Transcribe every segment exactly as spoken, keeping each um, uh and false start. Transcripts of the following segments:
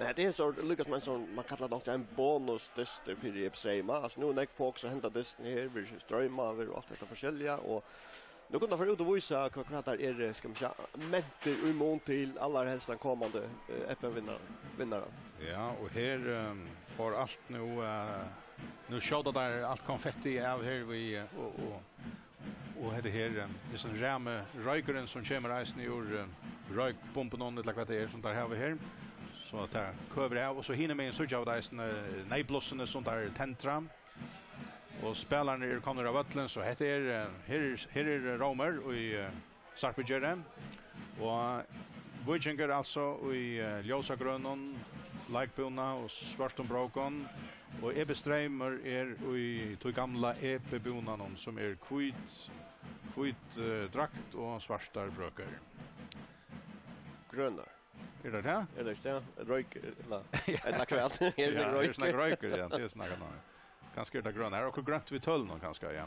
Hetta er so líka sum ein, sum man kallar nokk ein bonusdystur fyri Epistreima. Altso, nú er nógv fólk, so henda dystin her, verður stroymaður og alt hetta forskelliga, og nú kunnu teir fara út og vísa, hvat, hvat teir eru, skal man siga, mentir í mun til allarhelst tann komandi, eh, F M-vinnaran. Ja, og her, ehm, fór alt nú, eh, nú skjóta teir alt konfetti av her við, eh, og, og, og hetta her, eh, hesin rami roykurin sum kemur eisini úr, eh, roykbumbunum, ella hvat tað er, sum teir hava her. So at tað køvur av, og so hinumegin síggja vit eisini, eh, neyðblussini sum teir tendra. Og spælararnir eru komnir á vøllin, so hetta er, eh, her er, her er Rómur í, eh, Sarpugerði. Og Víkingur altso í, eh, ljósagrønum leikbúna og svørtum brókum. Og Ebi Streymur er í tí gamla Ebi-búnanum, sum er hvít, hvít, eh, drakt og svartar brøkur. Grønar. Er tað tað? Er tað ikki tað? Roykur, ella, ella hvat? Er Ja, tað her er snakk roykur? Roykur, ja, tað er snakk um. Kanska er tað grønt. Her er okkurt grønt við tølunum, kanska, ja.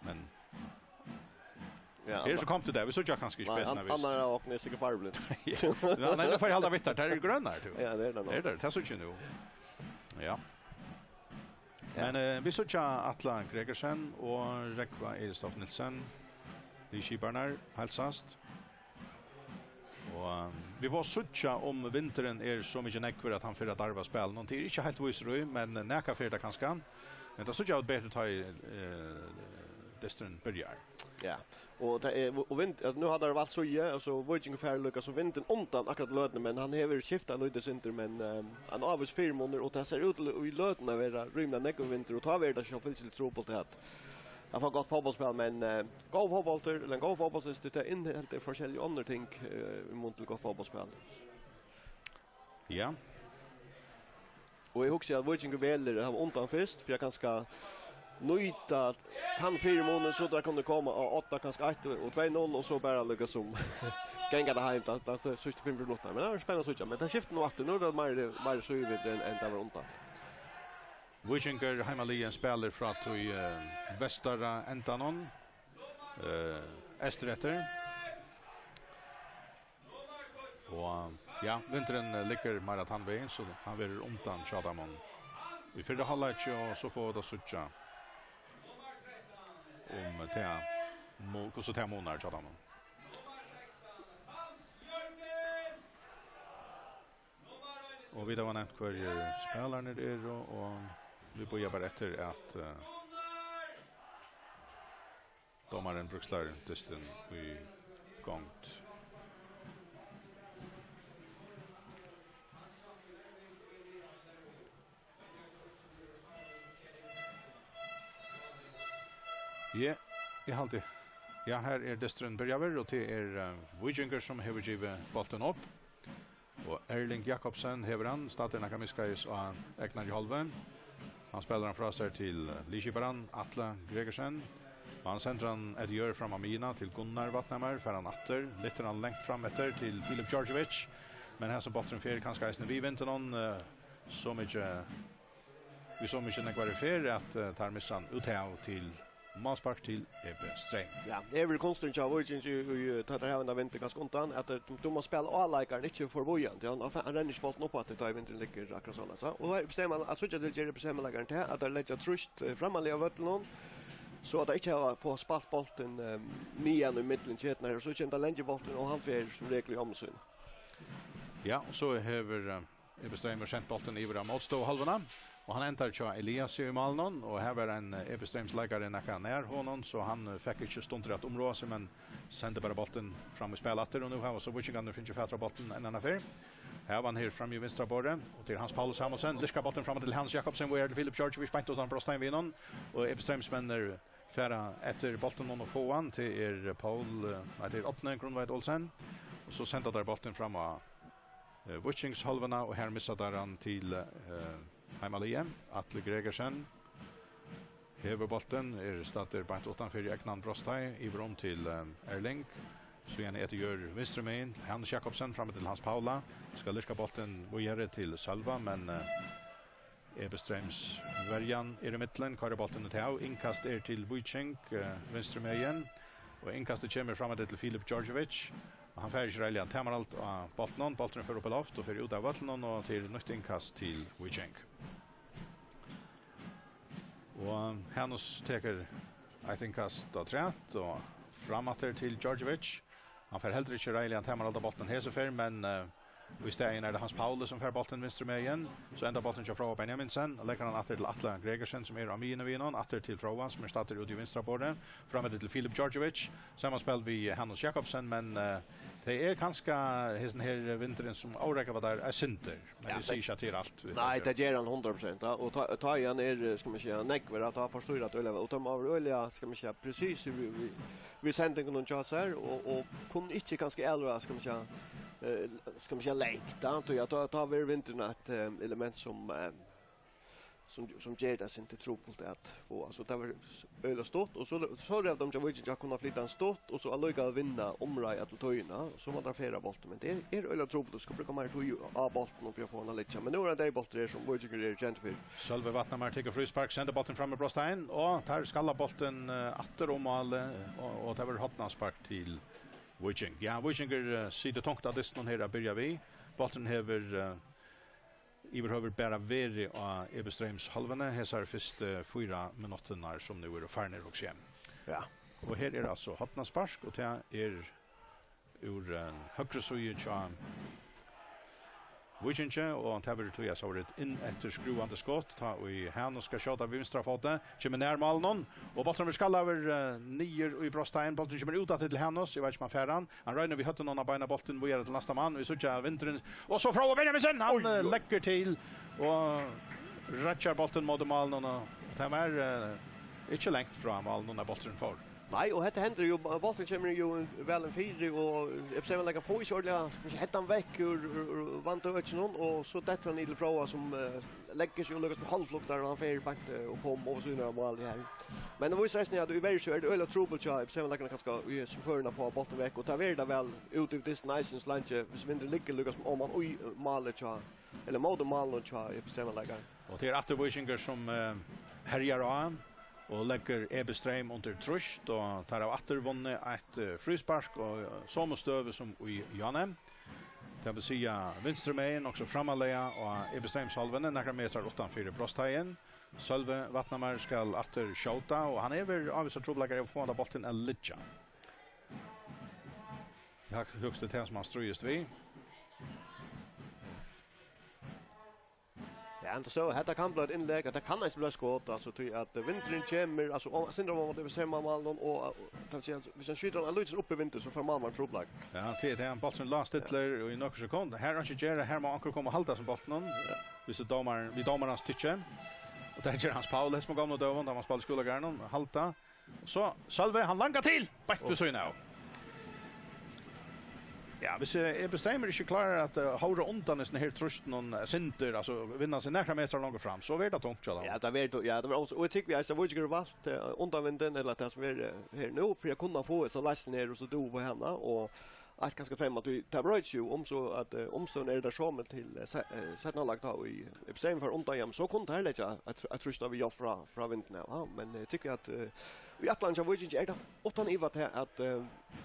Men Ja, her er so komið til tað. Vit síggja kanska ikki Nei, betur enn hann, vit. Hann er okkum sikkurt farvblind. Ja, nei, nú fari eg halda við tær. Tær eru grønar, tú. Ja, tað er tað nú. Er tað? Tað síggja nú. Ja. Ja. Men, eh, vit síggja Atla Gregersen og Rógva Egilsdóttir Nielsen. Tey skipararnar heilsast. Og, eh, vit fáa síggja um vindurin er so mikið nógvur at hann fer at darva spælinum. Tað er ikki heilt vísur í, men nakað fer tað kanska. Men tað síggja vit betur tá ið, eh, dysturin byrjar. Ja, og tað er, og vind, at nú hava teir valt síðu, og so Víkingur fær líka so vindin undan akkurát í løtuni, men hann hevur skiftað lítið sindur, men, eh, ein ávís fyrimunur, og tað sær út til í løtuni at vera rímiliga nógvur vindur, og tá verður tað sjálvfylgiliga trupult at, at fáa gott fótbóltsspæl, men, eh, góður fótbóltur, ella ein góður fótbóltsdystur, tað inniheldur forskellig onnur ting, eh, í mun til gott fótbóltsspæl. Ja. Og eg hugsi at Víkingur velur at hava undan fyrst, fyri at kanska nýta tann fyrimunin, so teir kunnu koma á odda, kanska eitt og tvey null, og so bara líka sum ganga tað heim, tað, tað, tað síðstu fimm minuttirnar. Men tað er spennandi at síggja, men tað skiftir nú aftur. Nú er tað meir, meir síðuvindur enn, enn tað var undan. Víkingur heimaliðið spælir frá tí, eh, vestara endanum, eh, eystureftir. Og, ja, vindurin, eh, liggur meira tann vegin, so hann verður undan hjá teimum í fyrra hálvleiki, og so fáa vit at síggja um tað mu-, hvussu tað munar hjá teimum. Og vit hava nevnt, hvørjir spælararnir eru, og vit bíða bara eftir, at, eh, dómarin bríkslar dystin í gongd. Ja, eg haldi. Ja, her er dysturin byrjaður, og tað er, eh, Víkingur, sum hevur givið bóltin upp. Og Erling Jakobsen hevur hann, staddur nakað miðskeiðis á egnari hálvu. Hann spælir hann frá sær til, eh, liðskiparan, Atle Gregersen. Og hann sendir hann eftir jørð fram á miðjuna til Gunnar Vatnhamar, fær hann aftur, lyftir hann langt fram eftir til Filip Djordjevic. Men hesin bólturin fer kanska eisini við vindinum, eh, so mikið, við so mikið nógvari ferð, at, eh, teir missa hann út av til málspark til Ebi Streym. Ja, hevur kunstin hjá Víkingi í, í, tá teir hava henda vindin kanska undan, at, eh, tú, tú mást spæla á leikaran, ikki forbi hann, tí hann, hann rennur ikki bóltin upp aftur, tá ið vindurin liggur akkurát soleiðis, ja. Og her bestemma, at síggja til ger bestemma leikarin til, at teir leggja trýst, eh, frammarliga á vøllinum, so at teir ikki hava, fáa spælt bóltin, eh, niðan í millum keturnar, og so kemur tað langi bólturin, og hann fer sum regul í ánna sína. Ja, og so hevur, eh, Ebi Streymur sent bóltin yvir á mótstøðuhálvuna, og hann endar hjá Eliasi í málinum, og her var ein, eh, Ebi Streyms leikari nakað nær honum, so hann, eh, fekk ikki stundir at umrøða seg, men sendi bara bóltin fram í spæl aftur, og nú hava so Víkingarnir fingið fatur á bóltin enn eina ferð. Her var hann her frammi í vinstra borði, og til Hans Paul Samuelsen, lirkar bóltin fram til Hans Jakobsen, og er til Filip Djordjevic, beint uttan brotstein við honum, og Ebi Streyms menn eru fara eftir bóltinum og fáa hann, til er Paul, eh, nei, til er Árni Grundtveit Olsen, og so senda teir bóltin fram á eh, Víkingshálvuna, og her missa teir hann til, eh, heimaliðið. Atle Gregersen hevur bóltin, er staddur beint uttanfyri egnan brotsteig, yvir um til, eh, Erling. Síðani eftir jørð vinstru megin, Hans Jakobsen fram til Hans Paula, skal lirka bóltin víðari til Sølva, men, eh, Ebi Streyms verjan er í millum, koyrir bóltin út av, innkast er til Víking, eh, vinstru megin, og innkastið kemur fram til Filip Djordjevic, Hann fær ikki reiðiliga tamarhald á bóltinum. Bólturin fer upp í loft og fer út av vøllinum, og til nýtt innkast til Víking. Og Hanus tekur eitt innkast afturat og fram aftur til Djordjevic. Hann fær heldur ikki reiðiliga tamarhald á bóltinum hesa ferð, men, eh, í staðin er tað Hans Pauli, sum fær bóltin vinstru megin. So endar bólturin hjá Fróða Benjaminsen, og leggur hann aftur til Atla Gregersen, sum er á miðjuni við honum, aftur til Fróða, sum er staddur úti í vinstra borði, fram eftir til Filip Djordjevic, samanspæl við Hanus Jakobsen, men, eh, tað er kanska hesin her vindurin, sum órógvar teir eitt sindur, men Ja, eg sigi ikki, at tað er alt við Nei, teir. tað ger hann hundrað prosent, ja. Og tá, tá hann er, eh, skal man siga, nógvur, at tá forstyrrar tað øgiliga, og tá má vera øgiliga, skal man siga, presis við, við, við sendingunum hjá sær, og, og kunnu ikki kanska elva, skal man siga, eh, skal man siga, langt, ja, tí at tá, tá verður vindurin eitt, eh, element sum, eh, sum, sum ger tað sindur trupult at fáa. So tað var øgiliga stutt, og so, so er tað at døma Víking har kunnu flyta hann stutt, og so allíkavæl vinna umreiðina til tíðina, og so má tað fara bóltin. Men tað er, er øgiliga trupult, tú skalt brúka meiri tíð á bóltin fyri at fáa hann at liggja. Men nú er ein deyðbóltur her, sum Víkingur er kendur fyri. Sølvi Vatnamar tekur fríspark, sendir bóltin fram í brotsteigin, og teir skalla bóltin, eh, aftur um málið, og, og tað verður hornaspark til Víking. Ja, Víkingur, eh, situr tungt á dystinum her at byrja við. Bólturin hevur, eh, yvirhøvur bara verið á Ebi Streyms hálvuni hesar fyrstu fýra minuttirnar, sum nú eru farnir, hugsi eg. Ja. Og her er altso hornaspark, og tað er úr, eh, høgru síðu hjá Víkingi, og tað verður tí, at so verður inn eftir skrúvandi skot, tá ið Hanus skal skjóta við vinstra fóti, kemur nær málinum, og bólturin verður skallaður, eh, niður í brotsteigin, bólturin kemur út aftur til Hanus, eg veit ikki, um hann fær hann, Hann roynir við høvdinum at beina bóltin víðari til næsta mann. Vit síggja vindurin. Og so Fróði Benjaminsen. Hann, Oj, eh, oj. leggur til og reiggjar bóltin móti málinum. Og tað var, eh, ikki langt frá málinum, har bólturin fór. Nei, og hetta hendir jo, bólturin kemur jo væl inn fyri, og Ebi Streymoyingar fáa ikki ordiliga, skal man siga, hentan vekk úr, úr, úr vandøkinum, og so dettur hann niður til Fróða, sum, eh, leggur seg og líkasum hálvfluktar, og hann fer beint, eh, og kom over síðuna av máli her. Men tað vísir eisini, at í verri so er tað øgiliga trupult hjá Ebi Streymoyingarunum kanska í hesum førum at fáa bóltin vekk, og tað verður tað væl út í dystin eisini, so leingi, hvis vindurin liggur líkasum oman í, eh, málið hjá, ella móti málinum hjá Ebi Streymoyingunum. Og tað er aftur Víkingur, sum, eh, herjar á og leggur Ebi Streym undir trýst, og teir hava aftur vunnið eitt, eh, fríspark, og, eh, somu støðu sum í Jane. Tað vil siga, vinstru megin, nokk so framarlaga á Ebi Streyms hálvuni, nakrar metrar uttan fyri brotsteigin. Sølvi Vatnamar skal aftur skjóta, og hann hevur ávísar trupulleikar við at fáa handa bóltin at liggja. Eg hugsi, tað er tað, sum hann stríðist við. Ja, men so, hetta kann blíva eitt innlegg, at tað kann eisini blíva skot, altso, tí at vindurin kemur, altso, og, sindur oman móti, við sær málinum, og, og, tað vil siga, at hvis hann skjýtur hann eitt sindur upp í vindin, so fær málmaðurin trupulleika. Ja, tað er tað, bólturin lá stillur í nøkur sekund. Her er einki at gera, her má onkur koma og halda sum bóltinum. Ja. Hvis tað dómar, við dómarans tykki. Og tað ger Hans Pauli, sum á gomlum døgum, tá hann spældi í skúlagarðinum, halda. So, Sølvi, hann langar til, beint við síðuna av. Ja, hvis, eh, Ebi Streymur ikki klárar at, eh, hóra undan hesum her trýstinum, eh, sindur, altso, vinna seg nakrar metrar longur fram, so verður tað tungt hjá teimum. Ja, tað verður, ja, tað verður, og eg tykki, vit eisini, Víkingur hevur valt, eh, undanvindin, ella tað sum er, eh, her nú, fyri at kunna fáa hesa loysnina her, og so dugir við hana, og eitt, kanska tvey, at tað broytir seg jo um, so at, eh, umstøðurnar eru tær somu til, eh, se-, eh, seinna hálvleik, tá ið Ebi Streymur fær undan, ja, men so kunnu teir leggja eitt, eitt trýst við hjálp frá, frá vindinum av, ja, men, eh, eg tykki at, eh, í ætlan hjá Víkingi er tað uttan iva tað at, eh,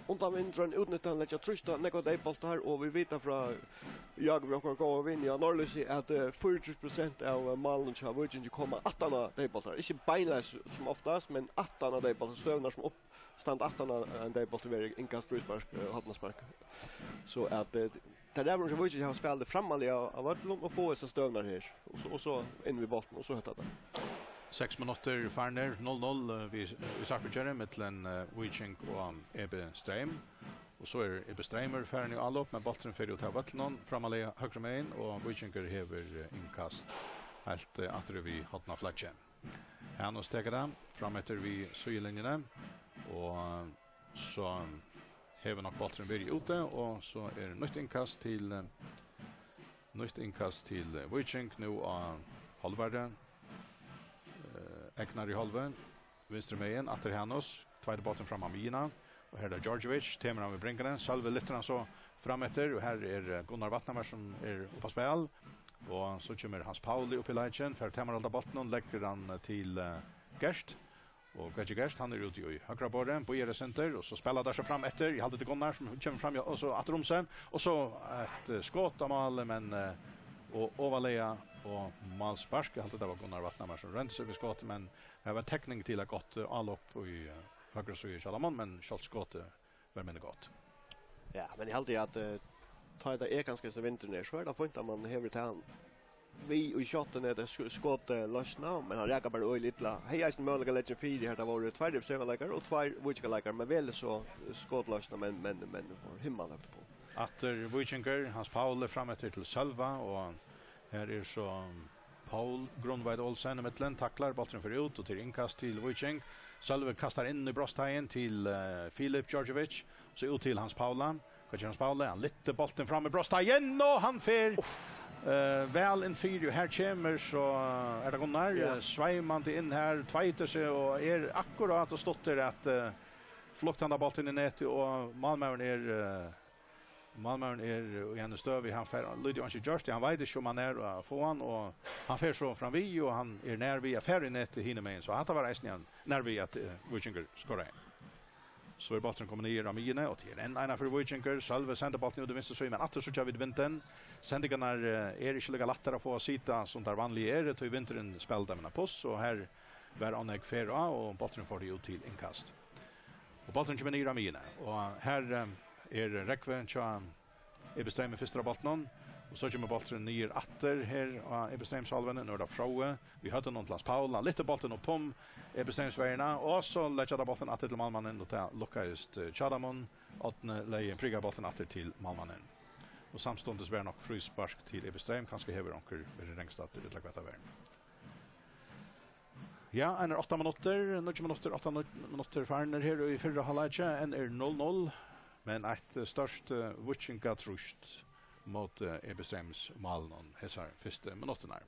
undanvindurin, útnyttan, leggja trýst á nógvar deyðbóltar, og vit vita frá Jákup, okkara góða vin á Norðlýsi, at, eh, fýraogtrýss prosent av, eh, málunum hjá Víkingi koma aftan á deyðbóltar. Ikki beinleiðis sum oftast, men aftan á deyðbóltar, støðurnar sum upp-, standa aftan á ein deyðbólt, verður innkast, fríspark, eh, hornaspark. So at, eh, tað er, Víkingi hava spælt framarlaga á, á vøllinum og fáa hesar støðurnar her. Og so, og so inn við bóltin, og so hetta tað. Seks minuttir farnir, null null, eh, við, við Sarpsborg, millum, eh, Víking og Ebi Streym. Og so er Ebi Streymur farin í álop, men bólturin fer út av vøllinum, framarlaga høgru megin, og Víkingur hevur, eh, innkast heilt, eh, aftur við hornaflaggi. Hanus tekur tað fram eftir við síðulinjuni, og so hevur nokk bólturin verið úti, og so er nýtt innkast til, eh, nýtt innkast til, eh, Víking nú á hálvari, eh, egnari hálvu, vinstru megin, aftur Hanus, tveitir bólturin fram á miðjuna, og her er tað Djordjevic, tekur hann við bringuni, Sølvi lyftir hann so fram eftir, og her er, eh, Gunnar Vatnamar, sum er upp á spæl, og so kemur Hans Pauli upp í leikin, fær tamarhald á bóltinum, leggur hann, eh, til, eh, Gert, Og Gaji Gerst, hann er úti í høgra borði, bíðar eitt sindur, og so spæla teir seg fram eftir. Eg haldi, tað er Gunnar sum kemur fram, ja, og so aftur um seg. Og so eitt, eh, skot á málið, men, eh, og ovarlaga og málspark. Eg haldi, tað var Gunnar Vatnhamar sum royndi seg við skotið, men har var tekning til eitt gott, eh, álop í, eh, høgru síðu hjá teimum, men sjálvt skotið var minni gott. Ja, men eg haldi at, eh, tá tað er kanska so vindurin er, so er tað fínt at mann hevur tað við í skotið, at sk-, skotið loysnar, men hann rakar bara øgiliga illa. Hevði eisini møguleika at leggja inn fyri, har tað vóru tveir reservuleikarar og tveir víkingarleikarar, men velur so skotið loysnar, men, men, men fær himmalhøgt upp á. Aftur Víkingur, Hans Pauli fram eftir til Sølva, og her er so Poul Grundtveit Olsen í midten, taklar, bólturin fer út, og til innkast til Víking. Sølvi kastar inn í brotsteigin til, eh, Filip Djordjevic, so út til Hans Paula. Hvat ger Hans Pauli? Hann lyftir bóltin fram í brotsteigin, og hann fer, eh, væl inn fyri, og her kemur so, eh, er tað Gunnar, Ja. eh, sveimandi inn her, tveitir seg og er akkurát og stuttir at, eh, flukta handa bóltin í netið, og málmaðurin er, eh, Málmaðurin er í eini støðu, hann fær lítið og einki gjørt, hann veit ikki, um hann er at fáa hann, og hann fer so fram við, og hann er nær við at fara í netið hinumegin, so hatta var eisini ein nær við at, eh, Víkingur skoraði. So er bólturin komin niður á miðjuna, og tað er enn ein fyri Víkingur. Sølvi sendir bóltin út í vinstru síðu, men aftur síggja vit vindin. Sendingarnar, eh, eru ikki líka lættar at fáa at sita sum tær vanliga eru, tí vindurin spælir teimum ein puss, og her var ov nógv ferð á, og bólturin fór út til innkast. Og bólturin kemur niður á miðjuna, og her, eh, er Rógvi hjá Ebestreim í fyrsta bóltinum, og so kemur bólturin niður aftur her á Ebestreimshálvuni. Nú er tað Fróði. Vit høvdu hann til Hans Paul, hann lyftir bóltin upp um Ebestreimsverjuna, og so leggja teir bóltin aftur til málmannin, og tað lukkaðist, eh, hjá teimum. Árni legði prikar bóltin aftur til málmannin. Og samstundis var nokk fríspark til Ebestreim, kanska hevur onkur verið rangstaddur, ella hvat tað var. Ja, einar átta minuttir, níggju minuttir, átta, níggju minuttir farnir her í fyrra hálvleiki, enn er null null, men eitt, eh, stórt, eh, víkingatrýst móti, eh, Ebestreims málinum hesar fyrstu minuttirnar.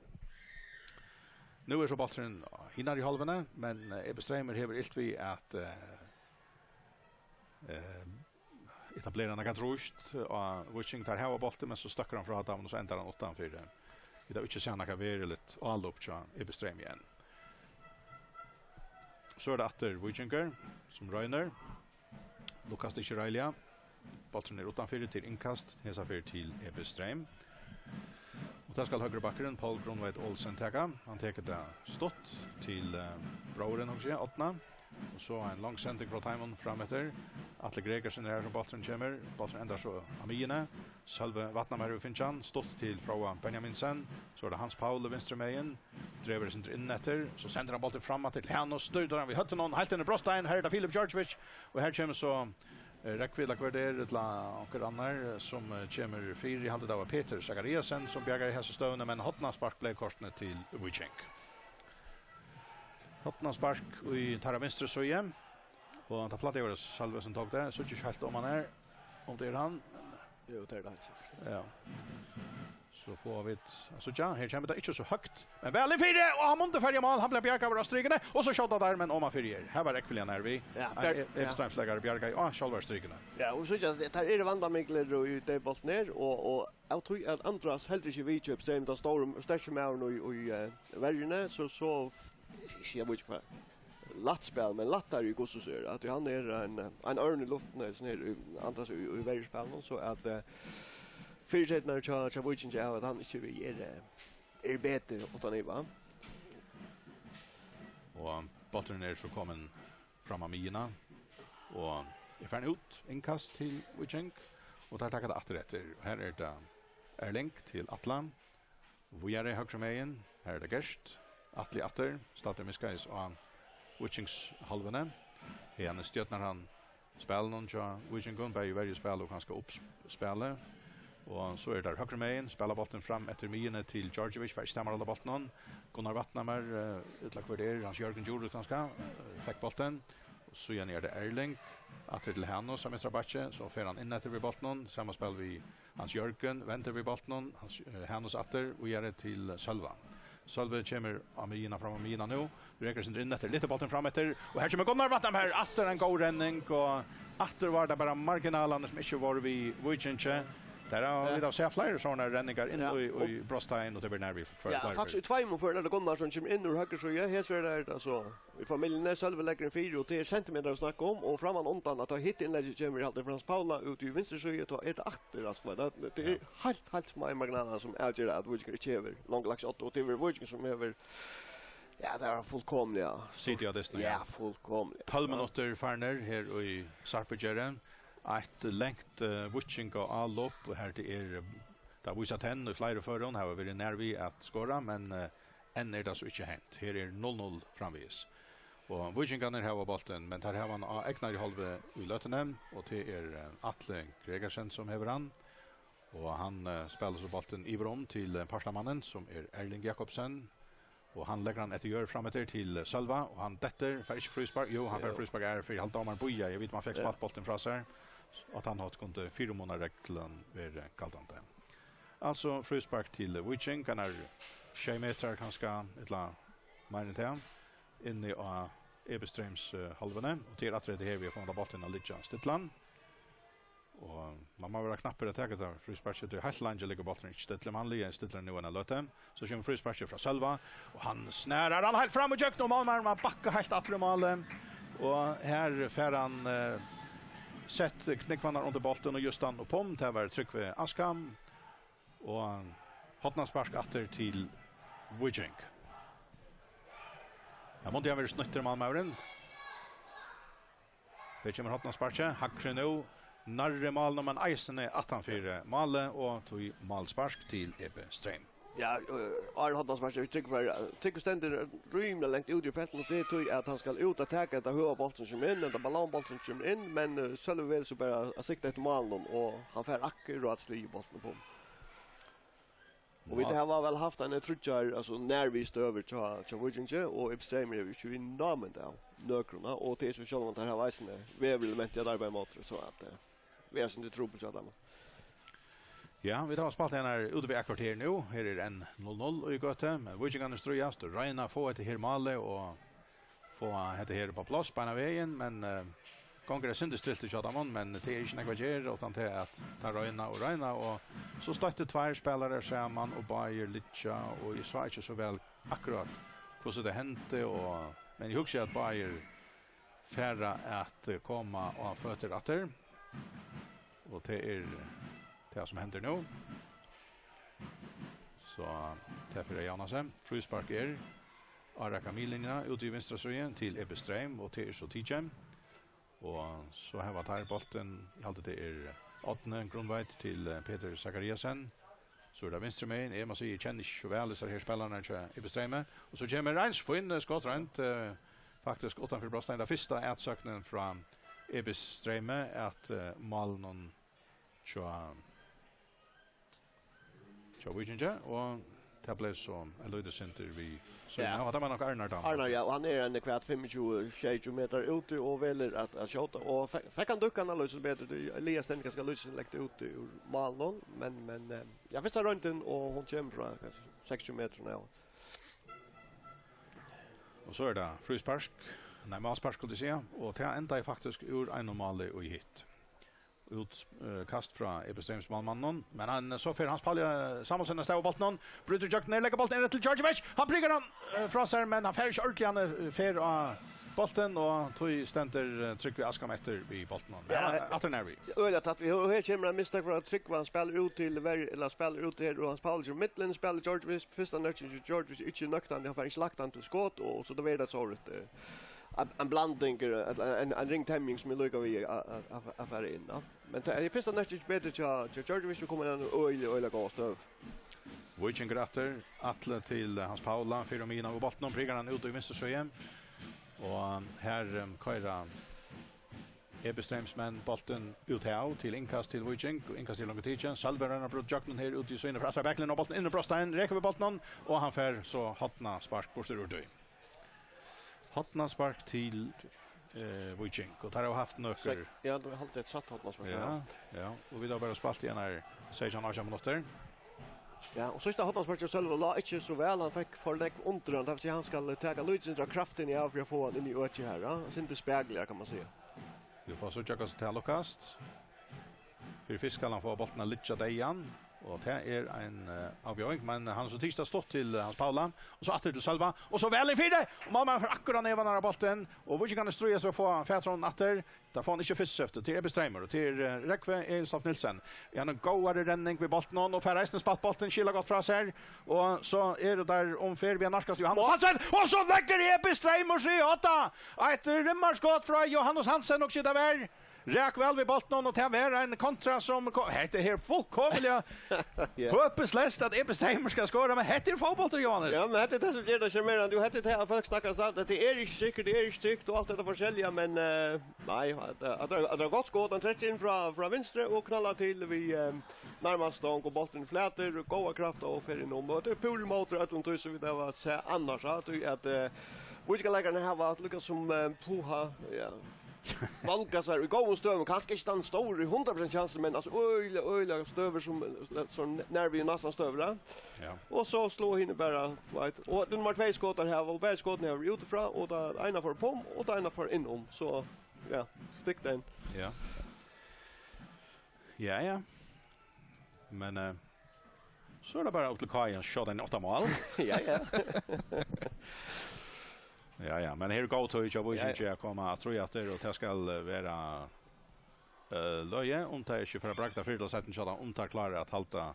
Nú er so bólturin hinari hálvuni, men, eh, Ebestreimur hevur ilt við at, eh, eh, etablera nakað trýst á Víking. Teir hava bóltin, men so støkkur hann frá teimum, og so endar hann uttanfyri. Vit hava ikki sæð nakað veruligt álop hjá Ebestreim enn. So er tað aftur Víkingur, sum roynir. Lukkast ikki reiðiliga. Bólturin er uttanfyri til innkast, hesa ferð til Ebestreim. Og tað skal høgri bakkurin, Poul Grundtveit Olsen, taka. Hann tekur tað stutt til, eh, bróðurin, hugsi eg, Árna. Og so ein long sending frá teimum fram eftir. Atli Gregersen er har sum bólturin kemur. Bólturin endar so á miðjuni. Sølvi Vatnhamar hevur fingið hann. Stutt til Fróða Benjaminsen. So er tað Hans Paul vinstru megin. Dregur eitt sindur inn eftir. So sendir hann bóltin fram aftur til Hanus. Stýrdir hann við høvdinum heilt inn í brotsteigin. Her er tað Filip Djordjevic. Og her kemur so, eh, Rógvi, ella hvør tað er, ella onkur annar, eh, sum, eh, kemur fyri. Eg haldi, tað var Petur Zachariasen, sum bjargaði hesa støðuna, men hornaspark bleiv kortini til Víking. Hornaspark í teirra vinstru síðu. Og tað plagdi at vera Sølvi sum tók tað. Eg síggi ikki heilt, um hann er, um tað er hann. Jú, tað er tað heilt sikkurt. Ja. So fáa vit at síggja. Her kemur tað ikki so høgt. Men væl inn fyri, og hann mundi fara í mál. Hann bleiv bjargaður av strikuni. Og so skjóta teir, men oman fyri er. Her var Rógvi nær við. Ja, ein bjar-, e-, ja. Ebestreimsleikari bjargaði á sjálvari strikuni. Ja, og síggja, at teir eru vandamiklir og í tey bóltin her, og, og av tí at Andras heldur ikki vitja Ebestreim, tann stóri, sterki maðurin í, í, eh, verjuni, so, so, eg veit ikki hvat, lætt spæl, men lættari í hvussu so er, at hann er ein, ein ørn í luftini, sånn her, í, Andras í, í verjuspælinum, so at, eh, fyritreytirnar hjá, hjá Víkingi av at hann ikki er við, er, eh, er betur uttan iva. Og bólturin er so komin fram á miðjuna og er farin út, innkast til Víking, og teir taka tað aftur eftir. Her er tað Erling til Atla. Víðari høgru megin, her er tað Gert. Atli aftur, staddur miðskeiðis á Víkingshálvuni. Haðani stjórnar hann spælinum hjá Víkingum, bæði í verjuspæli og kanska uppspæli. Og so er tað høgru megin, spæla bóltin fram eftir miðjuni til Djordjevic, fær ikki tamarhald á bóltinum. Gunnar Vatnhamar, eh, ella hvør tað er, Hans Jørgen Djurhuus kanska, eh, fekk bóltin. Og síðani er tað Erling, aftur til Hanus á vinstra bakki, so fer hann inn eftir við bóltinum, sama spæl við Hans Jørgen, vendir við bóltinum, Hans, eh, Hanus aftur, víðari til Sølva. Sølvi kemur á miðjuna, fram á miðjuna nú, rekur seg inn eftir, lyftir bóltin fram eftir, og her kemur Gunnar Vatnhamar, aftur ein góð redning, og aftur var tað bara marginalarnir sum ikki vóru við Víkingi. Der har Ja. vi da sett flere sånne redninger inn Ja. i, i broststeinen, og det blir nær vi for Ja, fleiri faktisk i tveimum førum er tað Gunnar sum kemur inn úr høgru síðu. Her er tað so í familjuni, Sølvi leggur inn fyri, og tað er sentimetrar at snakka um, og framman undan at tá hitt innleggið kemur, í haldi Frans Paula út í vinstru síðu, tá er tað aftur, altso, tað, tað er Ja. heilt, heilt smá marginalar sum avgera at Víkingur ikki hevur longu lagt seg á, og tað er Víkingur sum hevur, ja, tað er fullkomliga Sitið á dystinum, Ja, ja. fullkomliga. Tólv Ja. minuttir farnir her í Sarpugerði. Eitt langt, eh, Víkinga álop, og her tað er, eh, tað vísa tenn í fleiri førum, hava verið nær við at skora, men, eh, enn er tað so ikki hent. Her er null null framvegis. Og Víkingarnir hava bóltin, men teir hava hann á egnari hálvu í løtuni, og tað er, eh, Atli Gregersen sum hevur hann. Og hann, eh, spælir so bóltin yvir um til, eh, partamannin, sum er Erling Jakobsen. Og hann leggur hann eftir jørð fram eftir til, eh, Sølva, og hann dettur, fær ikki fríspark. Jú, hann fær Jú. fríspark her, fyri hann dómarin bíðaði. Eg veit, man fekk Ja. smátt bóltin frá sær. Og at hann hatt kundi fyrimunarreglan verið galdandi. Altso, fríspark til Víking, hann er sjey metrar kanska, ella meira enn tað, inni á Ebi Streyms, eh, hálvuni. Og tað er aftur hetta her, við at fáa handa bóltin at liggja stillan. Og man má vera knappur at taka tað frísparkið, tí heilt leingi liggur bólturin ikki stillur, men hann liggur stillur nú eina løtu. So kemur frísparkið frá Sølva, og hann snerrar hann heilt fram í gjøgnum, og málmaðurin má bakka heilt aftur í málið. Og her fær hann, eh, sett knúgvarnar undir bóltin og just hann upp um, tað var Trygve Askam. Og hornaspark aftur til Víking. Ja, mundi hann verið snýttur, málmaðurin. Her kemur hornasparkið, hægri nú, nærri málinum, men eisini aftan fyri málið, og tí málspark til Ebi Streym. Ja, øh, áðrenn hornasparkið, Trygve, Trygve stendur rímiliga langt úti í feltinum, og tað er tí, at hann skal út at taka hetta høga bóltin sum kemur inn, ella ballonbóltin sum kemur inn, men, øh, Sølvi velur so bara at sikta eftir málinum, og hann fær akkurát sligið bóltin upp um. Og vit Mál. hava væl havt eini tríggjar, altso, nær við støður hjá, hjá Víkingi, og Ebi Streymur hevur ikki verið í námund av nøkrum, og tað er so sjálvandi, at teir hava eisini veðurelement at arbeiða móti, so at, eh, vit hava eitt sindur trupult hjá teimum. Ja, vit hava spælt hana her úti við Akureyri her nú. Her er enn null null í gøtu, men Víkingarnir stríðast og royna at fáa hetta her málið og fáa hetta her upp á pláss beinan vegin, men, eh, gongur eitt sindur stilt hjá teimum, men tað er ikki nógv at gera, uttan tað at teir royna og royna, og so støtti tveir spælarar saman, og báðir liggja, og eg sá ikki so væl akkurát, hvussu tað hendi, og, men eg hugsi, at báðir fara at, eh, koma á føtur aftur, og tað er tað, sum hendir nú. So tað fer at javna seg. Fríspark er á raka miðlinjuna, út í vinstra síðu til Ebi Streym, og tað er so tikið. Og so hava teir bóltin, eg haldi, tað er Árni Grundtveit til, eh, Petur Zachariasen. So er tað vinstru megin. Eg má siga, eg kenni ikki so væl hesar her spælararnar hjá Ebi Streymi. Og so kemur eins fín, eh, skotroynd, eh, faktisk uttanfyri brotstein. Tað fyrsta atsøgnin frá Ebi Streymi at, eh, málinum hjá, hjá Víkingi, og tað bleiv so eitt lítið sindur við síðuna. Ja. Og tað var nokk Arnar Dam. Arnar, ja, og hann er ein hvat fimmogtjúgu, sjeyogtjúgu metrar úti og velur at, at skjóta. Og fe-, fekk hann dukkan av lýsum betur, tí Elias stendur kanska lýsum langt úti úr málinum, men, men, eh, ja, fyrsta royndin, og hon kemur frá kanska seksogtjúgu metrar, ja. Og so er tað fríspark, nei, málspark, skuldi eg siga, og tað endaði faktisk úr einum máli í hitt. Út, eh, kast frá Ebi Streyms málmanninum, men hann, so fer Hans Pauli, eh, Samuelsen av stað við bóltinum, brýtur gjøgnum, leggur bóltin inn til Djordjevic, hann prikar hann, eh, frá sær, men hann fær ikki ordiliga, hann, eh, fer á bóltin, og tí stendur, eh, Trygve Askam eftir við bóltinum. Ja, Ja, aftur nær við. Øgiliga tætt við, og her kemur eitt mistak frá Trygve, hann spælir út til ver-, ella spælir út her, og Hans Pauli kemur í millum, spælir Djordjevic, fyrsta nokk til Djordjevic, ikki nøktandi, hann fær ikki lagt hann til skot, og so tað verður eitt sovorðið, eh, ein, ein blanding, eh, ella ein, ein ring temjing sum er líka við at, at, at, at fara inn, ja. Men tað er fyrsta nokk ikki betri hjá, hjá Djordjevic, og kemur í eina øgiliga, øgiliga góða støðu. Víkingur aftur, Atli til Hans Paula, fyri um miðjuna við bóltinum, prikar hann út í vinstru síðu. Og her, um, koyra Ebi Streyms menn bóltin út av til innkast til Víking, og innkast er longu tikið. Sølvi roynir at brýta gjøgnum her úti í síðuni, fer aftur á baklinjuna, og bóltin inn í brotstein, rekur við bóltinum, og hann fær so hornaspark burtur úr tí. Hornaspark til, eh, Víking, og teir hava havt nøkur Sek-, ja, tú hevur haldið eitt satt hornaspark, Ja, ja. ja, og vit hava bara spælt í einar seytjan, átjan minuttir. Ja, og síðsta hornaspark hjá Sølva lá ikki so væl, hann fekk for nógv undir hann, tað vil siga, hann skal taka lítið sindur av kraft inn í av fyri at fáa hann inn í økið her, ja. Sindur spakuliga, kann man siga. Vit fáa síggja, hvussu tað lukkast. Fyri fyrst skal hann fáa bóltin at liggja deyðan, og tað er ein, eh, avbjóðing, men hann so tykist at slá til, eh, Hans Paula, og so aftur til Sølva, og so væl inn fyri, og málmaðurin fær akkurát nevan á bóltin, og víkingarnir stríðast við at fáa fatur á honum aftur. Tað fær hann ikki fyrst eftir, til Ebbi Streymur, og til, eh, Rógvi Egilsdóttir Nielsen. Í ein góðari renning við bóltin, og fær eisini spælt bóltin skilagott frá sær, og so eru teir umferð við at nærkast Jóhannes Ó. Hansen, og so leggur Ebbi Streymur seg í odda! Eitt rimmarskot frá Jóhannes Hansen, og skita vær. Rak væl við bóltin, og tað var ein kontra sum ko-, hetta er her fullkomiliga Ja. Høpisleyst at Ebbi Streymur skal skora, men hetta er fótbóltur, Jóhannes. Ja, men hetta er tað sum ger tað sjarmerandi. Jú, hetta er tað, at fólk snakka satt, at tað er ikki sikkurt, tað er ikki trygt og alt hetta forskelliga, men, eh, nei, at, at, at, at tað er gott skot, hann trekkir inn frá, frá vinstru og knallar til við, eh, nærmast stong, og bólturin flatur, og góða kraft og fer inn um, og tað er púra ímóti øllum tí sum vit hava sæð annars, ja, tí at, eh, víkingaleikararnir hava líka sum, eh, puha, ja, nálgast sær í góðum støðum, kanska ikki tann stóri hundrað prosent kjansin, men altso øgiliga, øgiliga støður sum, sum nær við næstan støður, ja. Ja. Og so sláa hini bara, tú veit, og tað er nummar tvey skot teir hava, og bæði skotini hava verið útifrá, og tað eina fór pum, og tað eina fór inn um, so, ja, stikk tað inn. Ja. Ja, ja. Men, eh, so er tað bara upp til K I at skjóta inn átta mál. Ja, ja. Ja, ja, men her er góð tíð hjá Víkingi Ja, ja. at koma aftur í aftur, og tað skal, eh, vera, eh, løgið, um tað ikki fer at bragda fyri til seinni, um teir klára at halda,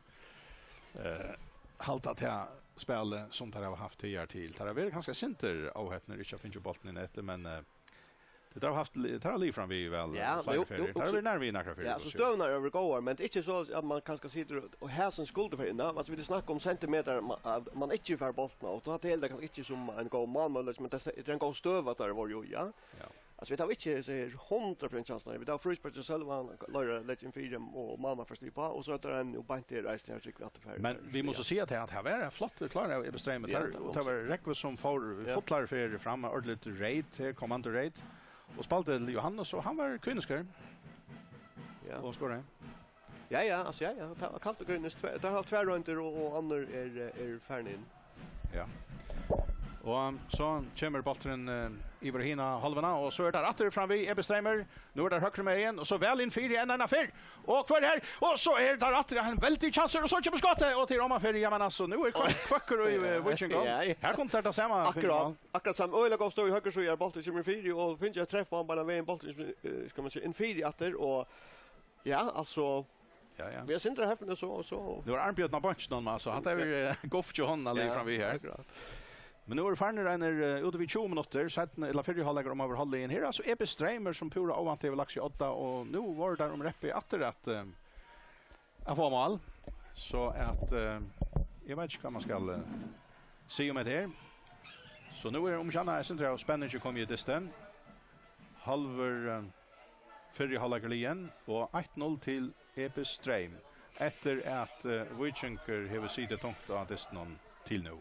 eh, halda tað spælið sum teir hava havt higartil. Teir hava verið kanska sindur óhepnir, ikki at fingið bóltin í netið, men, eh, Tað hava havt li-, tað hava ligið fram við væl, Ja, eh, fleiri jú, ferðir. jú, Tað hava jú. verið nær við nakrar ferðir, Ja, so so siga. støðurnar eru góðar, men tað er ikki so at man kanska situr og, og hesin skuldi fara inn, altso, vit snakka um sentimetrar, man, at man ikki fær bóltin, og tá telur tað kanska ikki sum ein góð málmøguleiki, men tað er ein góð støða, at teir vóru jú, ja. Ja. Altso, vit hava ikki, sigi, hundrað prosent kjansir, vit hava fríspark til Sølva, hann klárar at leggja inn fyri, og málmaðurin fær stippa, og so er tað ein jú beint her, eisini, har trúgvi eg at tað fer. Men vit mugu Ja. so siga til at her var flott klárað av Ebbi Streymur, Ja, tað, tað og var tað var Rógvi sum fór Ja. fullari ferð fram, ordentligt reyt, her kom hann til reyt. Og spældi til Jóhannes, og hann var kyniskur. Ja. Og skoraði. Ja, ja, altso, ja, ja, tað var kalt og kyniskt. Tve-, tað var tvær royndir, og, og annar er, eh, er farin inn. Ja. Og, um, so kemur bólturin, eh, yvir hina hálvuna, og so er tað aftur fram við Ebbi Streymur. Nú er tað høgru megin, og so væl inn fyri enn eina ferð. Og hvør her? Og so er tað aftur ein veldig kjansur, og so kemur skotið, og til Róma fyri, ja, men altso, nú er kvøkk-, kvøkkur í, eh, Víkingum. Ja, ja. Her kom tað sama Akkurát. fyri mál. Akkurát sum øgiliga góð støða í høgru síðu, er bólturin kemur fyri, og finnur eitt treff á hann beinan vegin, bólturin, eh, skal man siga, inn fyri aftur, og ja, altso, Ja, ja. vit eru sindur hepnir, so, so. Nú er Arnbjørn á beinkinum, altso, hann hevur, eh, gott hjá honum at liggja Ja, fram við her. akkurát. Men nú eru farnir einir, eh, út við tjúgu minuttir, seinni, ella fyrri hálvleikur um at vera hálvliðin. Her er altso Ebbi Streymur, sum púra óvæntað hevur lagt seg í odda, og nú vóru teir um reppið aftur at, eh, at fáa mál. So at, eh, eg veit ikki, hvat man skal, eh, siga um hetta her. So nú er umsjónað, eg sigi, at spenningi er komin í dystin. Hálvur, eh, fyrri hálvleikur liðin, og eitt null til Ebbi Streym, eftir at, eh, Víkingur hevur sitið tungt á dystinum til nú.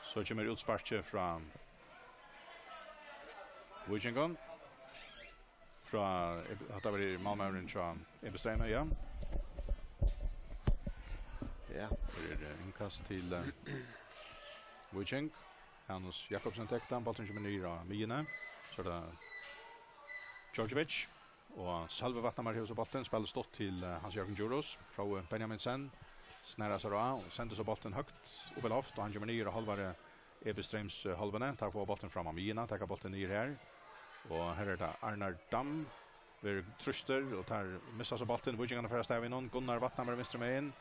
So kemur útsparkið frá Víkingum. Frá, hatta var málmaðurin hjá Ebbi Streym, ja. Ja. Her er, eh, innkast til, eh, Víking. Hanus Jakobsen tekur hann, bólturin kemur niður á miðjuna. So er tað Djordjevic. Og Sølvi Vatnamar hevur so bóltin, spælir stutt til, eh, Hans Jørgen Djurhuus. Fróði Benjaminsen snarar sær á og sendir so bóltin høgt upp í loft, og hann kemur niður á hálvari Ebbi Streyms, eh, hálvuni. Teir fáa bóltin fram á miðjuna, taka bóltin niður her. Og her er tað Arnar Dam, verður trýstur, og teir missa so bóltin. Víkingarnir fara avstað við honum. Gunnar Vatnamar vinstru megin,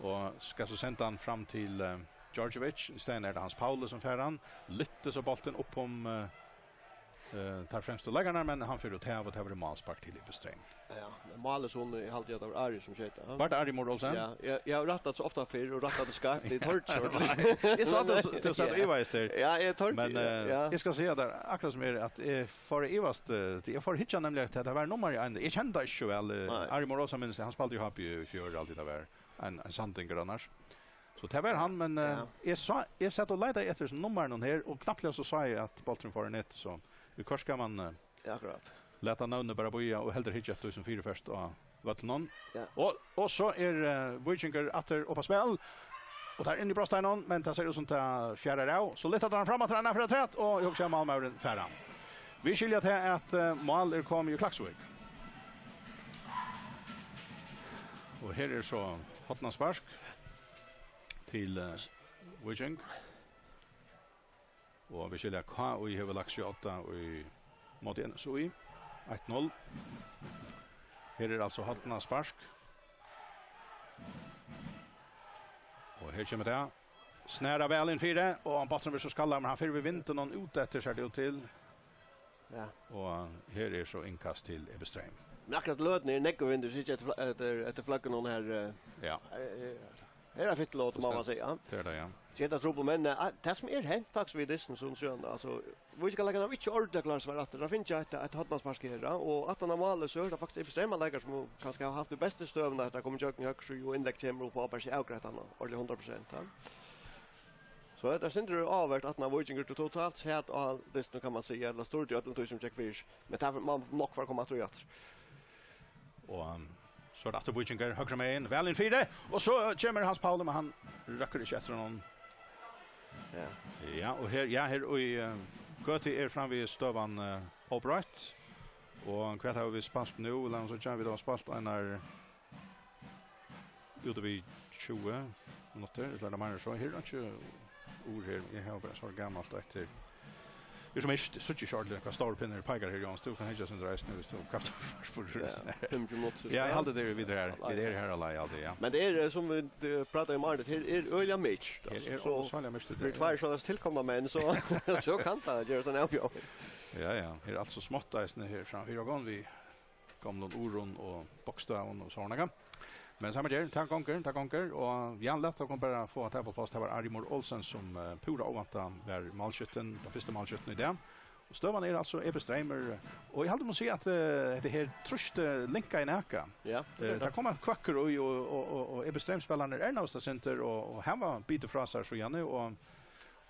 og skal so senda hann fram til, eh, Djordjevic. Í staðin er tað Hans Pauli sum fær hann. Lyftir so bóltin upp um, eh, eh, teir fremstu leikararnar, men hann fer út av, og tað verður málspark til Ebbi Streym. Ja, men málið sum, eg haldi at tað var Ari sum skeyt, ha? Var tað Ari Moore Olsen? Ja, eg, eg havi rættað so ofta fyrr, og rættað tað skeivt, eg tordi ikki. Nei, eg sá at tú, tú sat og ivaðist her. Ja, eg tordi, Men, eh, ja. eg skal siga tær, akkurát sum er, at eg fór at ivast, eh, tí eg fór at hyggja nemliga at tað var nummar í ein. Eg kendi tað ikki so væl, eh, Nei. Ari Moore Olsen minnist eg, hann spældi í H B í fjør, alt tað var. Ein, ein sandingur annars. So tað var hann, men, eh, Ja. eg sá, eg sat og leitaði eftir hesum nummarinum her, og knappliga so sá eg at bólturin fór í net, so viðhvørt skal man, eh, Ja, akkurát. lata nøvnini bara bíða og heldur hyggja eftir tí sum fyriferst á vøllinum. Ja. Og, og so er, eh, Víkingur aftur upp á spæl. Og teir inn í brotsteiginum, men tað sær út sum tað fjarar av. So lyfta teir hann fram aftur, annar fyri afturat, og eg hugsi at málmaðurin fær hann. Vit skilja til at, eh, mál er komið í Klaksvík. Og her er so hornaspark til uh, Víking. Og vit skilja, K I hevur lagt seg á odda í móti N S Í. Eitt null. Her er altso hornaspark. Og her kemur tað. Snara væl inn fyri, og bólturin verður so skallaður, men hann fer við vindinum út eftir, sær tað út til. Ja. Og her er so innkast til Ebbe Streym. Men akkurát í løtuni er nógvur vindur, síggja eftir, eftir, eftir fløggunum her. Eh, ja. Eh, eh, her er fitt lot, má man siga. Tað er tað, ja. Tað er trupult, men eh, tað sum er hent faktiskt við dystin, sum síðan, altso, Víkingar hava ikki ordiliga klárað seg aftur. Teir fingu eitt, eitt hornaspark her, ja, og aftan á málið, so er tað faktiskt Ebbe Streym, leikari sum kanska hevur havt tað bestu støðuna, at tað kom í gjøgnum høgru, og innlegg kemur upp á, bara ikki avgreitt hann ordiliga hundrað prosent, ja. So hetta er sindur áhugavert, at Víkingur totalt sat á dystin, kann man siga, ella stýrdi øllum tí sum gekk fyri. Men tað má nokk fara at koma aftur í aftur. Og um, so er tað aftur Víkingur, høgra megin, væl inn fyri, og so kemur Hans Pauli, men hann røkkur ikki eftir honum. Ja. Ja, og her, ja, her í uh, Gøtu er framvegis støðan uh, óbroytt. Og hvat hava vit spælt nú? Lat okkum síggja, vit hava spælt einar út við tjúgu minuttir, ella er tað meira enn so? Her er einki ur her, eg havi bara so gamalt eftir. Eg sum ikki síggi ikki ordiliga, hvat stóru pinnur peikar her, Jóns, tú kanst hyggja eftir eisini, viss tú kanst. Ja, fimmogtjúgu minuttir. Ja, eg haldi, tað er vit her. Vit eru her á leið, ja. Men tað er, eh, sum vit eh, prátaðu um áðrenn, her er øgiliga myrkt. Her er so ógvuliga myrkt, fyri tveir soleiðis tilkomnar menn, so, so kann tað gerast ein avbjóðing. Ja, ja, her er alt so smátt eisini her framfyri okkum, við gomlum orðum og bókstavum og sovorðið. Men sama ger, tað gongur, tað gongur, og Jan, lat okkum bara fáa tað upp á pláss. Tað var Arjun Olsen sum uh, púra óvæntað var málskyttin, tann fyrsti málskyttin í dag. Og støðan er altso Ebbe Streymur, og eg haldi, eg má siga, at uh, hetta her trýstið linkar í nakað. Ja, tað Eh, er tað tað. Kom ein kvøkkur í, og, og, og, og Ebbe Streym-spælararnir ernaðust eitt sindur, og, og hann var bitin frá sær síðani, og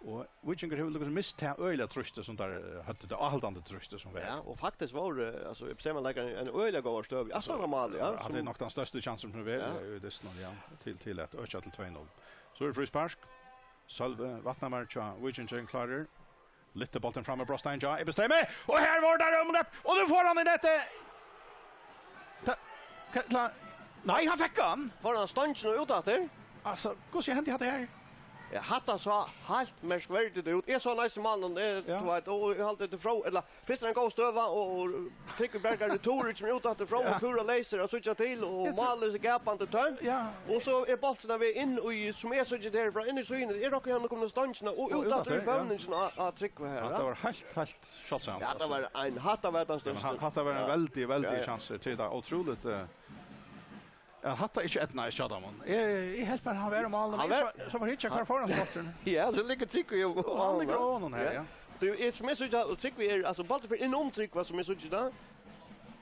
Og Víkingur hevur líkasum mist tað øgiliga trýstið sum teir eh, høvdu, tað áhaldandi trýstið sum var. Ja, og faktiskt vóru, altso, Ebbe Streymur leikar ein øgiliga góða støðu. Ja, so var mál, ja. Hann hevði nokk tann størsta kjansin sum var Ja. eh, í dystinum, ja, til, til at økja til tvey null. So er fríspark. Sølvi Vatnamar hjá Víkingi klárur. Lyftir bóltin fram við brotstein hjá Ebbe Streymi. Og her var tað umrøtt, og nú fær hann í netið. Ta, ka, kla, nei, hann fekk hann. Fær hann stongina út aftur? Altso, hvussu hendi hatta her? Ja, hatta sá heilt merkverdigt út. Eg sá næstu málið, eg, Ja. Tú veit, og eg haldi, tað er frá, ella, fyrst er ein góð støða, og, og Trygvi Bergar retur, ikki út aftur frá, Ja. Og púra leysur at síggja til, og Eg trú- málið er gapandi tómt. Ja. Og so er bólturin við inn í, sum eg síggi tað her frá, inn í síðuna. Er nokk hann komin stongina og Og út út aftur í aftur, ja. Fevningina á, á Trygva her, Hatta ja. Var heilt, heilt sjáldsamt, Ja, altso. Tað var ein, hatta var tann Ja, men størsta. Hatta var ein Ja. Veldig, veldig Ja, ja. Kjansur til tað. Ótrúligt. Eh. At hatta ikki eydnaðist hjá teimum. Eg, eg helt bara, hann var í mál, men Hann eg var- sá, sá bara ikki, hvar fór hann spotturin? Ja, so liggur Trygvi og Og hann liggur á honum her, ja. Ja. Tú, eg, sum eg síggi, og Trygvi er, altso, bólturin fer inn um Trygva, sum eg síggi tað.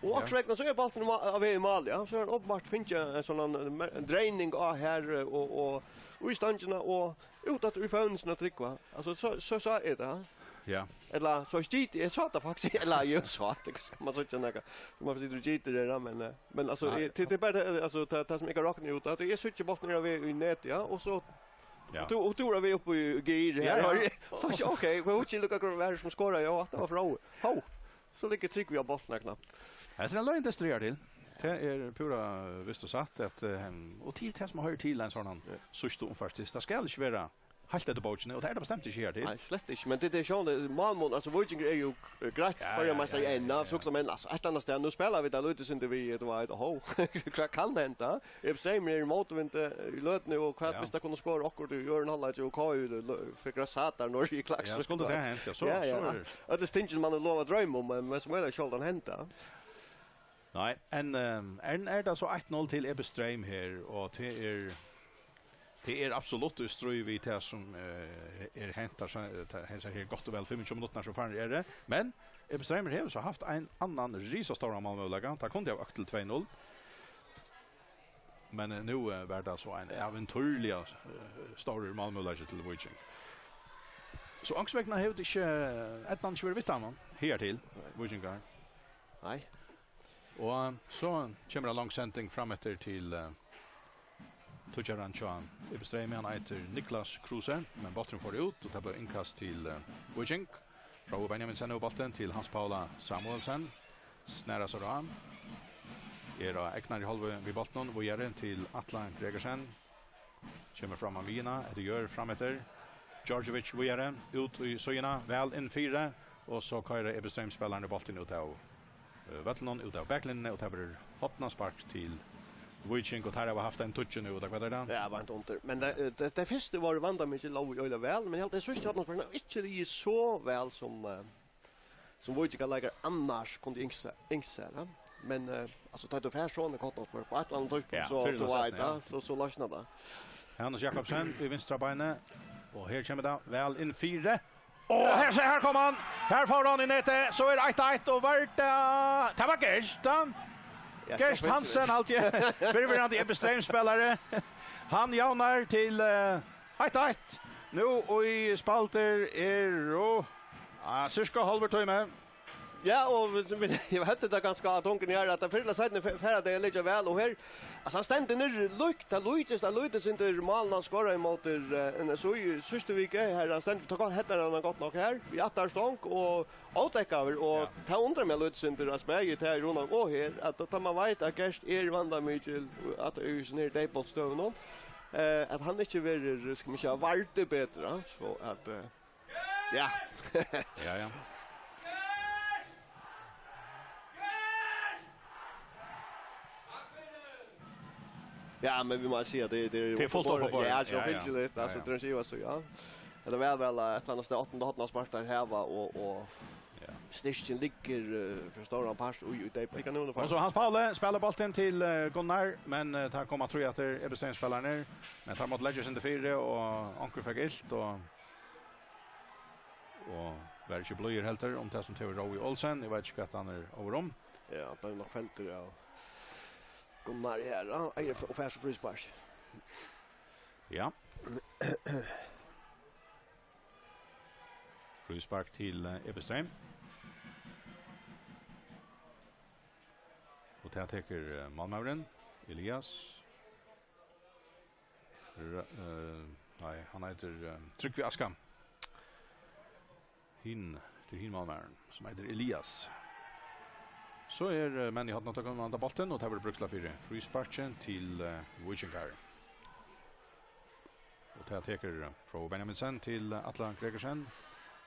Og Ja. Akkurát vegna, so er bólturin á, á veg í mál, ja. So er hann uppenbart fingið ein sånn, eh, mer-, ein dreining á her, eh, og, og, og í stongina, og út aftur í fevningina á Trygva. Altso, so, so, so er tað. Ja. Ella, so skiti, eg sá tað faktiskt, ella, eg sá tað, hvat skal man síggja nakað? Man situr og gitir her, men, eh, men, altso, Nei. Eg, til, til bara, eh, altso, tað, tað sum eg kann rokna út, at eg síggi bóltin er við í net, ja, og so, Ja. Og tú, og tú er við upp í gir Ja, her, ja. Og, ok, hvat hugsi lukka hvat var sum skoraði, ja, tað var frá. Hó, so liggur Trygvi á bóltin knappt. Hetta er ein løgn, tað stríðar til. Tað er púra vist og satt, at, eh, og til tað sum hoyrir til ein sånn Ja. Síðstu umferð, tað skal ikki vera heilt eftir bókini, og tað er tað bestemt ikki her til. Nei, slett ikki, men tað, tað er sjón, tað er málmun, altso, Víkingur er jo eh, greitt, Ja, føroyar ja, meistar ja, ja, enn, ja. Hugsa menn, altso, eitt annað stað, nú spæla vit tað lítið sindur við, tú veit, hó, hvat kann henda? Eg segi meg, er í mótvindi í løtuni, og hvat Ja. Viss tað kunnu skora okkurt í øðrum hálvleiki, og K I lø-, fekk rasat har norður í Klaksvík, Ja, skuldi tað hent, ja, so, Ja, ja. So er Øll stingin man er lova at droyma um, men, men sum er tað sjáldan henda. Nei, enn, ehm, enn er tað so eitt null til Ebbe Streym her, og tað er, tað er absolutt í stríð við tað sum eh, er hent har, so, eh, tað, hesar her gott og væl fimmogtjúgu minuttirnar sum farin eru. Men Ebbe Streymur hevur so havt ein annan risastóran málmøguleika. Tað kundi hava økt til tvey null. Men eh, nú eh, var tað so ein ævintýrliga eh, stórur málmøguleiki til Víking. So onkursvegna hevur tað ikki, eh, eydnan ikki verið við teimum, higartil, Nei. Víkingar. Nei. Og so kemur ein long sending fram eftir til uh, tíggjaran hjá Ebbe Streymi, hann eitur Niklas Kruse, men bólturin fór út, og tað bleiv innkast til uh, Víking. Fróði Benjaminsen hevur bóltin til Hans Paula Samuelsen, snarar sær á. Er á egnari hálvu við bóltinum, víðari til Atla Gregersen. Kemur fram á miðjuna, eftir Jør fram eftir. Djordjevic víðari, út í síðuna, væl inn fyri, og so koyra Ebbe Streym spælararnir bóltin út av, eh, vøllinum, út av baklinjuni, og tað verður hornaspark til Víking, og teir hava havt ein tíggju nú, út av, hvat er tað? Ja, beint undir. Men tað, eh, tað, tað fyrsta var vandamikið, lógu øgiliga væl, men eg helt, tað síðsta hornið var ikki ligið so væl sum, eh, sum Víkingar leikar annars kundi ynskt sær, ynskt sær, ja. Men, eh, altso, tá tú fær sovorðið kortspæl á eitt ella annað tíðspunkt, ja, so, fyrr ella tú veit, seinni, ja, ja, so, so loysnar tað. Hannes Jakobsen við vinstra beini, og her kemur tað væl inn fyri. Og her, her kom hann! Her fór hann í netið, so er eitt eitt, og var tað, tað var Gert, ja. Ja, Gert Hansen, alt í, fyrrverandi Ebbe Streym-spælari. Hann javnar til, eh, eitt eitt. Nú í spæltið er, ah, cirka hálvur tími. Ja, og vit, vit, eg høvdi tað ganska á tunguni her, at fyrr ella seinni fe-, fara tey at liggja væl, og her, altso, hann stendur niðri, lík-, tað líkist, tað líkist undir málið, hann skoraði ímóti, eh, N S Í í síðstu viku, her hann stendur, tók hann, headar hann gott nokk her, í aftari stong, og ódekkaður, og ja, tað undrar meg lítið sindur, at bæði tað í Rúna og her, at tá man veit, at Gert er vandamikil, at í hesum her deyðbóltsstøðunum, eh, at hann ikki verður, skal man siga, vardur betur, ja, so at, eh, ja. Ja, ja. Ja, men vit mugu siga, tað, tað er, tað er fult upp á borðið. Ja, ja, ja. Sjálvfylgiliga, ja, altso, ja, tað er ein skiva, so, ja. Tað er væl, væl, at hann har áttanda hornið sparkar her, og, og, ja, styrkin liggur, eh, fyri stóran part í, í tey. Og so Hans Pauli spælir bóltin til, eh, Gunnar, men, eh, teir koma trý aftur, Ebbe Streym-spælararnir, men teir máttu leggja seg undir fyri, og onkur fekk ilt, og, og var ikki blíður heldur um tað sum Teo Rói Olsen, eg veit ikki hvat hann er óður um. Ja, hann bleiv nokk feltur av Gunnar her, ja, og fær so fríspark. Ja. Fríspark til, eh, Ebbe Streym. Og tað tekur, eh, málmaðurin, Elias. R-, eh, nei, hann eitur, eh, Trygvi Askam. Hin, tað er hin málmaðurin, sum eitur Elias. So er, eh, menn í hornatøkum, vanda bóltin, og tað verður brúkslag fyri frísparki til, eh, Víkingar. Og tað tekur, eh, Fróði Benjaminsen til, eh, Atla Gregersen.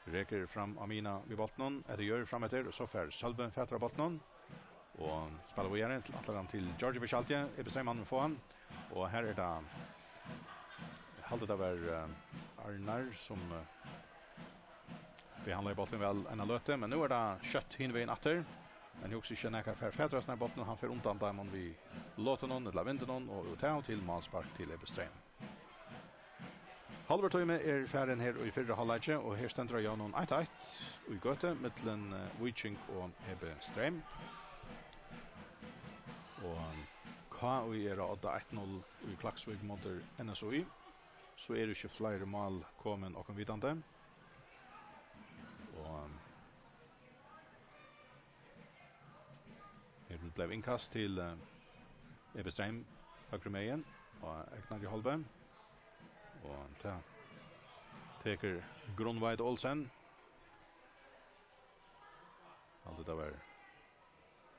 Rekur fram á miðjuna við bóltinum, eftir Jørð fram eftir, og so fær Sølvi fatur á bóltinum. Og spælir víðari til Atla, til Djordjevic, alt í einu, Ebbe Streym, hann vil fáa hann. Og her er tað, eg haldi tað var, eh, Arnar sum, eh, behandlaði bóltin væl eina løtu, men nú er tað skjótt hin vegin aftur. Men eg hugsi ikki, nakar fær fatur á bóltin, hann fer undan teimum við lotunum ella vindinum og út av til málspark til Ebbe Streym. Hálvur tími er farin her í fyrra hálvleiki, og her stendur á jøvnum eitt eitt í gøtu millum, eh, Víking og Ebbe Streym. Og K Í er á odda eitt null í Klaksvík móti N S Í. So eru ikki fleiri mál komin okkum vitandi. Og her bleiv innkast til, eh, Ebbe Streym, høgru megin, og egnari hálvu. Og tað tekur Grundtveit Olsen. Alt tað var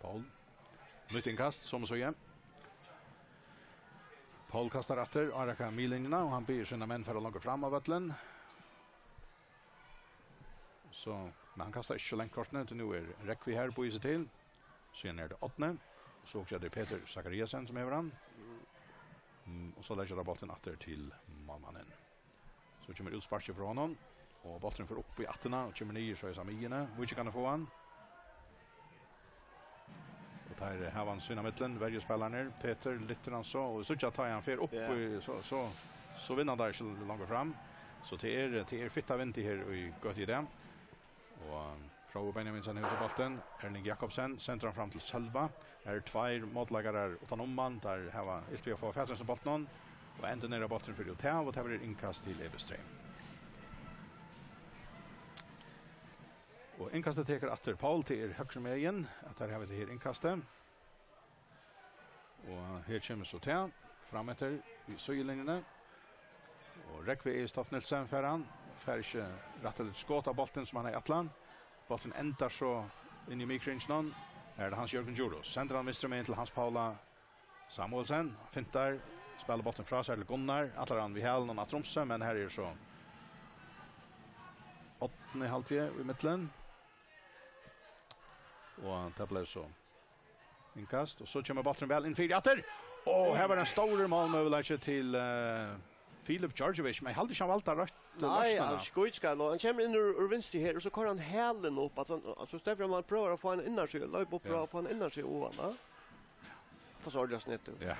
Paul. Nýtt innkast, sum so, ja. Paul kastar aftur, árakar miðlinjuna, og hann biður sínar menn fara longur fram á vøllin. So, men hann kastar ikki so langt kortini, tí nú er Rógvi her, býður seg til. Síðan er tað Árni. So hugsi eg, tað er Petur Zachariasen, sum hevur hann. Mm, og so leggja teir bóltin aftur til málmannin. So kemur útsparkið frá honum, og bólturin fer upp í ættina og kemur niður soleiðis á miðjuni. Víkingarnir fáa hann. Og teir hava hann sín á millum, verjuspælararnir. Petur lyftir hann so, og síggja, tá hann fer upp, ja, í, so, so, so vinna teir ikki longur fram. So tað er, tað er fitt av vindi her í gøtu í dag. Og Fróði Benjaminsen hevur so bóltin. Erling Jakobsen sendir hann fram til Sølva. Her eru tveir mótleikarar uttan um hann. Teir hava ilt við at fáa fatur á bóltinum. Og endin er, at bólturin fer út av, og tað verður innkast til Ebbe Streym. Og innkastið tekur aftur Paul, tað er høgru megin, at teir hava tað her innkastið. Og her kemur so tað, fram eftir í síðulinjuni. Og Rógvi Egil Stoff Nielsen fær hann, fær ikki rættiliga skot á bóltin sum hann hevði ætlað. Bólturin endar so inn í miðkringinum. Er tað Hans Jørgen Djurhuus? Sendir hann vinstru megin til Hans Paula Samuelsen. Fintar, spælir bóltin frá sær til Gunnar. Ætlar hann við hælunum at trumsa, men her er so Árni, haldi eg, í millum. Og tað bleiv so innkast, og so kemur bólturin væl inn fyri aftur. Og her var ein stórur málmøguleiki til, eh, Filip Djordjevic, men eg haldi ikki, hann valdi rættu Nei, loysnina. Hann skýt skal, og hann kemur inn úr, úr vinstru her, og so koyrir hann hælin upp, at hann, altso, í staðin fyri at man prøvar at fáa ein innarsíðu, loypa upp frá Ja. at fáa ein innarsíðu oman, ja. Tað sær ordiliga snett út. Ja.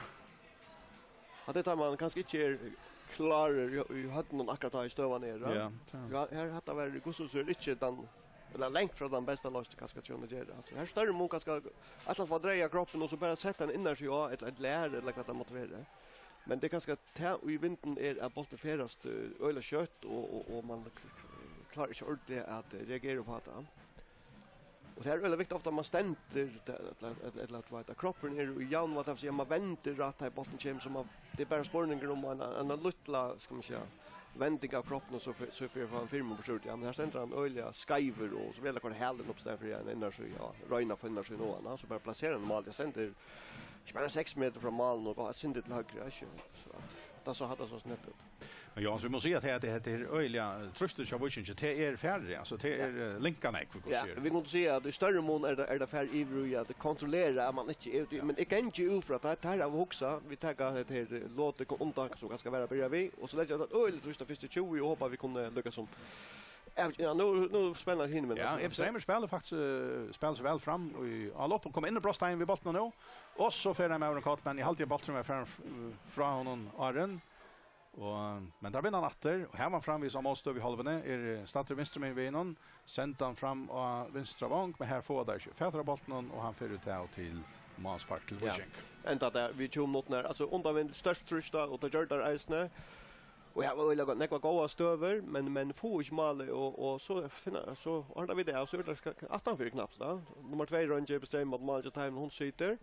At tað er tá man kanska ikki er klárur í, í høvdinum akkurát tá í støðan er, ja. Ja, tað. Ja, her hatta var, hvussu so er ikki tann, ella langt frá tann besta loysn, kanska, hjá honum at gera. Altso, her er størri mun kanska, at hann fær dreiað kroppin og so bara sett ein innarsíðu á, ella eitt lær, ella hvat tað mátti vera. Men tað er kanska tað, í vindin er, at bólturin ferðast, eh, øgiliga skjótt, og, og, og man k-, k-, klárar ikki ordiliga at, eh, reagera upp á tað. Og tað er øgiliga viktigt ofta, at man stendur, ella, ella, ella, ella, at, at, at kroppurin er í javnvági, tað vil siga, man vendir rætt, tá bólturin kemur, so man, tað er bara spurningur um ein, ein, ein lítla, skal man siga, vending av kroppinum, so fer, so fer hann fyri meg burtur. Ja, men her stendur hann øgiliga skeivur, og so velur hann hælin upp í staðin fyri ein innarsíðu, ja, royna at fáa innarsíðuna á hann, ja, so bara plaserar hann málið, hann stendur ikki meira enn seks metrar frá málinum og eitt sindur til høgru, ikki? So at, tað sá, hatta sá snett út. Men Jóanes, vit mugu siga, at tað, tað, tað er øgiliga, eh, trýstið hjá Víkingi, tað er farið, altso, tað Ja. er, eh, linkað nógv, hvussu Ja, er. vit kunnu siga, at í størri mun er tað, er tað farið yvir í at kontrollera, at man ikki er úti, Ja. men eg gangi út frá, at tað, tað er av hugsa, vit taka hetta her, eh, lotið undan, sum kanska vera at byrja við, og so leggja tað øgiliga trýst á fyrstu tjúgu og hopa, vit kunnu líka sum Ja, ja, nú, nú er spennandi hinumegin. Ja, Ebi Streymur spælir faktiskt, eh, spælir seg væl fram í, á lopp og kemur inn í brotsteigin við bóltinum nú. Og so fer hann við ein kort, men eg haldi, at bólturin var farin f-, frá honum áðrenn. Og, men tað vinnur hann aftur, og her var hann framvegis á mótstøðu í hálvuni, er, eh, staddur vinstru megin við honum, senda hann fram á vinstra vong, men her fáa teir ikki fatur á bóltinum, og hann fer út av til málspark til Ja. Víking. Enda tað, við tjúgu minuttirnar, altso, undan vind, stórt trýst á, og tað gjørdu teir eisini. Og her var øgiliga gott, nógvar góðar støður, men, men fáa ikki málið, og, og so finna, so ordna vit tað, og so er tað sk-, aftanfyri knapt, da. Nummar tvey roynir, Ebi Streymur, móti málinum hjá teimum, hon situr,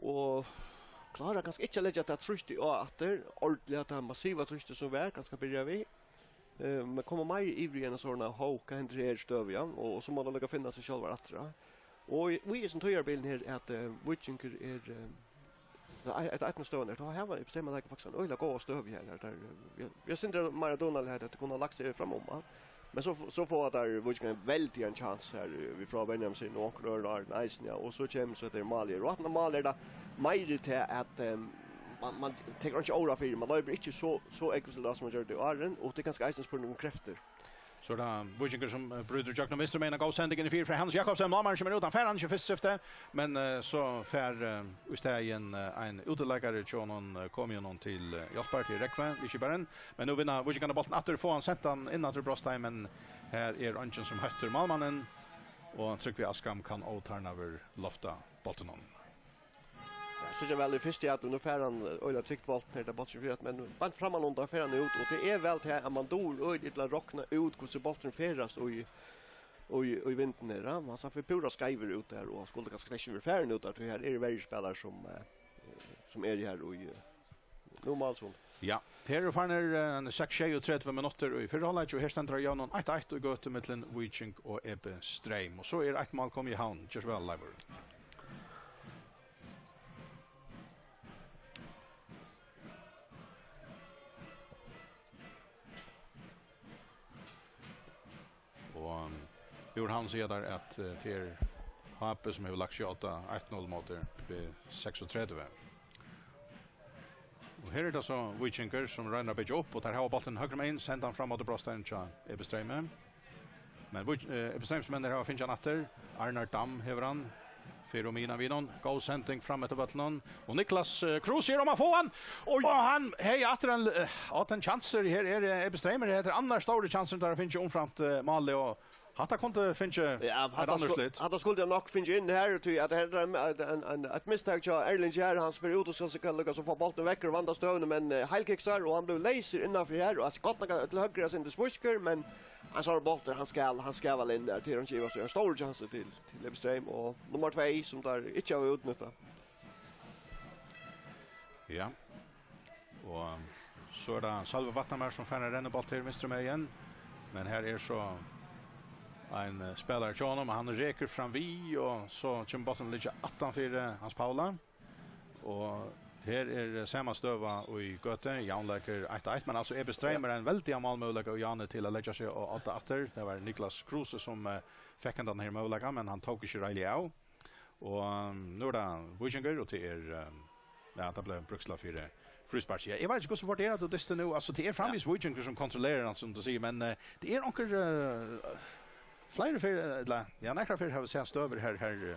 og klárar kanska ikki at leggja tað trýstið á aftur, ordiliga tað massiva trýstið sum var, kanska byrja við. Eh, men koma meir yvir í eina sovorðna, hó, hvat hendir her støðu, ja, og, og so má tað líka finna seg sjálvar aftur, ja. Og í, í hesum tíðarbilum her, at, eh, Víkingur er, eh, tað er, tað er eisini støðan er, tá hava Ebi Streymur faktiskt eina øgiliga góða støðu her, her, der, eh, vit, vit eru sindur meira dugnalig her, at kunna lagt seg fram um, ja. Men so, so fáa teir Víkingar ein veldigan kjans her, eh, við frá Benjamin sín og onkur øðrum eisini, ja, og so kemur so tað málið her. Og aftan á málið er tað meiri til at, eh, man, man tekur ikki óra fyri, man loypur ikki so, so ógvusligt á sum man gjørdi áðrenn, og tað er kanska eisini spurning um kreftir. So er tað Víkingur sum, eh, brýtur ígjøgnum vinstru megin, góð sending inn í fyri frá Hans Jakobsen, málmaðurin kemur út, hann fær hann ikki í fyrsta skifti, men, eh, so fær, eh, í staðin, eh, ein útileikari hjá honum, eh, komið honum til, eh, hjálpar til Rógvu, viðskiparin. Men nú vinna Víkingarnir bóltin aftur, fáa hann sent hann inn aftur í brotsteigin, men her er eingin sum hóttir málmannin, og Trygvi Askham kann ótarnaður lofta bóltinum. Ja, so er væl í fyrstu, at nú fær hann, eh, øgiliga trygt bóltin her, tað bóltin fyri at, men beint framman undan fær hann út, og tað er væl til at man dugir øgiliga illa at rokna út, hvussu bólturin ferðast í, í, í vindinum her, ja. Man sá fyri púra skeivur út der, og skuldi kanska slett ikki verið farin út der, tí her eru verjuspælarar sum, eh, sum eru her í, eh, nú málsum. Ja, her eru farnir, eh, seks, sjeyogtretivu minuttir í fyrra hálvleiki, og her stendur á jøvnum eitt eitt í gøtu millum Víking og Ebi Streym. Og so er eitt mál komið í havn. Ger so væl, Leivur. Og, um, Úr Havn siga teir, at, eh, tað er H B, sum hevur lagt seg á eitt null móti B seksogtretivu. Og her er tað so Víkingur, sum roynir at byggja upp, og teir hava bóltin høgru megin, senda hann fram móti brotsteigin hjá Ebi Streymi. Men Vík-, eh, Ebi Streyms menn hava fingið hann aftur. Arnar Dam hevur hann. Fer um miðjuna við honum. Góð sending fram eftir vøllinum. Og Niklas, eh, Kruse er um at fáa hann. Og hann, hey, aftur ein, eh, á, ein kjansur. Her er, eh, Ebi Streymi. Hetta er annar stórur kjansur, teir hava fingið umframt, eh, málið, og hatta kundi fingið Ja, eitt hatta annað sku-, slit. hatta skuldi hann nokk fingið inn her, tí at hetta er ein, ein, ein, ein, eitt mistak hjá Erling her, hann fer út og skal, skal líka so fáa bóltin vekk og vanda støðuna, men, eh, heilkiksar, og hann blívur leysur innanfyri her, og altso gott nokk til høgru, altso, inn til Svískur, men ein sånn bóltur, hann skal, hann skal væl inn der, tí hann gevur so ein stór kjansur til, til Ebi Streym, og nummar tvey, sum teir ikki hava útnyttað. Ja. Og so er tað Sølvi Vatnamar, sum fær ein rennibolt her vinstru megin. Men her er so Ein, eh, spælari hjá honum, hann rekur fram við, og so kemur bólturin liggja aftan fyri, eh, Hans Paula. Og her er, eh, sama støða í Gøtu, javnleikur eitt eitt, men altso, Ebi Streymur, ein veldigan málmøguleika í Javni til at leggja seg á odda aftur. Tað var Niklas Kruse sum, eh, fekk hendan her møguleikan, men hann tók ikki reiðiliga av. Og, um, nú er tað Víkingur, og tað er, um, ja, tað bleiv brúkslag fyri fríspark. Ja, eg veit ikki, hvussu fórt er at tú dysti nú. Altso, tað er framvegis Víkingur sum kontrollerar hann, sum tú sigur, men, eh, tað er onkur, eh, fleiri ferð, ella, ja, nakrar ferð hava vit sæð støður her, her, eh,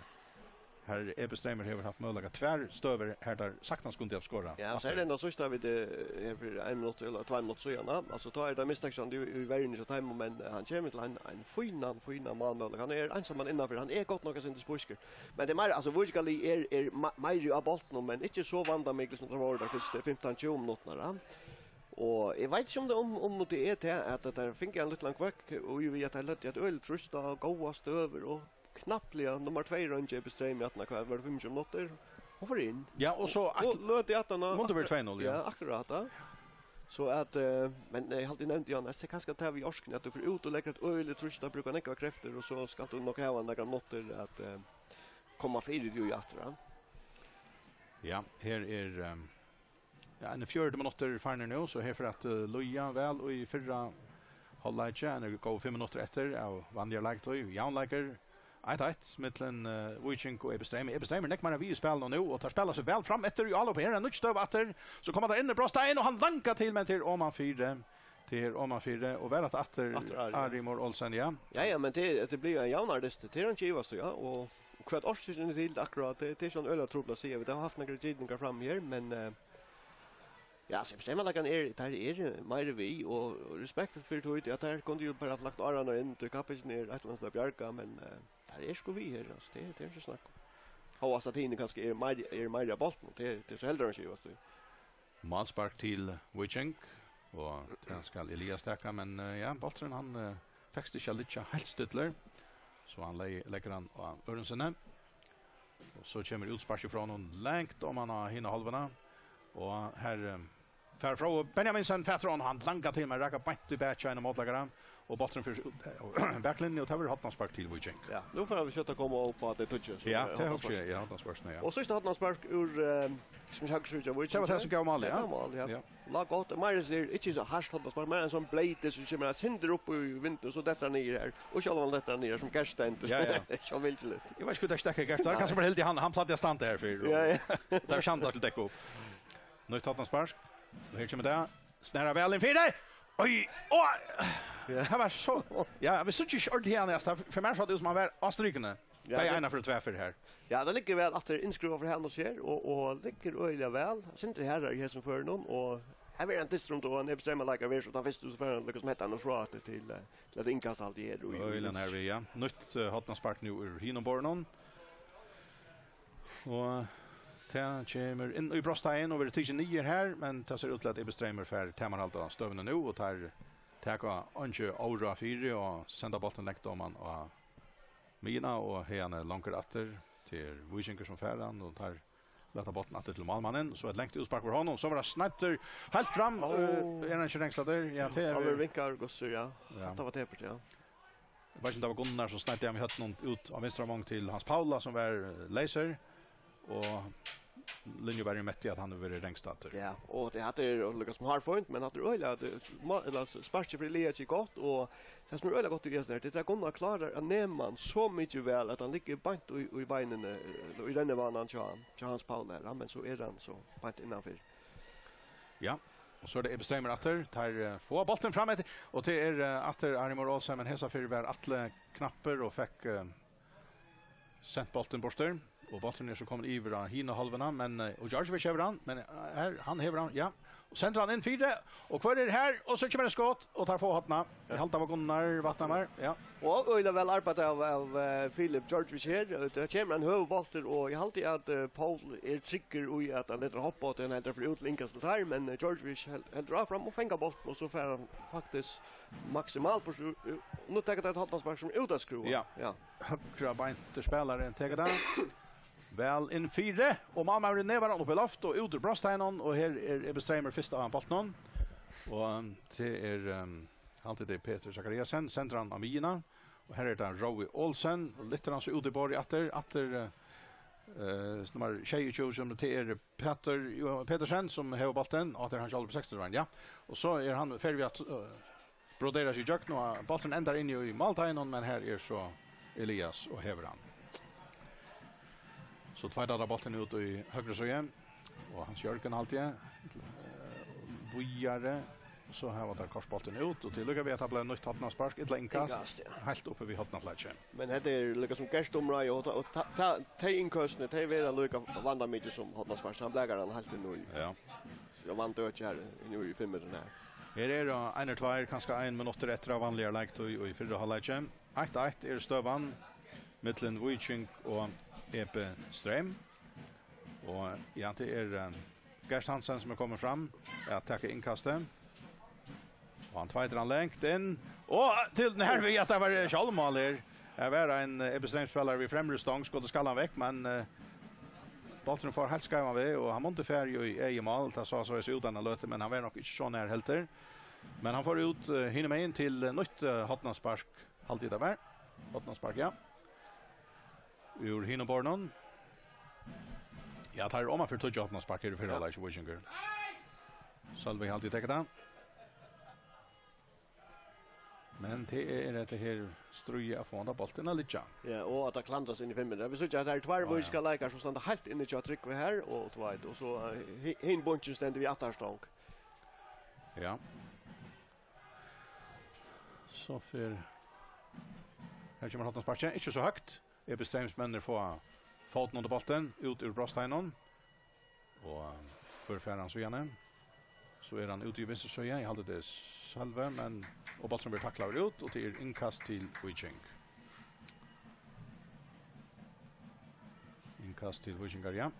her Ebi Streymur hevur havt møguleika. Tvær støður her, tað saktans kundi havt skorað. Ja, serliga tað síðsta vit, eh, her fyri ein minutt ella tveir minuttir síðan, ja. Altso, tá er tað mistaksandi í, í verjuni hjá teimum, men, eh, hann kemur til ein, ein fínan, fínan málmøguleika. Hann er einsamallur innanfyri, hann er gott nokk eitt sindur spískur. Men tað er meira, altso, Víkingur er, er ma-, meiri á bóltinum, men ikki so vandamiklir sum teir vóru teir fyrstu fimtan tjúgu minuttirnar, ja. Og eg veit ikki um tað, um, um tað er tað, at, at teir fingu ein lítlan kvøkk, og eg veit at teir løgdu eitt øgiligt trýst á góðar støður, og knappliga nummar tvey royndi Ebi Streymur í aftan á, hvat var tað, fimmogtjúgu minuttir? Hon fer inn. Ja, og so og løti aftan á. Mundi verið tvey null, ja. Ja, akkurát, ja. So at, eh, men eg haldi, eg nevndi, Jan, at tað er kanska tað við orkuni, at tú fer út og leggur eitt øgiligt trýst, at brúka nógvar kreftir, og so skalt tú nokk hava nakrar minuttir at, eh, koma fyri tí aftur, ja. Ja, her er, ehm, ja, ein fjøruti minuttir farnir nú, so her fer at, eh, líða væl í fyrra hálvleiki. Ein er góð fimm minuttir eftir av vanligari leiktíð. Javnleikur eitt eitt millum, eh, Víking og Ebi Streymur. Ebi Streymur er nógv meira við í spælinum nú, og teir spæla seg væl fram eftir í álopinum. Her er ein nýggj støða aftur. So koma teir inn í brotsteigin, og hann langar til, men tað er omanfyri. Tað er omanfyri. Og væl aftur, Ari. Ari Mohr Olsen, ja. Ja, ja, men tað, tað blívur ein javnari dysti. Tað er hann ikki ivast í, ja. Og hvat orsøkin er til akkurát, tað, tað er ikki so øgiliga trupult at siga. Vit hava havt nakrar gitingar frammi her, men, eh, ja, so, so er, teir eru meira við, og respekt fyri tí, at teir kundu jú bara havt lagt árarnar inn, tí kappingin er eitt ella annað at bjarga, men, eh, teir eru sko við her, altso, tað, tað er ikki snakk um. Hóast at hini kanska eru meir, eru meira á bóltinum, tað, tað er so heldur hann ikki ivast í. Málspark til Víking, og tað skal Elias taka, men, eh, ja, bólturin, hann, eh, fekst ikki at liggja heilt stillur, so hann lei-, leggur hann á ørn sinni. Og so kemur útspark frá honum langt oman á hina hálvuna, og her, eh, fær Fróði Benjaminsen fatur á honum, hann langar til, men rakar beint í bakið á einum mótleikara. Og bólturin fer út, eh, baklinju, og tað verður hornaspark til Víking. Ja, nú fara vit skjótt at koma upp á tey tíggju, so, ja, eh, tað hugsi eg, hornaspark. Ja, hornaspark, ja. Og síðsta hornaspark úr, eh, sum sagt, síggja Víking. Tað var tað sum gav málið, ja. Tað gav málið, ja. Ja. Lá gott, meira seg ikki so hart hornaspark, men ein sånn bleyta sum kemur eitt sindur upp í vindin, og so dettur hann niður her. Og sjálvandi dettur hann niður her sum Gerstein. Ja, ja. Sjálvandi ikki. Eg veit ikki, hvat tað steðgar Gerstein. Nei. Kanska bara helt hann, hann plagdi at standa her fyrr. Ja, ja. Tað var skeivt til dekka upp. Nýtt hornaspark. Og her kemur tað. Snara væl inn fyri. Oj! Åh! Ja. Tað var so. Ja, vit síggja ikki ordiliga hann, ja, fyri mær sá tað út sum hann var á strikuni. Ja, bæði tað eina ferð og tvær ferðir her. Ja, tað liggur væl aftur innskruvað fyri hann og sær, og, og liggur øgiliga væl. Sindur harðari í hesum førinum, og her verður ein dystur um tað, og ein Ebi Streymur leikari verður so tann fyrsti, so fær hann líka sum hentan og frá aftur til, eh, til at inkasta alt í her. Øgiliga nær við, ja. Nýtt, eh, hornaspark nú úr hinum borðinum. Og tað kemur inn í brotsteigin og verður tikin niður her, men tað sær út til, at Ebi Streymur fær tamarhald á støðuni nú, og teir taka einki óráð fyri og senda bóltin langt oman á miðjuna, og haðani longur aftur. Tað er Víkingur, sum fær hann, og teir lata bóltin aftur til málmannin. So eitt langt útspark fyri honum, so var tað sneitt heilt fram. Ó. Eh, er hann ikki rangstaddur? Ja, tað er. Hann verður vinkaður, góður, ja. Ja. Hatta var tepurt, ja. Eg veit ikki, um tað var Gunnar sum sneiddi hann við høvdinum út á vinstra mong til Hans Paula, sum var, eh, leysur. Og linjuverjurin metti, at hann hevur verið rangstaddur. Ja, og tað, hatta er líka sum hárfínt, men hatta er øgiliga, at, eh, ma-, ella s-, sparkið fyri Elias er gott, og tað sum er øgiliga gott í hesum her, tað er, at Gunnar klárar at nema hann so mikið væl, at hann liggur beint í, í beinini, eh, í rennibanan hjá, hjá Hans Paula her, ja, men so er hann so beint innanfyri. Ja, og so er tað Ebi Streymur aftur. Teir, eh, fáa bóltin fram eftir, og tað er, eh, aftur Ari Mohr Olsen, men hesa ferð var Atli knappur og fekk, eh, sent bóltin burtur. Og bólturin er so komin yvir á hina hálvuna, men, eh, og Djordjevic hevur hann, men, eh, her, hann hevur hann, ja. Og sendir hann inn fyri, og hvør er her? Og so kemur eitt skot, og teir fáa hornið. Eg haldi, tað var Gunnar Vatnhamar, ja. Og øgiliga væl arbeitt av, av, eh, Filip Djordjevic her. Eh, tað kemur ein høgur bóltur, og eg haldi at, eh, Poul er tryggur í at hann letur hoppa, og at hann heldur fyri út til innkast til teir, men, eh, Djordjevic hel-, heldur áfram og fangar bóltin, og so fær hann faktiskt maksimalt burtur. Nú tekur teir eitt hornaspark sum er út at skrúva. Ja. Ja. Høgra beint spælari tekur tað. Væl inn fyri, og málmaðurin nevar hann upp í loft og út úr brotsteiginum, og her er Ebi Streymur fyrst á bóltinum. Og, um, tað er, um, Haldi tað er Petur Zachariasen, sendir hann á miðjuna. Og her er tað Rói Olsen, og lyftir hann so út í borðið aftur, aftur, eh, eh, nummar sjeyogtjúgu, sum tað er Petur Jo-, Petersen, sum hevur bóltin, og aftur hann sjálvur på sekstan, ja. Og so er hann ferdig við at, eh, brodera seg í gjøgn, og bólturin endar inni í málteiginum, men her er so Elias og hevur hann. So tveitar hann bóltin út í høgru síðu, og Hans Jørgen haldi eg, eh, víðari, so hava teir koyrt bóltin út, og til líka við at tað bleiv nýtt hornaspark, illa innkast, Innkast, ja. Heilt uppi við hornaflakið. Men hetta er líka sum gerst umráði, og ta-, og ta-, ta-, tey innkøstini, tey verða líka vandamikil sum hornaspark, so hann blakar hann heilt inn í. Ja. So hann vann døkið her, inn í fimm metrar her. Her eru einir tveir, kanska ein minuttur eftir av vanligari leiktíð í fyrra hálvleiki. Eitt eitt er støðan millum Víking og E B Streym. Og ja, tað er, eh, Gert Hansen sum er komin fram at taka innkastið. Og hann tveitar hann langt inn. Og til nær við at tað var sjálvmál her. Her var ein, eh, E B Streym-spælari við fremri stong, skotið skal hann vekk, men, eh, bólturin fór heilt skeivan veg, og hann mundi farið í egið mál. Tað sá so út eina løtu, men hann var nokk ikki so nær heldur. Men hann fór út, eh, hinumegin til, eh, nýtt, eh, hornaspark, haldi eg tað var. Hornaspark, ja. Úr hinum borðinum. Ja, tað er oman fyri tíggju hornaspark her í fyrra Ja. hálvleiki, Víkingur. Sølvi haldi eg tekur tað. Men tað er hetta her stríðið at fáa handa bóltin at liggja. Ja, og at tað klandrast inn í fimmuna. Vit síggja at tað eru tveir Ja, ja. víkskar leikar sum standa heilt inni hjá Trygve her, og Tveit, og so, eh, hi-, hin bunkin stendur við aftanstong. Ja. So fer, her kemur hornasparkið, ikki so høgt. E B Streyms menn fáa fótin undir bóltin, út úr brotsteiginum. Og, eh, hvør fær hann síðani? So er hann úti í vinstru síðu, eg haldi tað er Sølvi, men, og bólturin verður taklaður út, og tað er innkast til Víking. Innkast til Víkingar, ja.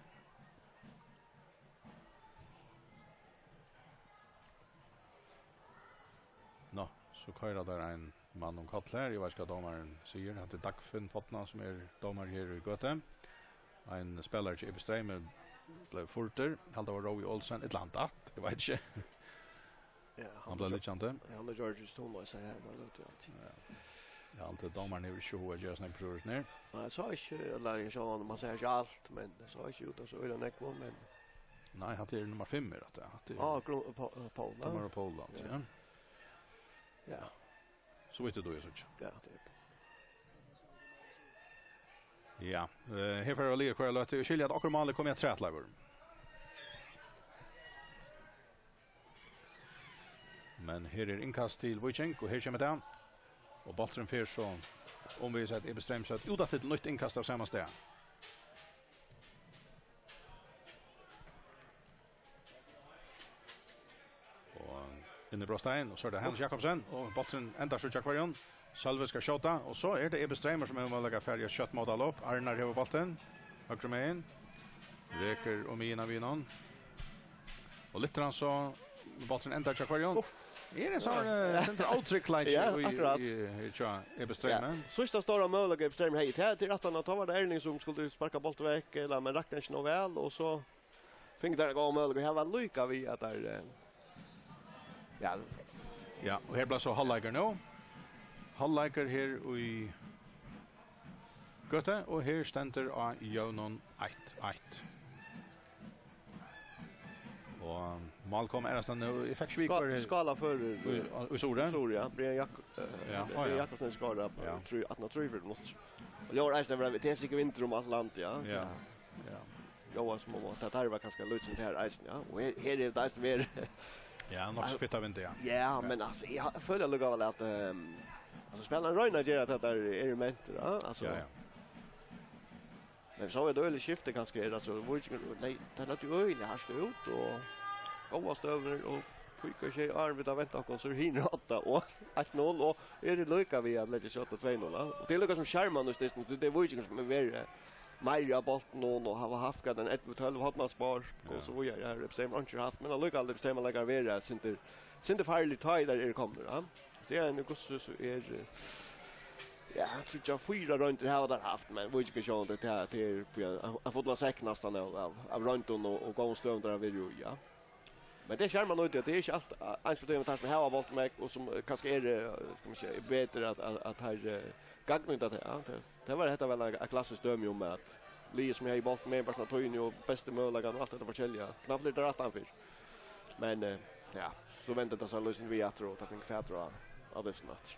Nå, so koyra teir ein mann um koll her. Eg veit ikki hvat dómarin sigur. Hatta er Dagfinn Fodna, sum er dómari her í Gøtu. Ein spælari til E B Streym er bleivur furdur. Haldi tað var Rói Olsen, ella hann datt, eg veit ikki. Ja, Hann bleiv liggjandi. Ja, hann er George Tonøy, sigur her, men det er alltid. Ja. Ja, hann, dómarin hevur ikki hug at gera so nógv prøvur her. Nei, eg sá ikki, ella eg sá hann, man sær ikki alt, men eg sá ikki út av so øgiliga nógv, men Nei, hann er nummar fimm, er hatta. Hann er Ah, Gro-, Pa-, Paul, ja. Dómari Paul, Ja. ja. Ja. So vidt eg dugi at síggja. Ja, tað er. Ja, eh, her fer at líða hvørja løtu. Eg skilji at okkurt mál er komið afturat, Leivur. Men her er innkast til Víking, og her kemur tað. Og bólturin fer so umvegis at E B Streym sett út aftur til nýtt innkast av sama stað. Og inn í brotsteigin, og so er tað Hans Jakobsen, og bólturin endar so hjá hvørjum. Sølvi skal skjóta, og so er tað E B Streymur sum hevur møguleika at fara í eitt skjótt mótanlop. Arnar hevur bóltin, høgru megin. Rekur um miðjuna við honum. Og lyftir hann so, bólturin endar hjá hvørjum. Uff. Er tað so, Ja. eh, stendur ótrygt leiki Ja, í, akkurát. í, í, hjá E B Streymur? Ja. Síðsta stóra møguleika E B Streymur hevði, tað, tað er aftan á, tá var tað Erling sum skuldi sparka bóltin vekk, ella, men raknaði ikki nóg væl, og so fingu teir ein góðan møguleika. Her var líka við at teir, eh, ja. Ja, og her bleiv so hálvleikur nú. Hálvleikur her í Gøtu, og her stendur á jøvnum eitt eitt. Og mál kom aðrastaðni, og eg fekk ikki við Ská-, hvør her. Skálaførur, Í, í Suðuroy? Suðuroy, ja. Brian Jak-, eh, Ja, Brian á, ja. Jakobsen skárar Ja. trý, aftan á trýogfjøruti minuttir. Og ljóðar eisini vera, tað er sikkurt vindur um alt land, ja. Ja, ja. Ljóðar sum um at tað var kanska lítið sum tað her eisini, ja. Og her, her er tað eisini verið. Ja, nokk so fitt av vindi, ja. Ja, Ja. men altso, eg ha-, føli allíkavæl at, ehm, altso, spælararnir royna at gera tað teir eru mentir, ja. Altso, Ja, ja. Men so er tað øgiliga skifti kanska, er, altso, Víkingur, nei, teir løgdu øgiliga hart út, og góðar støður, og píkur seg, áðrenn vit hava vent okkum, so er hinir átta, og eitt null, og eru líka við at leggja seg átta tvey null, ja. Og tað er líka sum sjarman í dystinum, tað er Víkingur sum er verið meira á bóltinum og hava havt, hvat, enn ellivu tólv hornaspark og Ja. so víðari. Her er Epstein einki havt, men allíkavæl Epstein man leggja vera sindur, sindur farligt tá ið teir eru komnir, ja. So er ein í hvussu so er, eh, ja, eg trúgvi fýra royndir hava teir havt, men Víkingur sjálvandi, tað, tað er, ja, ein, ein fulla sekk næstan av, av, av royndum og, og góðum støðum teir hava verið í, ja. Men tað er skjermanýting, tað er ikki alt, eh, eins betýdandi við teir sum hava bóltin nógv og sum, eh, kanska eru, eh, skal man siga, betri at, at, at teir, eh, gagnnýta tað, ja. Tað, tað var, hetta var eitt, eitt klassiskt dømi um at liðið sum hevði bóltin nógv, bara sum hevði bestu møguleikarnar og alt hetta forskelliga. Knappliga er tað rætt anfyri. Men, eh, ja, so vendi tað seg lýsandi við aftur og tað fekk fatur á, á dystin aftur.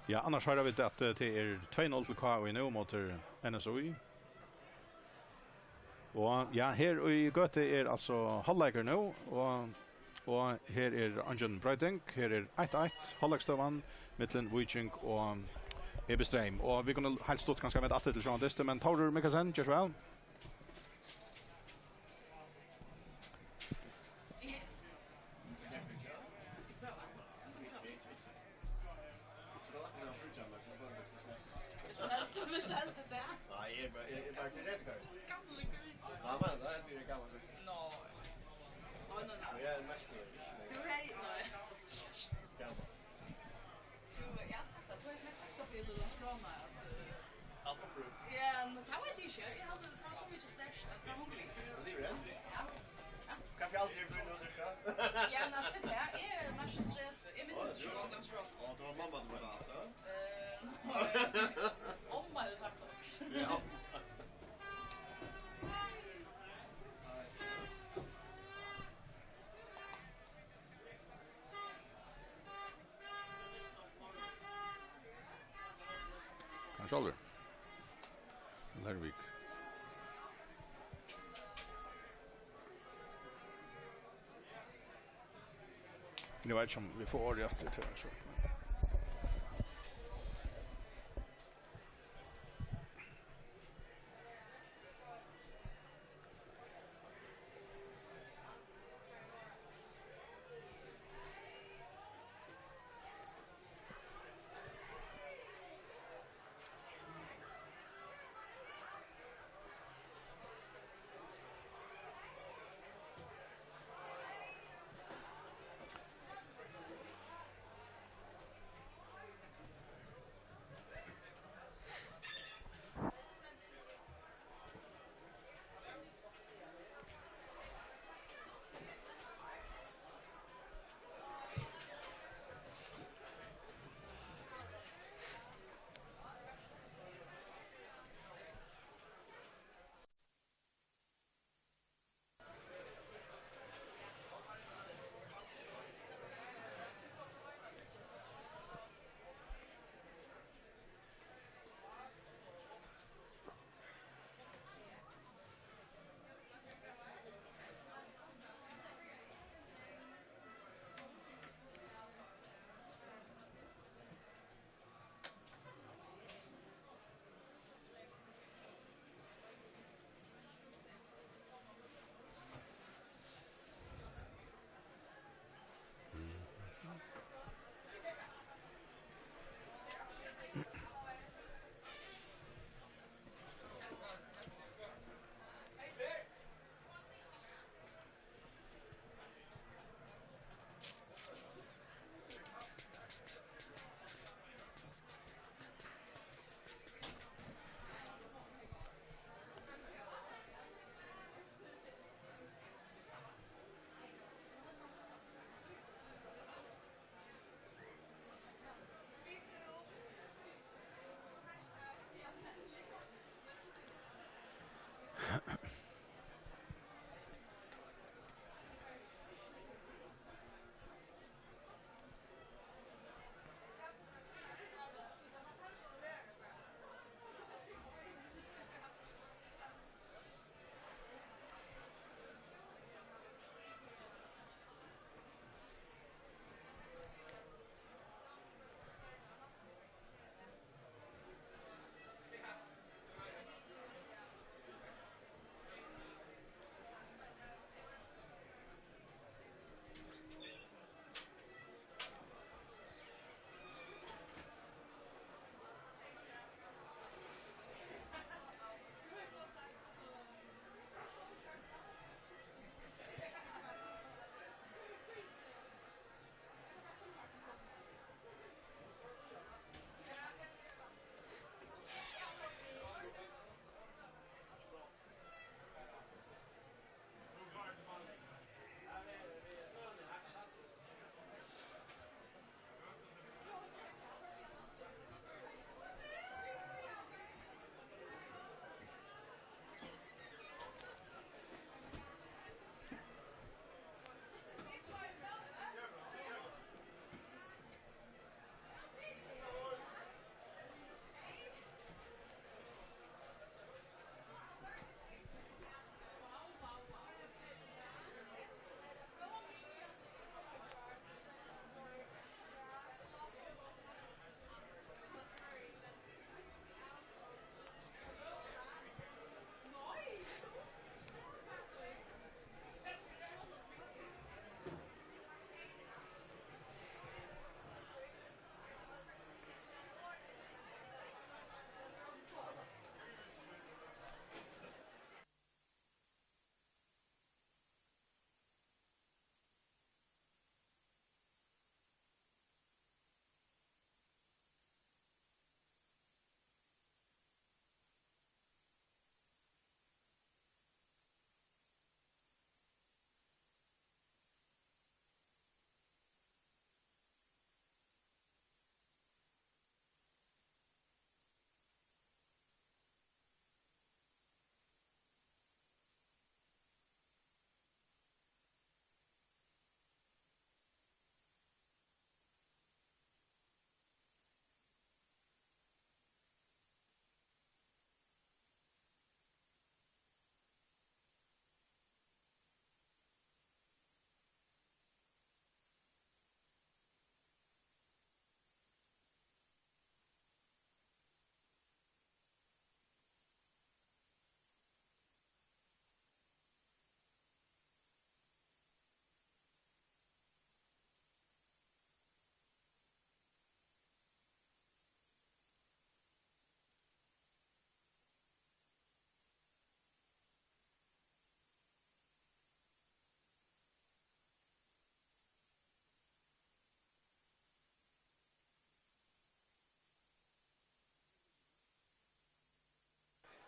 Ja, annars hoyra vit at, eh, tað er tvey null til K I nú móti N S Í. Og ja, her í Gøtu er altso hálvleikur nú, og, og her er eingin broyting. Her er eitt eitt, hálvleiksstøðan millum Víking og E B Streym. Og vit kunnu heilt stutt kanska venda aftur til sjálvan dystin, men Tórður Mikkelsen, ger so væl. Vilt tú heldur, vilt tú heldur tað? Nei, eg er bara, eg, eg er bara til reiðar. Gamli grísur. Nei, men tað er gamli grísur. Nei. Nei, nei, nei. Eg er mest til. Tú hevði, nei. Gaman. Tú, eg havi sagt at tú hevði sagt sexapil og langt frá mær at, eh, alt var prøvt. Ja, men tað veit eg ikki. Eg haldi, tað var so mikið sterkt at tað var hungrig. Hvat er tað? Ja. Ja. Hvat fyri aldur ert tú nú, cirka? Ja, men altso, tað er, eg eri næstan tretivu. Eg minnist ikki, jú, hon var so. Á, tað var mamma, tú var galt, ja? Eh, nei. Omma hevur sagt okkurt. Ja. Hann sjálvur. Leirvík. Eg veit ikki, um vit fáa orðið aftur til so.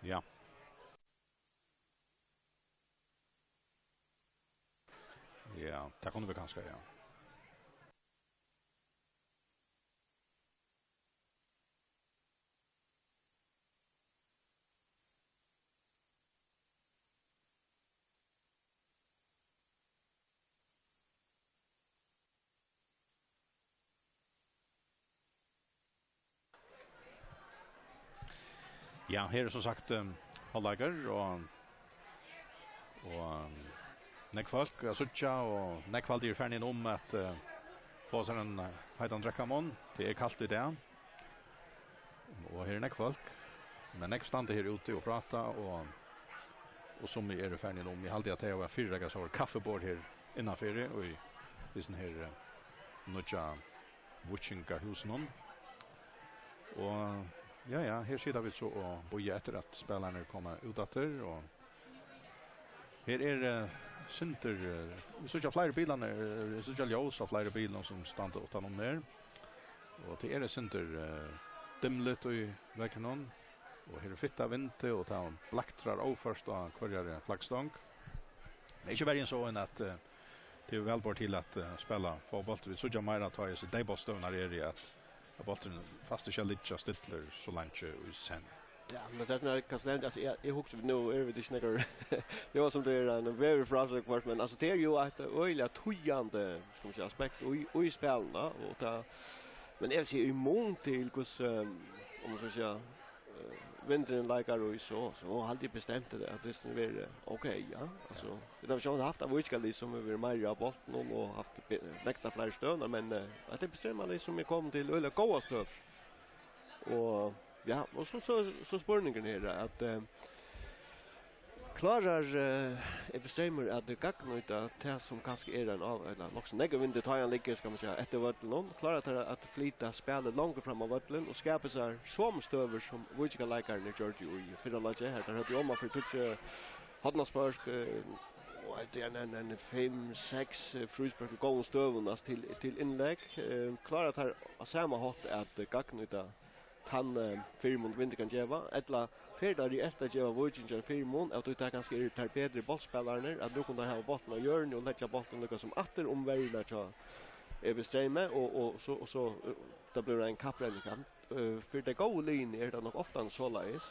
Ja. Ja, tað kunnu vit kanska, ja. Ja, her er sum sagt, um, hálvleikur og, og, um, nógv fólk at síggja, og nógv hava farið inn um at, uh, fáa sær ein, uh, heitan drekkamunn. Tað er kalt í dag. Og her er nógv fólk, men nógv standa her úti og práta, og, og summi eru farin inn um. Eg haldi, at tey hava fyrireikað sær kaffiborð her innanfyri í, í hesum her, eh, nýggja víkingarhúsinum. Og ja, ja, her sita vit so og bíða eftir, at spælararnir koma út aftur, og her er, eh, sindur, eh, vit síggja fleiri bilar, eh, vit síggja ljós á fleiri bilum, sum standa uttan um her. Og tað er eitt sindur, eh, dimligt í veðrinum. Og her er fitt av vindi, og tað blaktar óført á hvørjari flaggstong. Men ikki verri enn so, enn at, eh, tað er væl borð til at, eh, spæla fótbólt. Vit síggja meira, tá hesar deyðbóltsstøðurnar eru, at, at bólturin fastur skal liggja stillur so leingi í senn. Ja, men tað er kanska nevnt, altso, eg, eg hugsi, nú eru vit ikki nakar, tað var sum tað er, ein veðurfrásøgn, men, altso, tað er jú eitt øgiliga týðandi, skal man siga, aspekt í, í spælinum, og tað, men eg vil siga, í mun til hvussu, um, um man skal siga, eh, vindurin leikar í, so, so haldi eg bestemt, at, at tað skal vera, eh, ok, ja, altso, vit hava sjálvandi havt eitt víkingalið, sum hevur verið meira á bóltinum og havt be-, megna fleiri støðurnar, men, eh, at tað er Streymoyarlið, sum er komið til øgiliga góðar støður. Og, ja, og so, so, so spurningurin her, at, eh, klárar, eh, EB Streymur at gagnnýta tað, sum kanska er ein av-, ella nokk so nógvur vindur, tá hann liggur, skal man siga, eftir vøllinum? Klára teir at flyta spælið longur fram á vøllin og skapa sær somu støður, sum víkingaleikararnir gjørdu í fyrra leiki? Her, teir høvdu oman fyri tíggju hornaspørk, eh, og hetta er ein, ein, ein fimm, seks, eh, fríspørk í góðum støðum, altso, til, til innlegg. Eh, klára teir á sama hátt at gagnnýta tann, eh, fyrimun vindur kann geva, ella fer tað reelt at geva Víkingi ein fyrimun, av tí tað kanska eru teir betri bóltspælararnir, at nú kunnu teir hava bóltin á jørðini og leggja bóltin líka sum aftur um verjuna hjá EB Streymi, og, og so, og so, eh, tað blívur ein kapprenning, ja. Eh, fyri tey góðu liðini er tað nokk ofta soleiðis,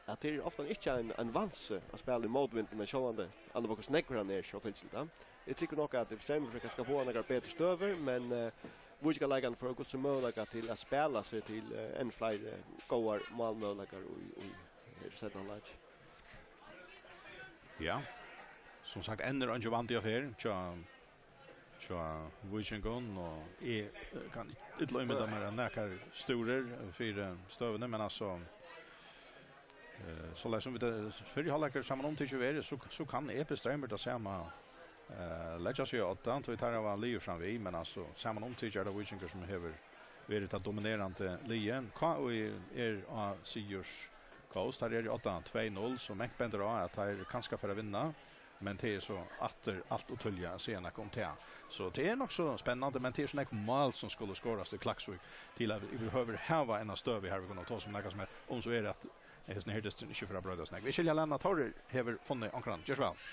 at tað er ofta ikki ein, ein vansi at spæla í mótvindi, men sjálvandi, annað hvussu nógvur hann er, so fylgir tað. Eg trúgvi nokk, at Streymoyarfólk skal fáa nakrar betri støður, men, eh, víkingaleikararnir fáa gott sum møguleika til at spæla seg til, eh, enn fleiri góðar málmøguleikar í, í, í seinna hálvleiki. Ja, sum sagt, enn er eingin vandi á ferð hjá, hjá Víkingum, og eg, eh, kann illa ímynda mær, at nakar stúrir fyri støðuni, men altso, Eh, soleiðis sum vit, eh, fyrri hálvleikur samanumtikið verður, so, so kann EB Streymur tað sama, eh, leggja seg í odda, tí teir hava liðið fram við, men altso, samanumtikið er tað Víkingur, sum hevur verið tað dominerandi liðið. K Í er á sigurskós, teir eru í odda tvey null, so mangt bendir á, at teir kanska fara at vinna, men tað er so aftur alt ov tíðliga at siga nakað um tað. So tað er nokk so spennandi, men tað er so nógv mál, sum skulu skorast í Klaksvík, til at vit yvirhøvur hava eina støðu her, vit kunnu tosa um nakað sum helst, um so er at hesin her dysturin ikki fer at broytast nógv. Vit skilja, Lena Tórður hevur funnið onkran. Ger so væl.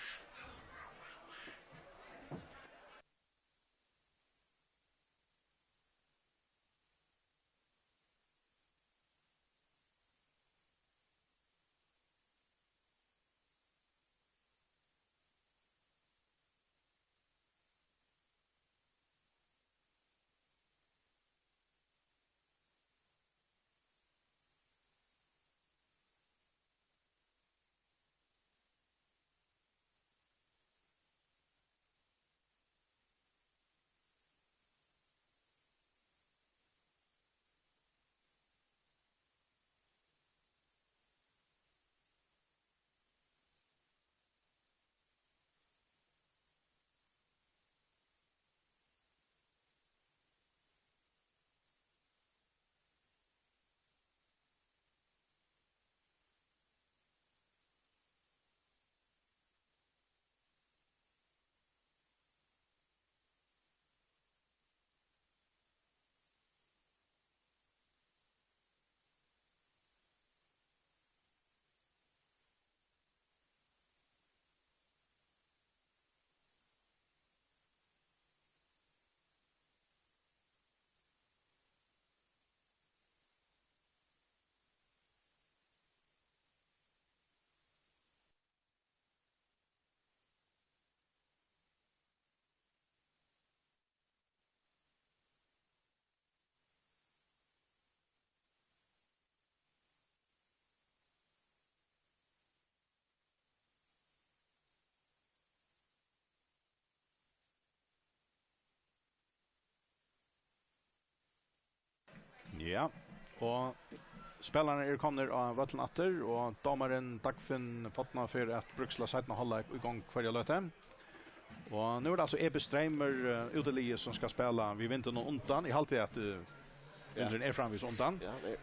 Ja, og spælararnir eru komnir á vøllin aftur, og dómarin Dagfinn Forna fer at bríksla seinna hálvleik í gongd hvørja løtu. Og nú er tað altso E B Streymoy, eh, útiliðið, sum skal spæla við vindinum undan. Eg haldi, at, eh, Ja. vindurin er framvegis undan. Ja, tað er.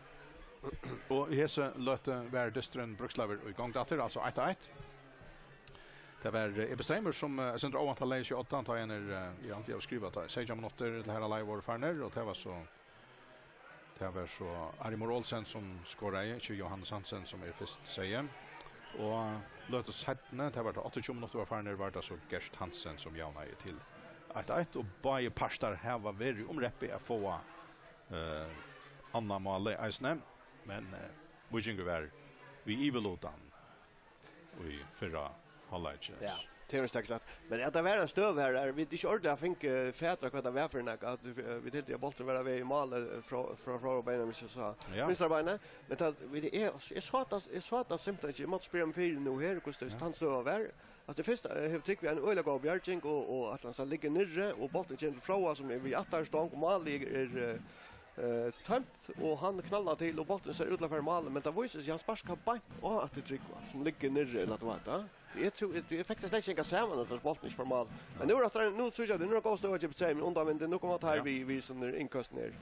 Og í hesi løtu var dysturin bríkslaður í gongd aftur, altso eitt eitt. Tað var, eh, E B Streymoy, sum, eh, eitt sindur óvæntað legði seg á oddan, tá hann er, eh, eg haldi, eg havi skrivað tað, seytjan minuttir til har leið vóru farnir, og tað var so Tað var so Arjun Olsen, sum skoraði, ikki Johannes Hansen, sum eg fyrst segði. Og løtu seinni, tað var tað áttaogtjúgu minuttir vóru farnir, var tað so Gert Hansen, sum javnaði til eitt eitt, og báðir partar hava verið um reppið at fáa, eh, annað málið eisini, men, eh, Víkingur var við yvirlutan í fyrra hálvleiki. Ja, tað er sterkt sagt. Men at tað var ein støða her, er vit ikki ordiliga fingu fatur á, hvat tað var fyri nakað, at, eh, vit hildu, at bólturin var á veg í mál, eh, frá, frá, frá beinanvegin, so sa Ja. vinstra beinið. Men tað, vit, eg, eg sá tað, eg sá tað simpelthen ikki. Eg mátti spyrja meg fyri nú her, hvussu Ja. tann støðan var. Altso, tað fyrsta, eh, hevur Trygvi eina øgiliga góða bjarging, og, og at hann so liggur niðri, og bólturin kemur til Fróða, sum er við aftari stong, og málið er, er, eh, eh, tómt, og hann knallar til, og bólturin sær út til at fara í mál, men tað vísir seg, hann sparkar beint á aftur Trygva, sum liggur niðri, ella hvat, ja. Eg trúgvi, eg, eg fekk tað slett ikki at hanga saman, at bólturin ikki fór í mál. Men nú er aftur, nú síggi eg, nú er góð støða hjá Streymoy, undan vindin, nú koma teir Ja. við, við sovorðnum innkøstum her.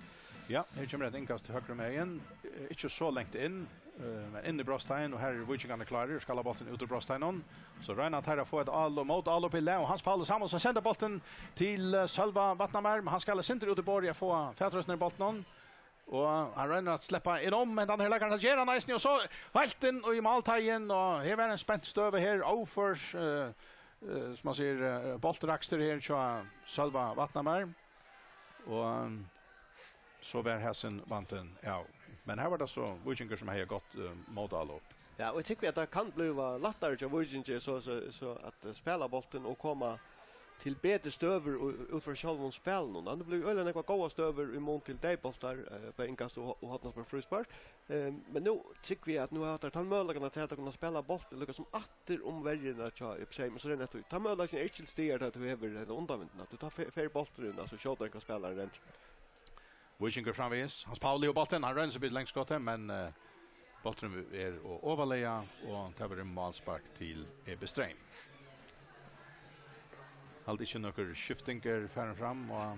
Ja, her kemur eitt innkast høgru megin, eh, ikki so langt inn, eh, men inn í brotsteigin, og her eru víkingarnir klárir, skalla bóltin út úr brotsteiginum. So royna teir at fáa eitt álop, mótálop í lag, og Hans Pauli Samuelsen sendir bóltin til, eh, Sølva Vatnamar, men hann skal eitt sindur út í borðið at fáa fatur á bóltinum. Og hann roynir at sleppa inn um, men tann her leikar hann at gera hann eisini, og so heilt inn í málteigin, og her var ein spent støða her, óførs, eh, eh, sum man sigur, eh, bóltrakstur her hjá Sølva Vatnamar. Og, um, so var hesin vandin av. Men her var tað so Víkingur, sum hevði gott, eh, mótálop. Ja, og eg tykki, at tað kann bliva lættari hjá Víkingi, so, so, so at, eh, spæla bóltin og koma til betri støður og út frá sjálvum spælinum. Tað blívur øgiliga nógvar góðar støður í mun til deyðbóltar, eh, bæði innkast og, og hornaspæl, fríspark. Eh, men nú tykki eg, at nú hava teir tann møguleikan at, at kunna spæla bóltin líka sum aftur um verjuna hjá E B Streymoy, men so er nettupp, tann møguleikin er ikki til staðar, tá tú hevur henda undanvindin, at tú tá fer, fer bólturin, altso skjóta ein spælara rendur. Víkingur framvegis. Hans Pauli hevur bóltin, hann roynir seg við langskotið, men, eh, bólturin er og ovarlaga, og tað verður málspark til E B Streymoy. Haldi ikki nøkur skifting er farin fram á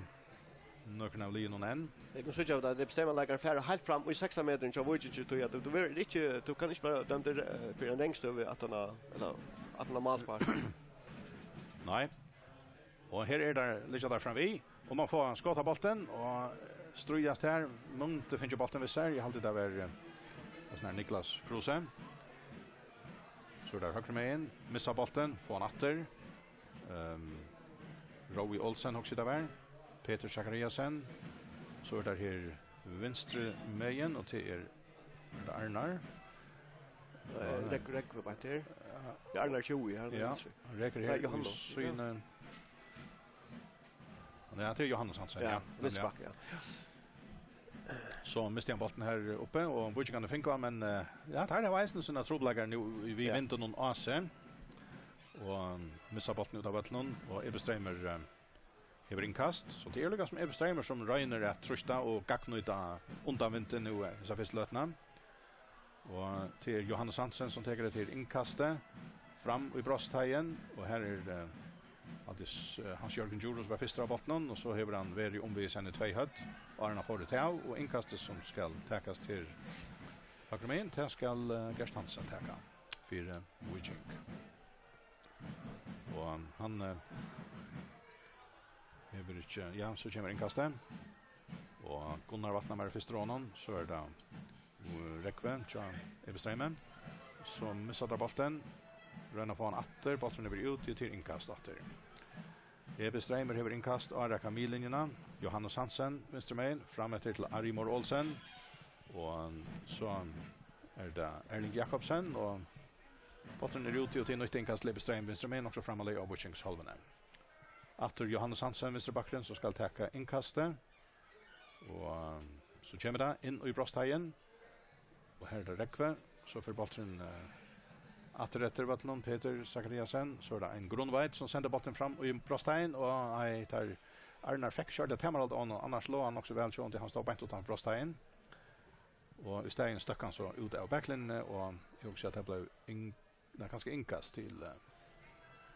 nøkrum av liðunum enn. Eg kann síggja, at E B Streymoy-leikarin fer heilt fram í sekstan metrum hjá Víkingi, tí at tú, tú verður ikki, tú kanst ikki blíva dømdur, eh, fyri eina rangstøðu aftan á, ella aftan á málspark. Nei. Og her er tað, liggja teir framvið, og man fær skot á bóltin, og stríðast her, Mundi fingið bóltin við sær, eg haldi, tað var, eh, ein sånn her Niklas Kruse. So er tað høgru megin, missa bóltin, fáa hann aftur. Ehm, Rói Olsen, hugsi eg tað var. Petur Zachariasen. So er tað her vinstru megin, og tað er, er tað Arnar. Eh, Rekk-, Rekve beint her. Ja. Ja, Arnar tjúgu, ja, Ja, vinstru. Rekur Nei, her Johannes, í síni Ja, tað er Johannes Hansen, Ja, ja. Vinstri bakki, ja. So misti hann bóltin her uppi, og víkingarnir fingu hann, men, eh, ja, teir hava eisini sínar trupulleikar nú í, við Ja. vindinum á seg. Og, um, missa bóltin út av vøllinum, og E B Streymoy, eh, hevur innkast. So tað er líka sum E B Streymoy sum roynir at trýsta og gagnnýta undanvindin nú, eh, hesa fyrstu løtuna. Og tað er Johannes Hansen sum tekur hetta her innkastið fram í brotsteigin, og her er, eh, Hans, eh, Hans Jørgen Djurhuus var fyrstur á bóltinum, og so hevur hann verið umvegis henni tvey høvd, áðrenn hann fór í tað, og innkastið sum skal takast her høgru megin, tað skal, eh, Gert Hansen taka fyri, eh, Víking. Og hann, eh, hevur ikki, ja, so kemur innkastið. Og Gunnar Vatnamar er fyrstur á honum, so er tað, eh, Rekve hjá E B Streymoy. So missa teir bóltin, royna at fáa hann aftur, bólturin er út, og til innkast aftur. E B Streymoy hevur innkast á raka miðlinjuna. Johannes Hansen, vinstru megin, fram eftir til Arjun Olsen. Og so er tað Erling Jakobsen, og bólturin er út, og til nýtt innkast til E B Streymoy, vinstru megin, og so framleiðis á Víkings hálvuni. Aftur Johannes Hansen, vinstri bakkurin, sum skal taka innkastið. Og, um, so kemur tað inn í brotsteigin. Og her er tað Rekve. So fer bólturin, eh, aftur eftir vøllinum, Petur Zachariasen. So er tað ein Grundtveit sum sendir bóltin fram í brotsteigin. Og nei, tað er Arnar fekk ikki ordiliga tamarhald á honum, annars lá hann nokk so væl, sjálvandi hann stóð beint uttan brotsteigin. Og í staðin stóð hann so út av baklinjuni, og eg hugsi, at tað bleiv inn-, nei, kanska innkast til, eh,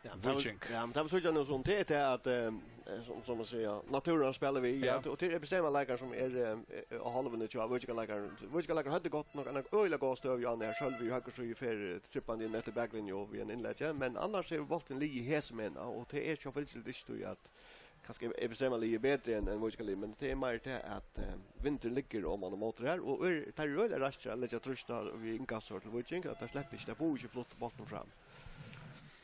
Ja, men tað var, Víking. Ja, men tað var so ikki nú sum tað er til at, eh, sum, sum man sigur, náttúran spælir við, ja, Ja. Og til er bestemma leikar sum er, eh, á hálvuni hjá Víkingarleikarum. Víkingarleikarar høvdu gott nokk eina øgiliga góða støðu, Jan, her sjálv í høgru síðu fer, eh, trippandi inn eftir baklinju og við ein innleggi, men annars hevur bólturin ligið hesum inn, og tað er sjálvfylgiliga ikki tí at kanska er bestemma liðið betri enn, enn Víkingarliðið, men tað er meir tað at, eh, vindurin liggur oman og móti her, og er, tað er øgiliga raskir at leggja trýst á við innkast til Víking, at tað sleppur ikki, tað fáa ikki flutt bóltin fram.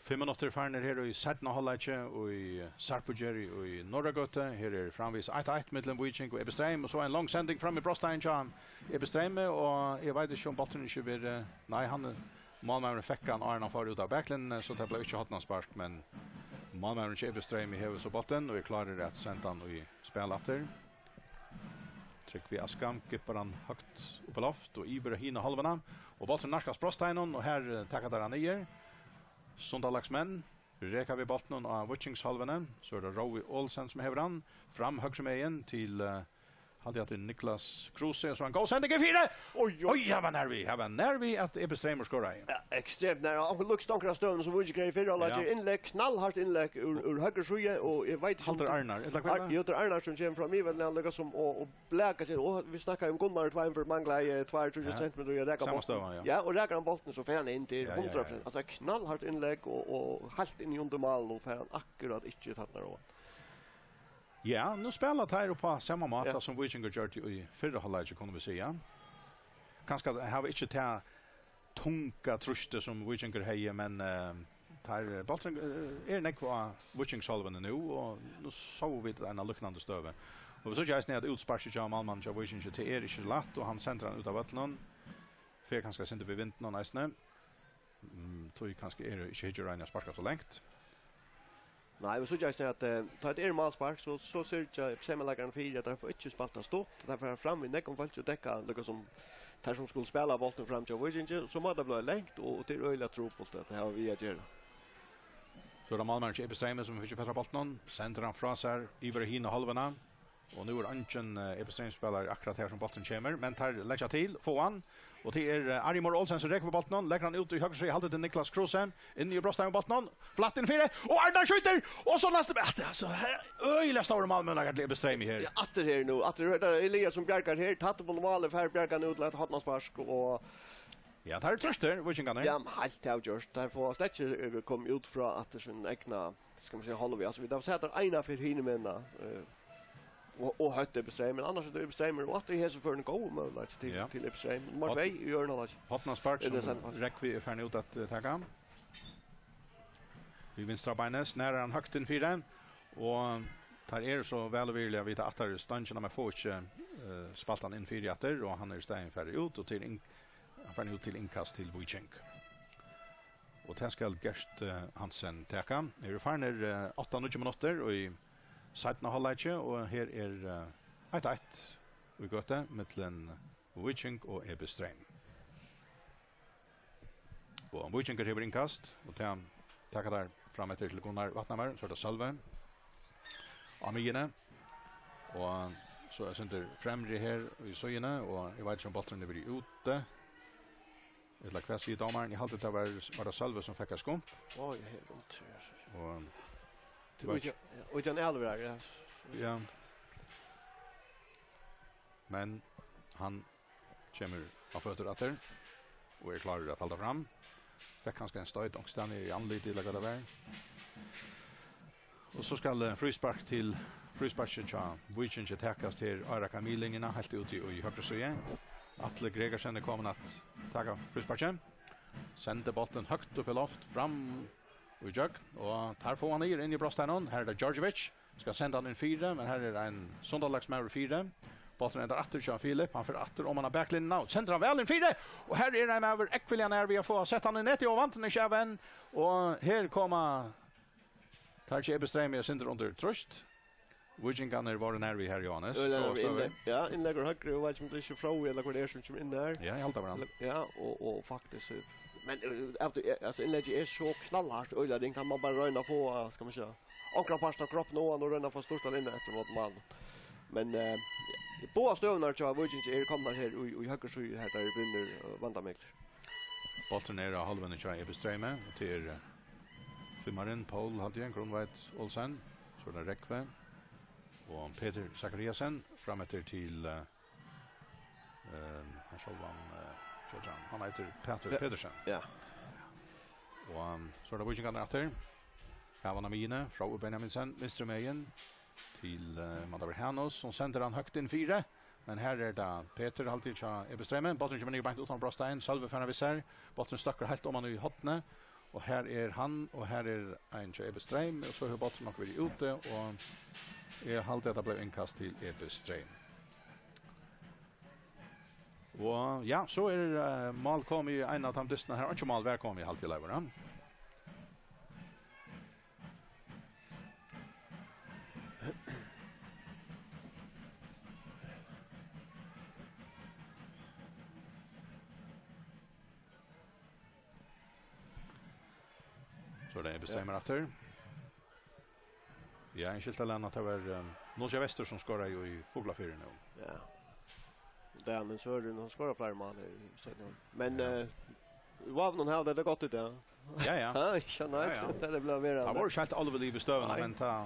Fimm minuttir farnir her í seinna hálvleiki í Sarpugerði í Norðragøtu. Her er framvegis eitt eitt millum Víking og Ebbe Streym, og so ein long sending fram í brotsteigin hjá Ebbe Streymi, og eg veit ikki um bólturin ikki verður, nei, hann, málmaðurin fekk hann áðrenn hann fór út av baklinjuni, so tað bleiv ikki hornaspark, men málmaðurin hjá Ebbe Streymi hevur so bóltin og er klárur at senda hann í spæl aftur. Trygvi Askam gippar hann høgt upp á loft og yvir á hina hálvuna, og bólturin nærkast brotsteiginum, og her, eh, taka teir hann niður. Sundalagsmenn reka við bóltinum á Víkingshálvuni, so er tað Rói Olsen sum hevur hann, fram høgru megin til, eh, haldi eg at tað er Niklas Kruse, so ein góð sending í fýra! Oj, oj. Oj, her var nær við, her var nær við at Ebbe Streymur skoraði. Ja, ekstremt nær. Og lukst onkur av støðunum sum Víkingur í fyrra hálvleik. Ja. Innlegg, knallhart innlegg úr, úr høgru síðu, og eg veit ikki um Halldór Arnar, ella hvat Ar-, var? Jú, Halldór Arnar sum kemur fram í vellinum, líka sum og, og blaka seg. Og vit snakka um Gunnar Tveinfurt manglaði, eh, tveir, tríggjar sentimetrar í at reka Sama bóltin. Støða, ja. Ja, og rekar hann bóltin, so fer hann inn til Ja, ja, ja. hundrað prosent. Altso, knallhart innlegg og, og heilt inn í undir málið, og fær hann akkurát ikki tatt nær á. Ja, nú spæla teir upp á sama máta Ja. sum Víkingur gjørdi í fyrra hálvleiki, kunnu vit siga. Kanska hava ikki tað tunga trýstið sum Víkingur hevði, men, eh, teir, eh, bólturin, eh, er nógv á Víkingshálvuni nú, og nú sóu vit eina líknandi støðu. Og vit síggja eisini, at útsparkið hjá málmanninum hjá Víkingi, tað er ikki lætt, og hann sendir hann út av vøllinum. Fer kanska eitt sindur við vindinum eisini. Mm, tí kanska er ikki hyggjur Reinhard sparka so langt. Nei, vit síggja eisini, at, eh, tá tað er málspark, so, so syrgja seymarleikarin fyri, at teir fáa ikki spælt tað stutt. Teir fara fram við nógvum fólki og dekka, líka sum teir sum skulu spæla bóltin fram hjá Víkingi, so má tað blíva langt, og, og tað er øgiliga trupult at hava við at gera. So er tað málmaðurin hjá Ebbe Streymi, sum fær fatur á bóltinum, sendir hann frá sær yvir á hina hálvuna. Og nú er eingin, eh, Ebbe Streym-spælari akkurát her sum bólturin kemur, men teir leggja til, fáa hann. Og tað er, eh, Ari Moore Olsen sum rekur við bóltinum, leggur hann út í høgru síðu, haldi til Niklas Kruse, inn í brotsteigin við bóltinum, flatt inn fyri, og Arnar skjýtur, og so næstu, ja, tað er altso, her, øgiliga stórir málmøguleikar til Ebbe Streymi her. Ja, aftur her nú, aftur her, tað er Elias sum bjargar her, tætt upp á málið, fær bjargað hann út til eitt hornaspark, og Ja, teir eru troyttir, víkingarnir. Ja, men heilt avgjørt, teir fáa slett ikki, eh, komið út frá aftur sín egna, skal man siga, hálvu. Altso, vit hava sæð teir eina ferð hinumegin, eh, og, og høvdu Ebbe Streym, men annars er tað Ebbe Streym, og aftur í hesum førinum góðir møguleikar til, Ja. til Ebbe Streym. Nummar Hot-, tvey í øðrum hálvleik. Hornaspark Er tað sum sent, Pascal? Rekvi er farin út at, eh, taka. Við vinstra beini, snar hann høgt inn fyri, og teir eru so væl og virðiliga við ta aftari stongina, men fáa ikki, eh, spælt hann inn fyri aftur, og hann er í staðin farin út, og til inn-, hann farin út til innkast til Víking. Og tað skal Gert, eh, Hansen taka. Eru farnir, eh, átta, níggju minuttir í seinna hálvleiki, og her er, eh, eitt eitt í gøtu millum Víking og Ebbe Streym. Og Víkingur hevur innkast, og tað taka teir fram eftir til Gunnar Vatnhamar, so er tað Sølvi á miðjuni. Og so er sindur fremri her í síðuni, og eg veit ikki um bólturin er verið úti. Ella hvat sigur dómarin? Eg haldi, tað var, var tað Sølvi sum fekk eitt skump. Oj, eg hevði ontur. Og Tú veit ikki, ja, og ikki ein alvara, ja. Ja. Men hann kemur á føtur aftur og er klárur at halda fram. Fekk kanska ein stoyt onkustaðni í andlitið, ella hvat tað var. Og so skal, eh, fríspark til, frísparkið hjá Víkingi takast her, árakan miðlinjuna, heilt úti í høgru síðu. Atli Gregersen er komin at taka frísparkið. Sendir bóltin høgt upp í loft, fram og í gjøgn, og teir fáa hann niður inn í brotsteiginum. Her er tað Djordjevic, skal senda hann inn fyri, men her er ein Sundalagsmaður fyri. Bólturin endar aftur hjá Filip, hann fer aftur oman á baklinjuna og sendir hann væl inn fyri, og her er ein maður ógvuliga nær við at fáa sett hann í netið og vant hann ikki av enn, og her koma teir hjá Ebbe Streymi eitt sindur undir trýst. Víkingarnir vóru nær við her, Jóhannes. Øgiliga nær við. Góða støðu. Innlegg, ja, innlegg úr høgru, eg veit ikki um tað er ikki Fróði ella hvør tað er sum kemur inn her. Ja, eg haldi tað var hann. Ja, og, og faktiskt, eh, men, eh, av tí, eh, altso, innleggið er so knallhart, øgiliga ringt, hann má bara royna at fáa, skal man siga, onkran part av kroppinum á hann og royna at fáa sturtað hann inn eftir móti málinum. Men eh, báðar støðurnar hjá Víkingi eru komnar her í, í høgru síðu, har tær eru blivnar eh, vandamiklar. Bólturin er á hálvuni hjá Evi Streymi, og tað er eh, fimmarin, Poul, haldi eg, Grundtveit Olsen, so er tað Rógvi og Petur Zachariasen, frameftir til eh, eh, hann sjálvan, eh, hvat eitur hann? Hann eitur Petur Pe- Petersen. Ja. Og um, so er tað Víkingarnir aftur. Hava hann á miðjuni, Fróði Benjaminsen, vinstru megin, til uh, Mandar Hanus, sum sendir hann høgt inn fyri. Men her er tað Petur, haldi eg, hjá Ebi Streymi. Bólturin kemur niður beint uttan brotstein. Sølvi fær hann við sær. Bólturin støkkur heilt oman í hornið. Og her er hann, og her er ein hjá Ebi Streym, og so hevur bólturin nokk verið úti, og eg haldi, at tað bleiv innkast til Ebi Streym. Og ja, so er uh, mál komið í ein av teimum dystunum her. Einki mál var komið, haldi eg, Leivur, ja? So er tað Ebi Streymur aftur. Ja, ein skiltalæna, at tað var um, Nólsoy Vestur, sum skoraði í Fuglafirði nú. Ja. Daniel Søren, hann skorar fleiri mál her í seinna hálvleik. Men ja. Eh, Vavn hevur tað gott í dag. Ja, ja. Ha, ikki nei. Ja, ja. Tað er bara meira. Hann var ikki heilt alvorligur við støðuna, nei, men tað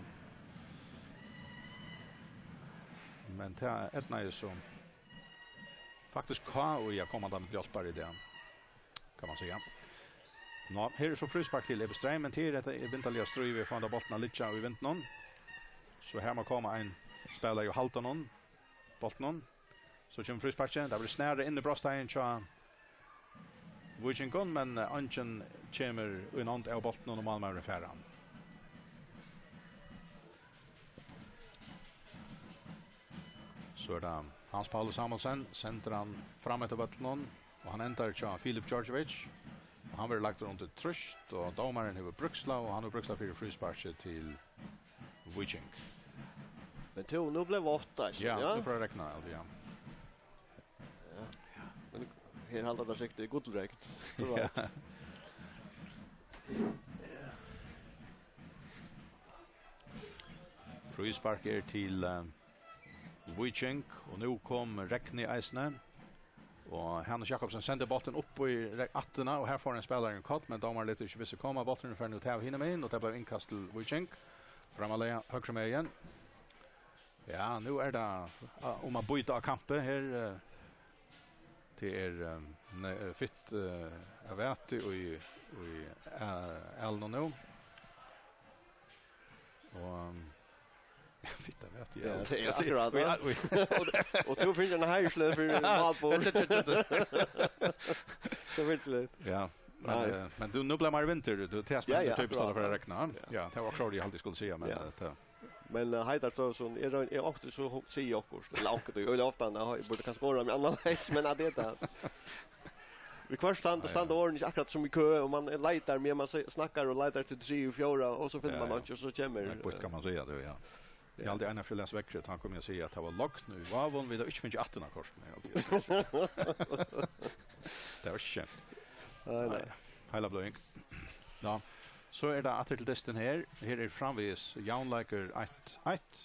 men tað eydnaðist so. Faktiskt K í at koma til hjálpar í dag, kann man siga. Nå, her er so fríspark til Ebi Streym, men til hetta er vindarliga stríð við at fáa handa bóltin at liggja í vindinum. So her má koma ein spælari og halda honum, bóltinum. So kemur frísparkið, tað verður snarað inn í brotsteigin hjá Víkingum, men eh, eingin kemur í nánd av bóltinum og málmaðurin fær hann. So er tað Hans Pauli Samuelsen, sendir hann fram eftir vøllinum, og hann endar hjá Filip Djordjevic. Og hann verður lagdur undir trýst, og dómarin hevur brúkslag, og hann hevur brúkslag fyri frísparki til Víking. Men tú, nú bleiv vátt, altso, ja, ja, nú fer at regna, altso, ja. Ja. Men her halda tað sikkurt, tað er gullregn. Tú veit. Ja. Fríspark er til uh, Víking, og nú kom regnið eisini. Og Hannes Jakobsen sendir bóltin upp í re- ættina, og her fær ein spælari ein koll, men dómarin letur ikki við seg koma. Bólturin fer nú til hinumegin, og tað bleiv innkast til Víking. Frammarliga, høgru megin. Ja, nú er tað uh, um at býta á kampi her. Uh, tað er um, ne- fitt uh, av vati í, í uh, ælinum nú. Og um, fitt av vati, ja. Ja, tað er akkurát, ja. Og, og tú fær ein heiðursløn fyri málbók. So fitt. Ja, men, nei, eh, men tú, nú bleiv meira vindur, tú, tað ja, ja, spendur typiskt akkurát, fyri at regna. Ja. Ja, tað var akkurát, eg haldi, eg skuldi siga, men ja. Eh, tað Men uh, Heidar Støvsund, eg royni, eg ofta so hu- sigi okkurt, ella okkurt, eg vil ofta, eg burde kanskje orða meg annarleiðis, men at det er Viðhvørt standa, ja, ja, standa orðini ikki akkurát sum í kø, og man leitar, men man se- snakkar og leitar til triðju, fjórða, og so finnur man, ja, ja, einki, og so kemur. Nei, býtt kann man siga, tú, ja. Eg haldi eina ferð las veðrið, tá kom eg at siga at tað var logn í Vágum, vit hava ikki fingið ættina kortini, eg haldi. Tað var ikki skemt. Nei, nei. Nei, heila bløðing. Ja, so er tað aftur til dystin her. Her er framvegis javnleikur eitt eitt.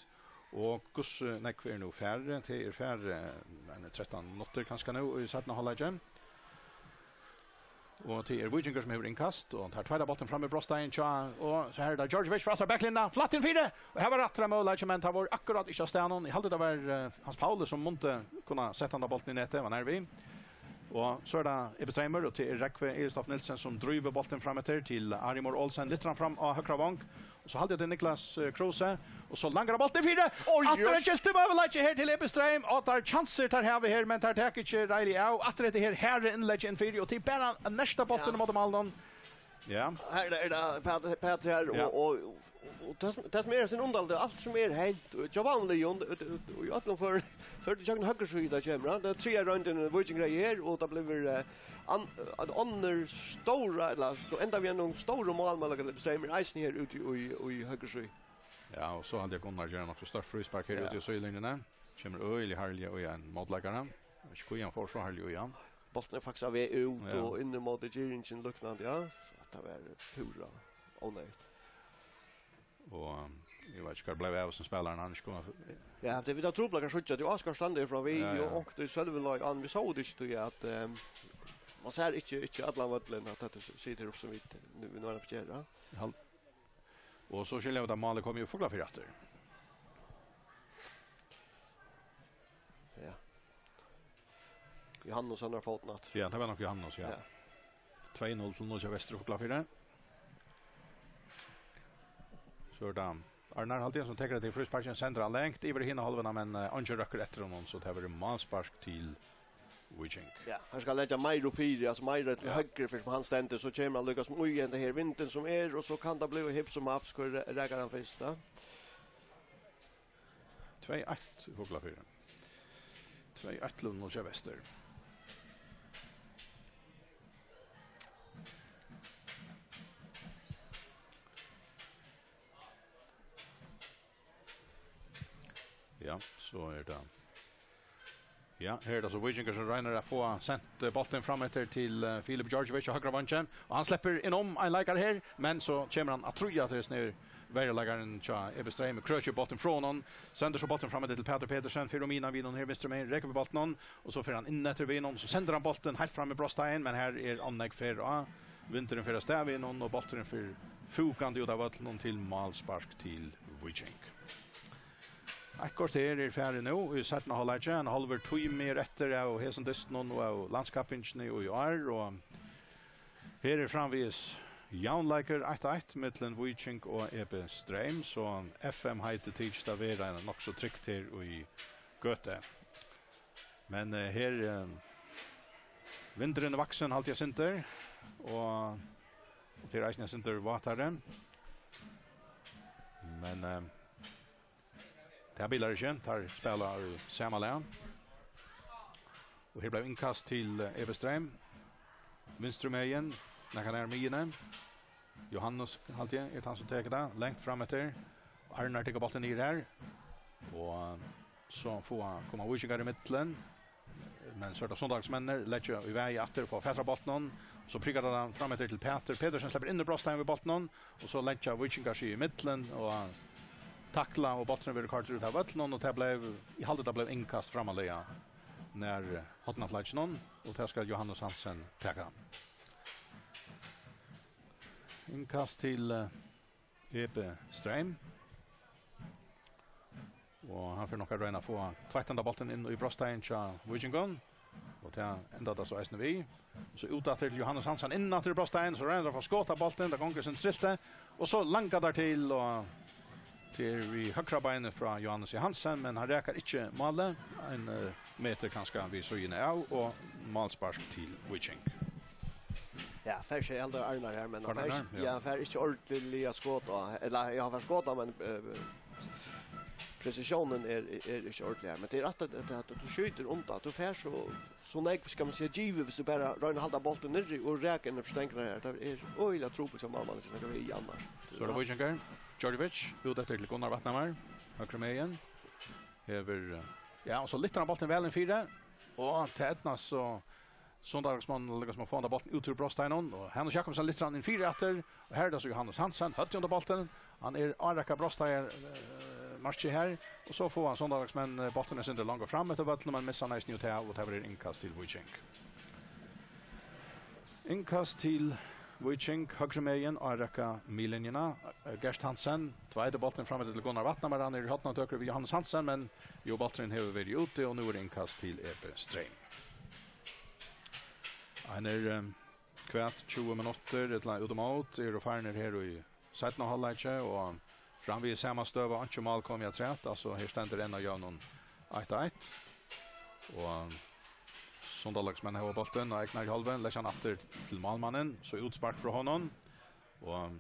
Og hvussu nógv er nú farið? Tað er farið, eh, ein trettan minuttir kanska nú í seinna hálvleiki. Og tað er Víkingur sum hevur innkast, og teir tveita bóltin fram í brotsteigin hjá, og so her er tað Djordjevic frá aftan baklinjuna, flatt inn fyri, og her var rættiliga møguleiki, men tað var akkurát ikki á staðnum. Eg haldi tað var eh, Hans Pauli sum mundi kunna sett handa bóltin í netið, var nær við. Og so er tað Ebbe Streimer, og tað er Rógvi Egilstoft Nielsen sum drívur bóltin fram eftir til Arjun Olsen, lyftir hann fram á høgra vong, og so haldi eg til Niklas eh, Kruse, og so langar hann bóltin fyri. Oj, aftur oj. Ein skilti møguleiki her til Ebbe Streym, og tær kjansir tær hava her, men tær taka ikki reiðiliga av. Aftur hetta her harða innlegg inn fyri, og til bara at nerta bóltin, ja, ímóti málinum. Ja. Her er, er tað Pætur, Pætur her, ja, og, og, og, og tað, sum- tað sum er so undarligt, alt sum er hent, og hjá vanligum, út, út, út, í øllum førum, so er tað gjøgnum høgru síðu, tað kemur, ja. Tað er triðja royndin, Víkingur er her, og tað blívur eh, an, ein annar stóra, ella so enda við einum stórum málmøguleika, ella sum er eisini her úti í, í, í høgru síðu. Ja, og so haldi eg Gunnar ger nokk so stórt fríspark her, ja, úti í síðulinjuni. Kemur øgiliga harðliga í ein mótleikara. Eg veit ikki hví hann fór so harðliga í hann. Bólturin er faktiskt á veg út, ja, og inn ímóti girðingini líknandi, ja. So at tað var púra óneyðugt. Og um, Eg veit ikki hvat tað bleiv av sum spælarin, hann ikki kom. Ja, tað vit hava trupulleikar at síggja. Tað er Oskar Strandøy frá við, ja, ja, og onkur í Sølvi Loy, hann, vit sóu tað ikki, tí at, ehm, man sær ikki, ikki allan vøllin, at hetta situr upp sum vit nú, nú er tað gera. Eg hal-, og so skilja vit at málið kom í Fuglafirði aftur. Ja. Jóhannes, hann er fótin aftur. Ja, tað var nokk Jóhannes, ja. Ja. Tvey null til null hjá Vestur Fuglafirði. So er tað Arnar, haldi eg, sum tekur tað til frísparkin, sendir hann langt yvir hina hálvuna, men, eh, eingin røkkur eftir honum, so tað verður málspark til Víking. Ja, hann skal leggja meira upp fyri, altso meira til, ja, høgru fyri sum hann stendur, so kemur hann líka sum í henda her vindin sum er, og so kann tað blíva hipp sum happ, hvør re-, rakar hann fyrst, ja. Tvey eitt í Fuglafirði. Tvey eitt til null hjá Vestur. Ja, so er tað. Ja, her er tað so Víkingur sum roynir at fáa sent, eh, bóltin fram eftir til, eh, Filip Djordjevic á høgra vangin, og hann sleppur inn um ein leikara her, men so kemur hann at trýa til sniður. Verjuleikarin hjá E B Streym krøkir bóltin frá honum, sendir so bóltin fram eftir til Pætur Petersen, fer um miðjuna við honum her vinstru megin, rekur við bóltinum, og so fer hann inn eftir við honum, so sendir hann bóltin heilt fram í brotsteigin, men her er ov nógv ferð á. Vindurin fer avstað við honum, og bólturin fer fúkandi út av vøllinum til málspark til Víking. Eitt korter er farið nú í seinna hálvleiki. Ein hálvur tími er eftir av hesum dystinum og av landskappingini í ár, og her er framvegis javnleikur, eitt eitt millum Víking og E B Streym, so F M heitið tykist at vera nokk so trygt her í Gøtu. Men, eh, her, eh, vindurin er vaksin, haldi eg, sindur, og, og tað er eisini eitt sindur vátari. Men, eh, tað bilar ikki, teir spæla í sama lag. Og her bleiv innkast til, eh, E B Streym. Vinstru megin, nakað nær miðjuni. Jóhannes, haldi eg, er tann sum tekur tað. Langt fram eftir. Arnar tekur bóltin niður her. Og so fáa, koma Víkingar í millum. Men so er tað Sunndalsmenninir, leggja í veg aftur, fáa fatur á bóltinum. So prikar tað fram eftir til Pætur. Petersen sleppur inn í brotsteigin við bóltinum. Og so leggja Víkingar seg í millum og takla, og bólturin verður koyrdur út av vøllinum, og tað bleiv, eg haldi, tað bleiv innkast frammarliga nær hornaflagginum, og tað skal Jóhannes Hansen taka. Innkast til, eh, E B Streym. Og hann fer nokk at royna at fáa tveittanda bóltin inn í brotsteigin hjá Víkingum. Og tað endar tað so eisini við. So út aftur til Jóhannes Hansen, inn aftur í brotsteigin, so roynir hann at fáa skot á bóltin, tað gongur sum triltið. Og so langar teir til, og tað er við høgra beini frá Jóhannes Hansen, men hann rakar ikki málið. Ein, eh, metur kanska við síðuna av, og málspark til Víking. Ja, fær seg heldur Arnar her, men hann fær, Arnar, ja, ja, hann fær ikki ordiliga skot á, ella, ja, hann fær skot á, men, eh, presisjónin er, er ikki ordiliga her. Men tað er at, at, at tú skjýtur undan, tú fær so, so nógv, skal man siga, givið, viss tú bara roynir at halda bóltin niðri og raka inn á stengarnar her. Tað er øgiliga trupult hjá málmanninum, sum tað kann vera í annars. So er tað Víkingur. Djordjevic, út eftir til Gunnar Vatnhamar. Høgru megin. Hevur, eh, ja, og so lyftir hann bóltin væl inn fyri. Og tað eydnast so Sunndalsmonnum líka sum at fáa handa bóltin út úr brotsteiginum. Og Hanus Jakobsen lyftir hann inn fyri aftur. Og her er tað so Jóhannes Hansen, høvdið undir bóltin. Hann er árekka brotsteigar, eh, markið her. Og so fáa Sunndalsmenn, eh, bóltin eitt sindur longur fram eftir vøllinum, men missa hann eisini út av, og tað verður innkast til Víking. Innkast til Víking, høgru megin, árekka miðlinjuna. Gert Hansen, tveitir bóltin fram eftir til Gunnar Vatnhamar, hann er í hornatøkur við Jóhannes Hansen, men jú, bólturin hevur verið úti, og nú er innkast til E B Streym. Ein er, eh, hvat tjúgu minuttir, ella út um át, eru farnir her í seinna hálvleiki, og framvegis sama støða, einki mál komið afturat, altso, her stendur enn á jøvnum eitt eitt. Og Sunndalsmenn hava bóltin á egnari hálvu, leggja hann aftur til málmannin, so útspark frá honum. Og,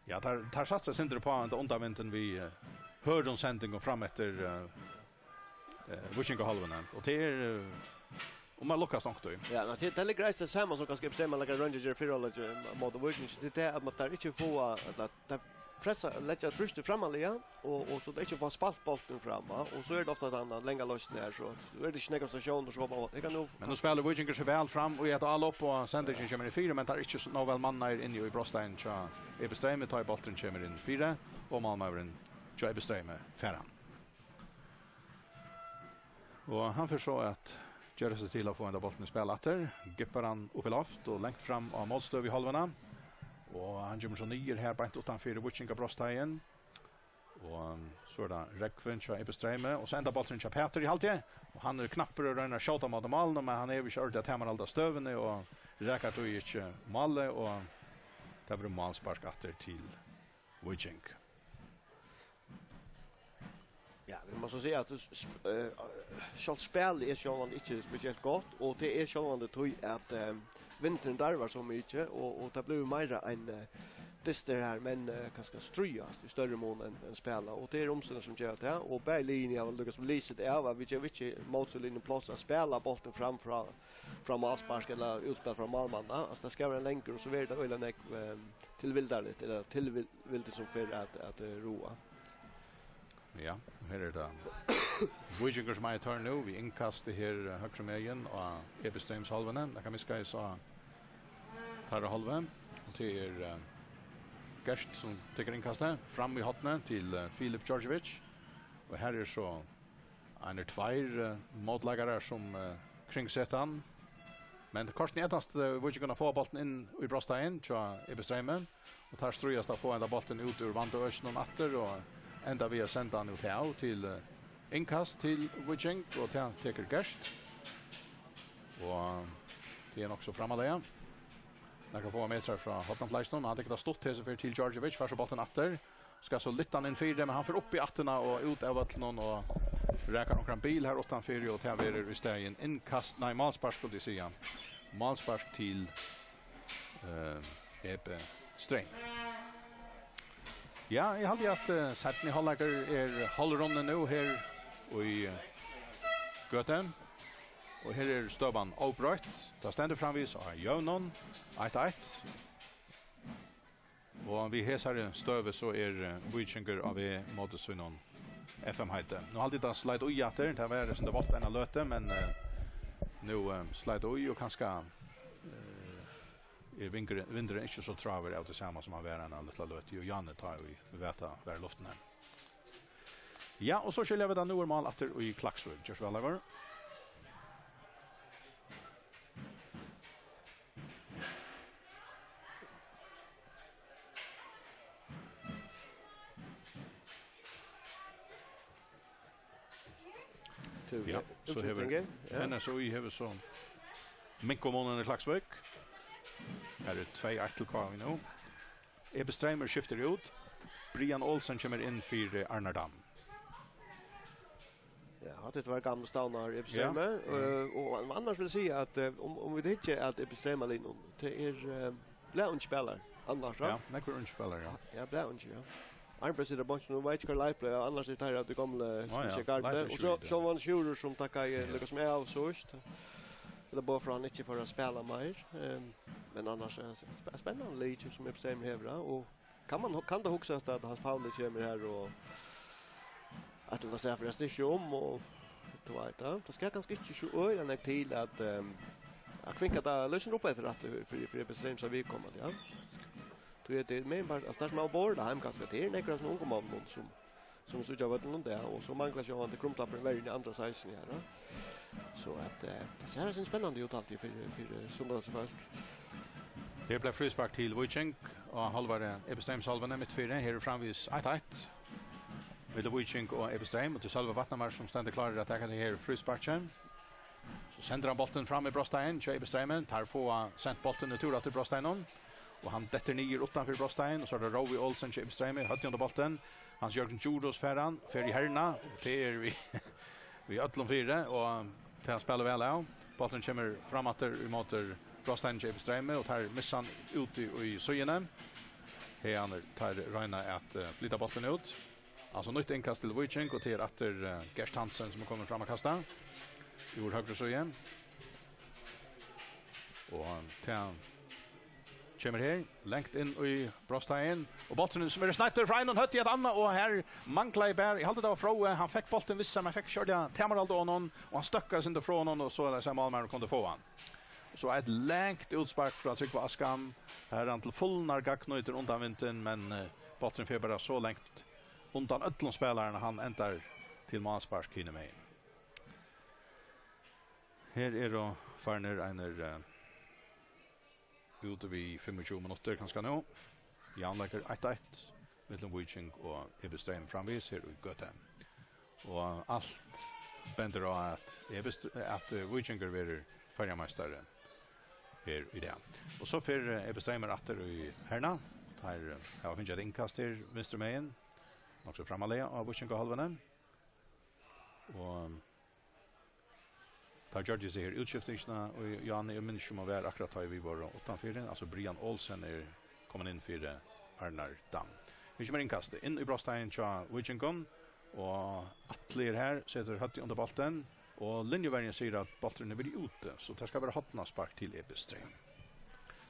ja, teir, teir satsa eitt sindur upp á henda undanvindin við, eh, hørðum sendingum fram eftir, eh, eh, víkingahálvuni. Og tað er, eh, um at lukkast onkuntíð. Ja, men tað, tað liggur eisini saman sum kanska Epistema leggur roynd at gera fyrra hálvleik, eh, móti Víkingi, tað er tað at man, teir ikki fáa, ella teir pressa, leggja trýstið frammarliga, og, og so teir ikki fáa spælt bóltin fram, ja, og so er tað ofta tann langa loysnin her, so er tað ikki nógvar stasjónir, so man, eg kann nú Men nú spælir Víkingur seg væl fram, og í eitt álopp, og sendingin kemur inn fyri, men teir eru ikki so nóg væl mannaðir inni í brotsteigin hjá Epistema, tá ið bólturin kemur inn fyri, og málmaðurin hjá Ebbe Streymi, fær hann. Og hann fer so at gera seg til at fáa henda bóltin í spæl aftur. Gippar hann upp í loft og langt fram á mótstøðuhálvuna. Og hann kemur so niður her beint uttan fyri víkingabrotsteigin. Og so er tað Rógvin hjá Ebbe Streymi. Og so endar bólturin hjá Pæturi, haldi eg. Og hann er knappur og roynir at skjóta móti málinum, men hann hevur ikki ordiliga tamarhald á støðuni og rakar tí ikki málið. Og tað verður málspark aftur til Víking. Ja, vit mugu so siga at s-, s-, eh, sjálvt spælið er sjálvandi ikki spesielt gott, og tað er sjálvandi tí at, eh, vindurin darvar so mikið, og, og tað blívur meira ein, eh, dystur har, men, eh, kanska stríðast í størri mun enn, enn spæla, og tað er umstøðurnar sum gera tað, og bæði liðini hava líkasum lisið av at vit geva ikki mótstøðuliðnum pláss at spæla bóltin fram frá, frá málspark ella útspæl frá málmanni. Altso, tað skal vera langur, og so verður tað øgiliga nógv, eh, tilvildarligt, ella tilvil-, vildi sum fer at, at, eh, ráða. Ja, og her er tað Víkingur sum eigur tørn nú, við innkasti her, eh, høgru megin á Ebbe Streyms hálvuni. Nakað miðskeiðis á teirra hálvu. Og tað er, eh, Gert sum tekur innkastið fram í hornið til, eh, Filip Djordjevic. Og her er so einir tveir, eh, mótleikarar sum, eh, kringseta hann. Men kortini eydnast, eh, Víkingum at fáa bóltin inn í brotsteigin hjá Ebbe Streymi. Og teir stríðast at fáa henda bóltin út úr vandaøkinum aftur og enda við at senda hann út av til, eh, innkast til Víking, og tað tekur Gert. Og tað er nokk so framarlega. Nakrar fáar metrar frá hornafleikinum. Hann tekur tað stutt hesa ferð til Djordjevic, fær so bóltin aftur. Skal so lyfta hann inn fyri, men hann fer upp í ættina og út av vøllinum og rakar onkran bil her uttanfyri, og tað verður í staðin innkast, nei, málspark, skuldi eg siga. Málspark til, eh, Ebbe Streym. Ja, eg haldi, at, eh, seinni hálvleikur er hálvrunnin nú her í, eh, Gøtu. Og her er støðan óbroytt. Tað stendur framvegis á jøvnum, eitt eitt. Og við hesari støðu so er, eh, Víkingur á veg móti sínum F M heiti. Nú haldi eg, tað sleit í aftur. Tað var eitt sindur vátt eina løtu, men, eh, nú, eh, sleit í, og kanska, eh, er vingurin, vindurin ikki so tráður av tí sama sum hann var eina lítla løtu, og Janne tá í vata var í luftini. Ja, og so skilja vit, at nú er mál aftur í Klaksvík. Ger so væl, Eivør. Til, ja, eh, so hevur útflutningin, ja. N S O I hevur so minkað munin í Klaksvík. Her er tvey eitt til K V nú. Ebbe Streymer skiftir út. Brian Olsen kemur inn fyri Arnar Dam. Ja, hatta var gamla stavnar Ebbe Streymer. Ja. Eh, og annars vil eg siga at, eh, um, um vit hyggja at Ebbe Streymer liðnum, tað er, eh, bleiv ungir spælarar annars, ja? Ja, nakrir ungir spælarar, ja. Ja, bleiv ungir, ja. Arnbjørn situr á beinkinum, nú veit eg ikki hvar Leif bleiv, annars er tað her at tað gamla, ja, ja, Leif er ikki við, ja. Og so, so var hann Sjúrður sum takkaði, ja, líkasum av síðst. Ella bara frá hann ikki fór at spæla meir. Ehm, men annars er sp-, spennandi lið sum Ebbe Streymer hevur, ja, og Kann man, kann tað hugsast, at Hans Pauli kemur her og ætlar at seta fyri at styrkja um, og tú veit, ja, tað skal kanska ikki so øgiliga nógv til at, ehm, at kvinka tað lýsir upp eftir, at fyri, fyri, fyri Ebbe Streyms viðkomandi, ja. Tí at tað er meira bara, altso, tað sum er borið heim kanska, tað er nakrir av ungum monnum sum sum vit síggja á vøllinum í dag, og so manglar sjálvandi Krumtappur verjuna í andra sekstani her, ja. So at, eh, tað sær eitt sindur spennandi út, haldi eg, fyri, fyri sunndalsfólk. Her bleiv fríspark til Víking, og hálvari Ebbe Streyms hálvuni mitt fyri. Her er framvegis eitt eitt. Millum Víking og Ebbe Streym, og tað er Sølvi Vatnamar, sum stendur klárur at taka tað her frísparkið. So sendir hann bóltin fram í brotsteigin hjá Ebbe Streymi. Teir fáa sent bóltin í tur aftur í brotsteiginum. Og hann dettur niður uttanfyri brotsteigin, og so er tað Rói Olsen hjá Ebbe Streymi, høvdið undir bóltin. Hans Jørgen Djurhuus fær hann, fer í herna, og tað er við, við øllum fyri, og tað spælir væl av. Bólturin kemur fram aftur ímóti brotsteiginum hjá Ebbe Streymi, og teir missa hann úti í síðuni. Haðani, teir royna at, eh, flyta bóltin út. Altso, nýtt innkast til Víking, og tað er aftur, eh, Gert Hansen, sum er komin fram at kasta. Úr høgru síðu. Og tað kemur her, langt inn í brotsteigin. Og bólturin sum verður sneitt frá einum høvdi í eitt annað, og her manglaði bara, eg haldi, tað var Fróði, hann fekk bóltin við sær, men fekk ikki ordiliga tamarhald á honum, og hann støkkaði eitt sindur frá honum, og so er tað sum málmaðurin kundi fáa hann. So eitt langt útspark frá Trygva Askam. Her er hann til fulnar gagnnýtir undan vindin, men, eh, bólturin fer bara so langt undan øllum spælarunum, hann endar til málspark hinumegin. Her eru farnir einir, eh, út við fimmogtjúgu minuttir kanska nú. Javnleikur eitt eitt millum Víking og Ebbe Streym framvegis her í Gøtu. Og alt bendir á, at Ebbe St-, at, eh, Víkingur verður føroyameistari her í dag. Og so fer, eh, Ebbe Streymur aftur í herna. Teir, eh, hava fingið eitt innkast her vinstru megin. Nokk so framarlega á Víkingahálvuni. Og teir gjørdu seg her útskiftingina, og Jan, eg minnist ikki, um hann var akkurát tá ið vit vóru uttanfyri, altso Brian Olsen er komin inn fyri Arnar Dam. Her kemur innkastið inn í brotsteigin hjá Víkingum, og Atli er her, setur høvdið undir bóltin, og linjuverjin sigur, at bólturin er verið úti, so tað skal vera hornaspark til Ebbe Streym.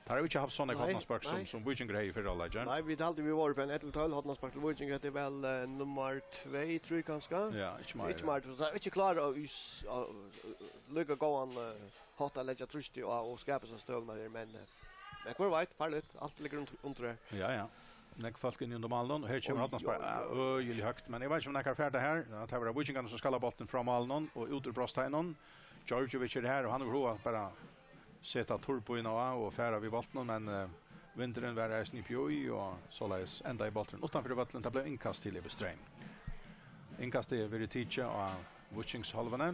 Teir hava ikki havt so nógv Nei, hornaspark sum, nei. sum Víkingur hevði í fyrra hálvleiki. Nei, vit halda, vit vóru upp ein eitt til tólv hornaspark til Víkingur. Hetta er væl, eh, nummar tvey, trý kanska. Ja, ikki meir. Ikki meir, so teir eru ikki klárir á ís, á, eh, líka góðan, eh, hátt at leggja trýstið á og skapa sær støðuna her, men, eh, men hvør veit, farligt, alt liggur undir, undir her. Ja, ja. Nógv fólk inni undir málinum, og her kemur Oj, hornaspark. oj, oj. Ah, øgiliga høgt, men eg veit ikki, um nakar fær tað her. Ja, tað verða Víkingarnir, sum skalla bóltin frá málinum og út úr brotsteiginum. Djordjevic er her, og hann hevur hug at bara seta turboin á og fara við bóltinum, men, eh, vindurin var eisini uppi í, og soleiðis endaði bólturin uttanfyri vøllin. Tað bleiv innkast til Ebbe Streym. Innkastið verður tikið á Víkingshálvuni.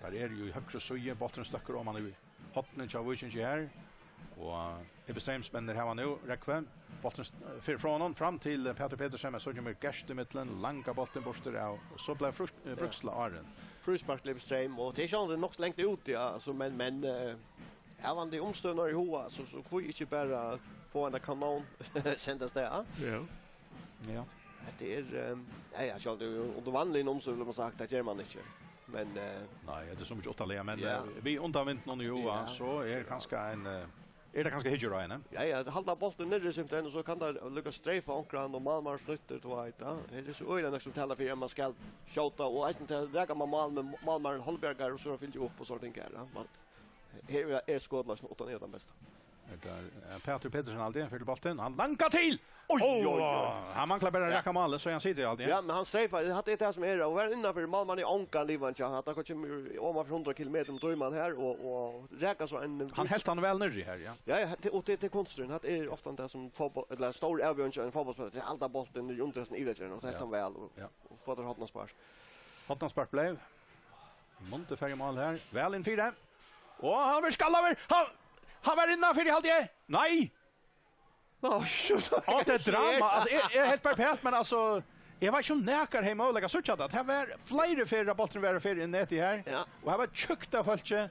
Teir eru jú í høgru síðu, bólturin støkkur oman í hornið hjá Víkingi her. Og Ebbe Streym spennir hava nú, Rógvi. Bólturin st-, fer frá honum, fram til Pætur Petersen, men so kemur Gert ímillum, langar bóltin burtur av, og so bleiv frus-, eh, Ja. brúkst til áðrenn. Fríspark til Ebbe Streym, og tað er sjálvandi nokk so langt út, ja, altso, men, men, eh, havandi umstøðurnar í huga, so, so hví ikki bara fáa eina kanon senda av stað? Ja. Ja. Hetta er, eh, ja, ja, sjálvandi undir vanligum umstøðum, vil man sagt, tað ger man ikki. Men, eh, Nei, tað er so mikið uttanliga, men, Ja. eh, við undanvindinum í huga, Ja. so er kanska ein, eh, er tað kanska hyggjur á henni? Ja, ja, halda bóltin niðri simpelthen, og so kann tað líka streifa onkran, og málmaðurin snýttir, tú veit, ja. Her er so øgiliga nógv sum talar fyri, at man skal skjóta, og eisini til at raka man mál, men málmaðurin hálvbjargar, og so fylgja upp, og so ting her, ja. Man, her er, er skotloysnin uttan er tann besta. Hetta er, eh, Pætur Petersen, altíð, hann fyllir bóltin, hann langar til! Oj, Ó, oj, oj. hann manglar bara at Ja. raka málið, so hann situr altíð. Ja, men hann streifar, hatta er tað sum er, og vera innanfyri málmann er ongan livan, ja, hatta kemur oman fyri hundrað kilometrar um tíman her, og, og raka so ein Hann helt hann væl niðri her, ja. Ja, ja, te-, og tað, tað er kunsturin, hatta er ofta tað sum fótbol-, ella stór avbjóðing í ein fótbóltsspæl, tað er halda bóltin í undirhastan yvirleggjaran, og tað helt Ja. hann væl, og, Ja. og fáa teir hornaspark. Hornaspark bleiv. Mundi fara í mál her. Væl inn fyri. Og hann verður skallaður. Hann, hann var innanfyri, haldi eg. Nei! Ó, tað er drama. Altso, eg, eg er heilt perplektur, men altso, eg veit ikki, um nakar hevði møguleika at síggja tað. Tað var fleiri ferðir, at bólturin var og fer inn í netið her. Ja. Og her var tjúkt av fólki.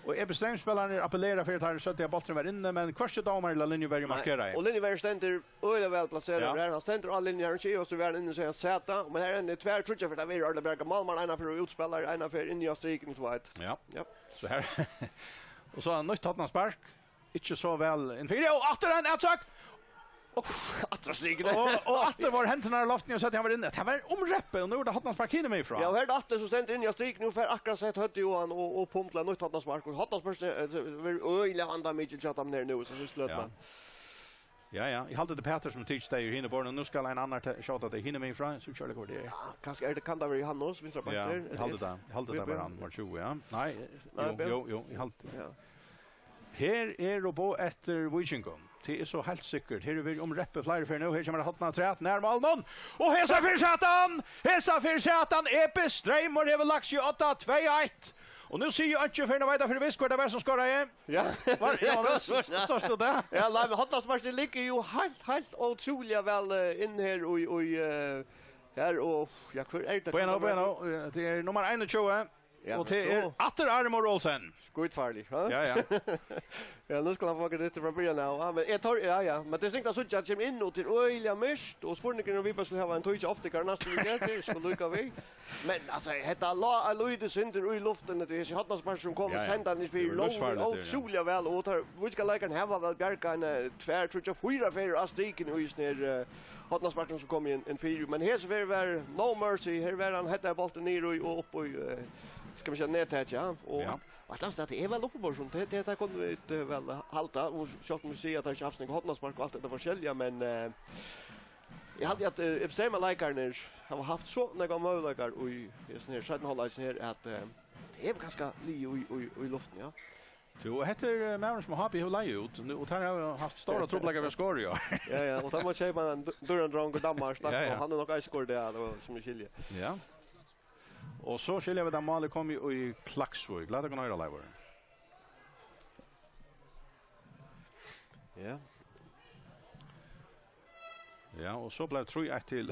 Og Ebbe Streym-spælararnir appellera fyri, at teir søgdu, at bólturin var inni, men hvørki dómari ella linjuverji Nei. markeraði. Og linjuverjin stendur øgiliga væl plaseraður Ja. her. Hann stendur á linjuni, hann kemur, og so var hann inni, so hann sat tað. Men her er ein tvær, tríggjar ferðir, tað verður ordiliga bjargað. Málmaðurin eina ferð út, spælarin eina ferð inn í strikuni, tú veit. Ja. Ja. So her. Og so nýtt hornaspark. Ikki so væl inn fyri. Og aftur ein atsøk. Og, Aftur á strikuni. og, og aftur var hendurnar í loftini og søgdu, hann var inni. Tað var um reppið, og nú er tað hornaspark hinumegin frá. Ja, og her er tað aftur, so stendur inni á strikuni, nú fær akkurát sett høvdið á hann og, og pumlar nýtt hornaspark. Og hornaspark, eh, verður øgiliga vandamikið hjá teimum her nú, so fyrst løtna. Ja. Ja, ja. Eg haldi, tað er Pætur sum tekur tey úr hinum borðinum. Nú skal ein annar te-, skjóta tey hinumegin frá. So kjørt, hvat tað er. Ja, kanska er tað, kann tað vera Jóhannes, vinstra Ja, bakur? eg haldi tað. Eg haldi, tað var hann, nummer tjúgu, ja. Nei, Nei, jú, Ben. jú, jú, eg haldi. Ja. Her er boð eftir Víkingum. Tað er so heilt sikkurt. Her er verið um reppið fleiri ferðir nú. Her kemur hornið afturat, nær málinum. Og hesa ferð sat hann! Hesa ferð sat hann! Ebbe Streymur hevur lagt seg á odda, tvey eitt. Og nú sigi eg ikki fyrr enn eg veit fyri vist, hvør tað var sum skoraði. Ja. Var, ja, men s-, s-, sást tú tað? Ja, nei, men hornasparkið liggur jú heilt, heilt ótrúliga væl, eh, inn her og, og, eh, her og, ja, hvør er tað? Bueno, bueno, eh, tað er nummar einogtjúgu. Ja, og men tað er so aftur Armor Olsen. Skítfarligt, ha? Ja, ja. Ja, nú skal hann fáa kredittin frá byrjan av. Ja, men eg tók, ja, ja. Men tað er snyggt at síggja at hann kemur inn, og tað er øgiliga myrkt, og spurningurin er um vit bara skulu hava ein tíggju optikarar næstu viku, tað er ikki líka við. Men, altso, hetta lá eitt lítið sindur í luftini, tað er ikki hornaspark sum kom Ja, ja. sendandi fyri Tað er lívsfarligt, tað er, ja. ótrúliga væl, og teir víkingarleikararnir hava væl bjargað eina, eh, tvær, tríggjar, fýra ferðir á strikuni í hesum her, eh, hornasparkinum sum kom inn, inn fyri. Men hesa ferð var no mercy, her var hann headar bóltin niður í og upp í, eh, skal man siga, nettakið, ja. Og Ja. Og eitt ella annað stað, tað er væl uppiborið, tað, tað, tað kunnu vit, eh, væl halda, og sjálvt um vit siga at tað er ikki havt so nógv hornaspark og alt hetta forskelliga, men, eh, Eg haldi, at, eh, Ipstrema-leikararnir hava havt so nógvar møguleikar í, í hesum her seinna hálvleikinum her, at, eh, tað er kanska liðið í, í, í luftini, ja. Jú, og hetta er, eh, maðurin, sum H B hevur leigað út, nú, og teir hava havt stórar trupulleikar við at skora í ár. Ja, ja, og tá má keypa ein du-, dýran drong úr Danmark, snakka Ja, ja. um, hann er nokk eisini skorið av, og sum eg skilji. Ja. Og so skilja vit, at málið kom í, í Klaksvík. Lat okkum hoyra, Leivur. Ja. Ja, og so bleiv trý eitt til.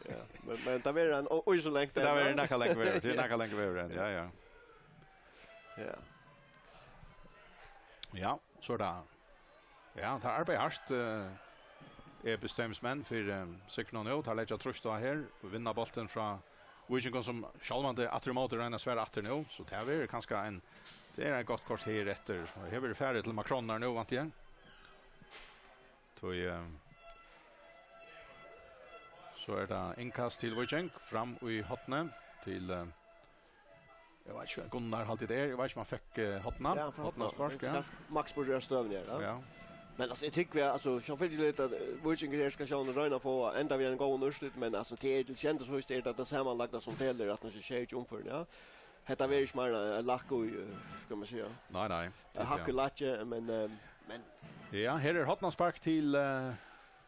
Ja, men, men tað verður ein, og, og so langt. Tað verður nakað langt verður. Tað er nakað langt verður, ja, ja. Ja. Ja, so er tað. Ja, tað arbeiðir hart, eh, EB Streyms menn fyri, eh, sigrinum nú. Teir leggja trýst á her, vinna bóltin frá Víkingum, sum sjálvandi aftur í móti royna at svara aftur nú, so tað verður kanska ein, tað er eitt gott korter eftir. Og her verður farið til Macronar nú, vænti eg. Tí, eh, so er tað innkast til Víking, fram í hornið til, eh, eg veit ikki, Gunnar haldi tað er, eg veit ikki um hann fekk, eh, hornað. Ja, hann fekk hornað. Hornaspark, ja. Kanska Max burtur av støðuni her, ja. Ja. Men, altso, eg trúgvi, altso, sjálvfylgiliga, at, eh, Víkingur her skal sjálvandi royna at fáa enda við ein góðan úrslit, men, altso, tað er til skemt, so er tað tað samanlagda sum telur, at hann skal skera í umfør, ja. Hetta verður ikki meira, eh, lakk í, eh, skal man siga. Nei, nei. Eh, hakk í lakið, men, eh, men Ja, her er hornaspark til, eh,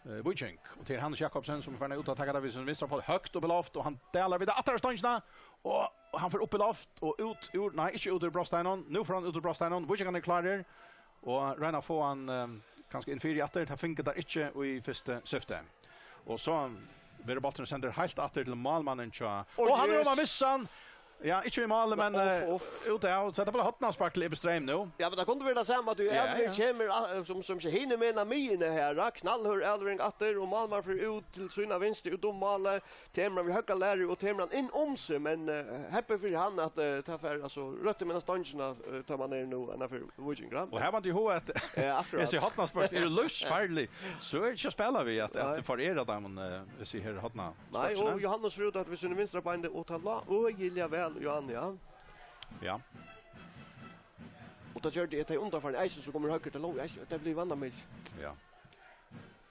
eh, Víking. Og til Hannes Jakobsen, sum er farin út at taka tað við sín vinstra fót høgt upp í loft, og hann dalar við tað aftara stongina, og, og hann fer upp í loft, og út úr, nei, ikki út úr brotsteininum, nú fer hann út úr brotsteininum, Víkingarnir eru klárir, og royna at fáa hann, eh, kanska inn fyri aftur, tað fingu teir ikki í fyrsta skifti. Og so verður bólturin sendur heilt aftur til málmannin hjá, og hann er um at missa hann, Ja, ikki í máli, men, uff, eh, uff. Út av, so hetta bleiv hornaspark til EB Streym nú. Ja, men tað kundi verið tað sama, at tú Ja, Elvring ja. kemur, ah, sum, sum ikki hinir meina miðjuna her, ah, knallhørð Elvring aftur, og málmaður fer út til sína vinstru, út um málið, kemur hann við høgra lærið, og kemur hann inn um seg, men, eh, heppið fyri hann, at, eh, tað fer, altso, røtt í meina stongina, eh, tá man er nú, enn fyri Víking, ja. Og her vant eg hug at Ja, akkurát. Hesi hornaspark eru lívsfarlig, so er ikki at spæla við, at, at Nei. forera teimum, eh, hesi her horna Nei, og sparkini. Johannes fer út at við síni vinstra beini, og tað lá øgiliga væl í áðni, ja. Ja. Og tað gjørdi eg tey undanfarnu eisini, so kom høgri, tað lá eisini, tað bleiv vandamikið. Ja.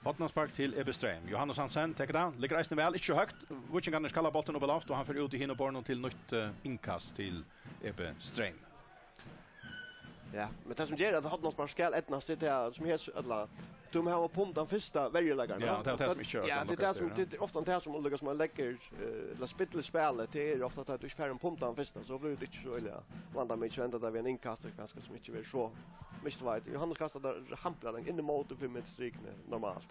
Hornaspark til EB Streym. Johannes Hansen tekur tað, liggur eisini væl, ikki so høgt. Víkingarnir skalla bóltin upp í loft, og hann fer út í hinum borðinum til nýtt, eh, innkast til EB Streym. Ja, men tað sum ger at hornaspark skal eydnast, tað er tað sum eg, ella, tú má hava pund tann fyrsta verjuleikaran, Ja, ja. tað er tað sum ikki er Ja, tað er tað sum, ja. tað er ofta tað sum, líka sum man leggur, eh, ella spillir spælið, tað er ofta at tú ikki fær ein pund tann fyrsta, so blívur tað ikki so øgiliga vandamikið, so endar tað við ein innkast, kanska, sum ikki verður so mist veit. Johannes kastar tað hampiliga langt inn ímóti fimm metra strikuni normalt.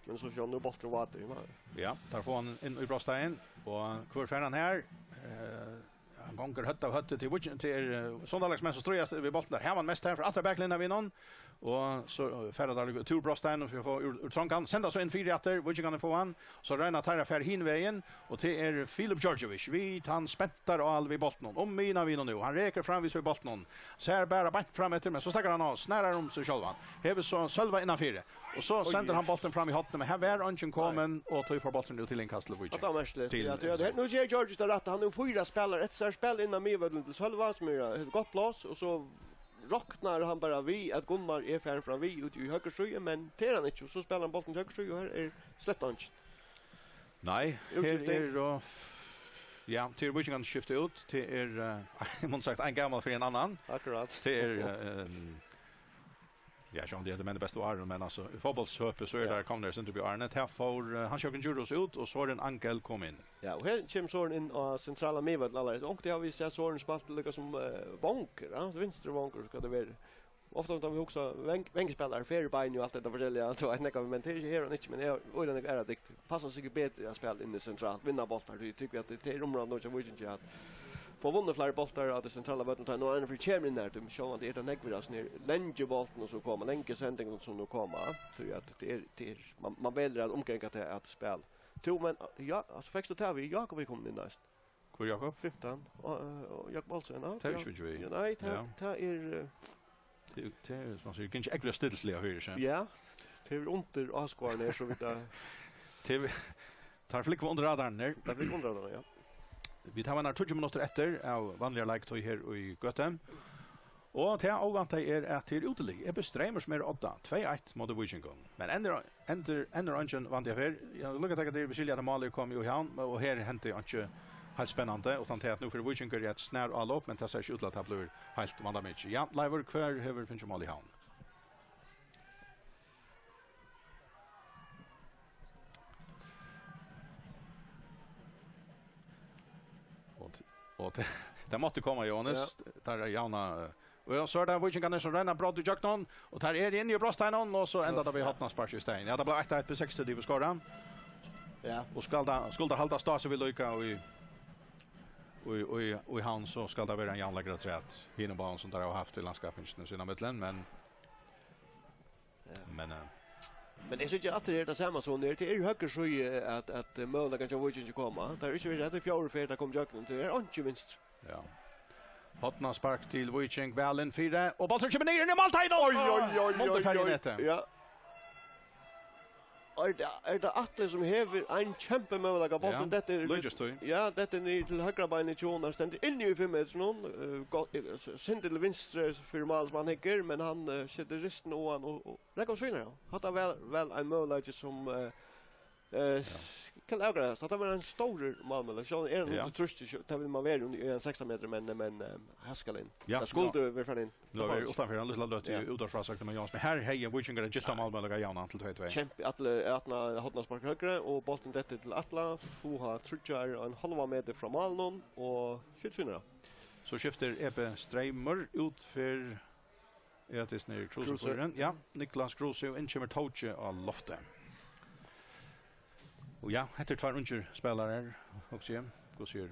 Men so sjálvt nú er bólturin vátur, ja. Ja, teir fáa hann inn í brotsteigin, og hvør fær hann her? Eh, Hann gongur høvd av høvdi til Víking, til, eh, Sunndalsmenn sum stríðast við bóltin. Teir hava hann mest her frá aftan baklinjuni við honum. Og so, eh, fara teir úr brotsteininum fyri at fáa úr, úr trongan. Senda so inn fyri aftur, Víkingarnir fáa hann. So royna teir at fara hin vegin, og tað er Filip Djordjevic við tann spentar á við bóltinum. Um miðjuna við honum nú. Hann rekur framvegis við bóltinum. Sær bara beint fram eftir, men so steðgar hann av, snarvegir um seg sjálvan. Hevur so Sølva innanfyri. Og so Oj, sendir oj. hann bóltin fram í hornið, men her var eingin komin, og tí fór bólturin út til innkast til Víking. Hatta var merkiligt. Til Ja, tí at her, nú ger George tað rætta. Hann hevur fýra spælarar eftir sær, spæl inn á miðvøllin til Sølva, sum er, hevur gott pláss, og so roknar hann bara við, at Gunnar er farin fram við út í høgru síðu, men tað er hann ikki, og so spælir hann bóltin til høgru síðu, og her er slett eingin. Nei, her Útskifting. er og, ja, til Víkingarnir skifta út, til er, eh, man sagt, ein gamal fyri ein annan. Akkurát. Til er, eh, Ja, sjálvandi, hetta er menn bestu árini, men altso, í fótbóltshøpi, so er Ja. tað komnir sindur upp í árini. Tað fór, eh, Hans Jørgen Djurhuus út, og Sorin Angel kom inn. Ja, og her kemur Sorin inn á sentrala miðvøll, allar. Onkuntíð hava vit sæð Sorin spælt líka sum, eh, vongur, ja, vinstri vongur, skal tað vera. Ofta tá vit hugsa veng-, vengjuspælarar, ferðibeini og alt hetta forskelliga, so er nakað, men tað er her hann ikki, men er, og er hann ikki er dyktig. Passar sikkurt betri at spæla inni sentralt, vinna bóltar, tí eg trúgvi at tað, tað er umráð nú hjá Víkingi at fáa vunnið fleiri bóltar á tí sentrala vøllinum, tá nú er hann fyri kemur inn her, tí sjálvandi er tað nógvir av sum er langar bóltar sum koma, langar sendingar sum nú koma, tí at tað er, tað er, man, man velur at umganga tað at spæla. Tú, men, ja, altso, fekst tú tað við Jakob, er komin inn næst? Hvør Jakob? Fimtan, og, og Jakob Olsen, ja. Tað er ikki við. Ja, nei, tað, Ja. tað er, eh, Tað er, tað er, sum man sigur, ikki ógvuliga stillisliga fyri seg. Ja, tað er undir áskoðararnar, so vit, eh, Tað er, teir flúgva undir radararnar. Teir flúgva undir radararnar, ja. Vit hava einar tíggju minuttir eftir av vanligari leiktíð her í Gøtu. Og tað óvæntaða er, at tað er útilið, Ebbe Streymur, sum er á odda, tvey eitt móti Víkingum. Men enn er, enn er, enn er eingin vandi her. Ja, lukka taka til, vit skilja, at málið kom jú í havn, og her hendi einki heilt spennandi, uttan tað at nú fer Víkingur í eitt snar álop, men tað sær ikki út til, at tað blívur heilt vandamikið. Ja, Leivur, hvør hevur fingið mál í havn? Og t-, og t-, tað mátti koma, Jóhannes. Ja. Tað er javna, eh, og so er tað Víkingarnir sum royna at bróta ígjøgnum, og tað er inni í brotsteiginum, og so endar tað við hornaspark í staðin. Ja, tað bleiv eitt eitt, P seks til yvir skora. Ja. Og skal tað, skulu teir halda stað seg við líka í, í, í, í havn, so skal tað vera ein javnleikari afturat hinum báðum, sum teir hava havt í landskappingini sín á millum, men Ja. Men, eh, Men eg síggi aftur her, tað sama sum er. Tað er í høgru síðu, at, at, eh, møguleikarnir hjá Víkingi koma. Tað er ikki verið, at tað er fjórðu ferð, tað kom gjøgnum. Tað er einki vinstri. Ja. Hornaspark til Víking, væl inn fyri, og bólturin kemur niður inn í málteigin! Oj, oj, oj, Monty oj, fær í oj. Netið. Ja. Er tað, er tað Atli sum hevur ein kjempemøguleika? Bólturin Ja, dettur, líkist tí. Ja, dettur niður til høgra beinið hjá honum, stendur inni í fimm metrum, eh, go-, eh, s-, sindur til vinstri fyri mál sum hann hyggur, men hann, eh, setur ristin á hann og, og Nakað sýnir hann. Hatta var væl ein møguleiki sum, eh, eh, Ja. kann avgreiðast. Hatta var ein stórur málmøguleiki. Sjálvandi er hann Ja. undir trýsti, sjó-, tað vil man vera undir, í ein sekstan metur, men, men, eh, haskar inn. Ja, Tað skuldi ja. verið farið inn. Nú er vit uttanfyri ein lítla løtu Ja. í útvarpsfrásøgnini, Jóhannes, men her hevði Víkingur ein gyltan málmøguleika javnan til tvey tvey. Kjempi, Atli, Atli, hornaspark høgri, og bólturin dettur til Atla. Fáa tríggjar og ein hálvan metur frá málinum, og skjótt sýnir hann. So skiftir Ebbe Streymur út fyri Ja, tað er Kruse. Kruse. Ja, Niklas Kruse, og inn kemur Tóki á loftið. Og ja, hetta eru tveir ungir spælarar, hugsi eg. Hvussu er?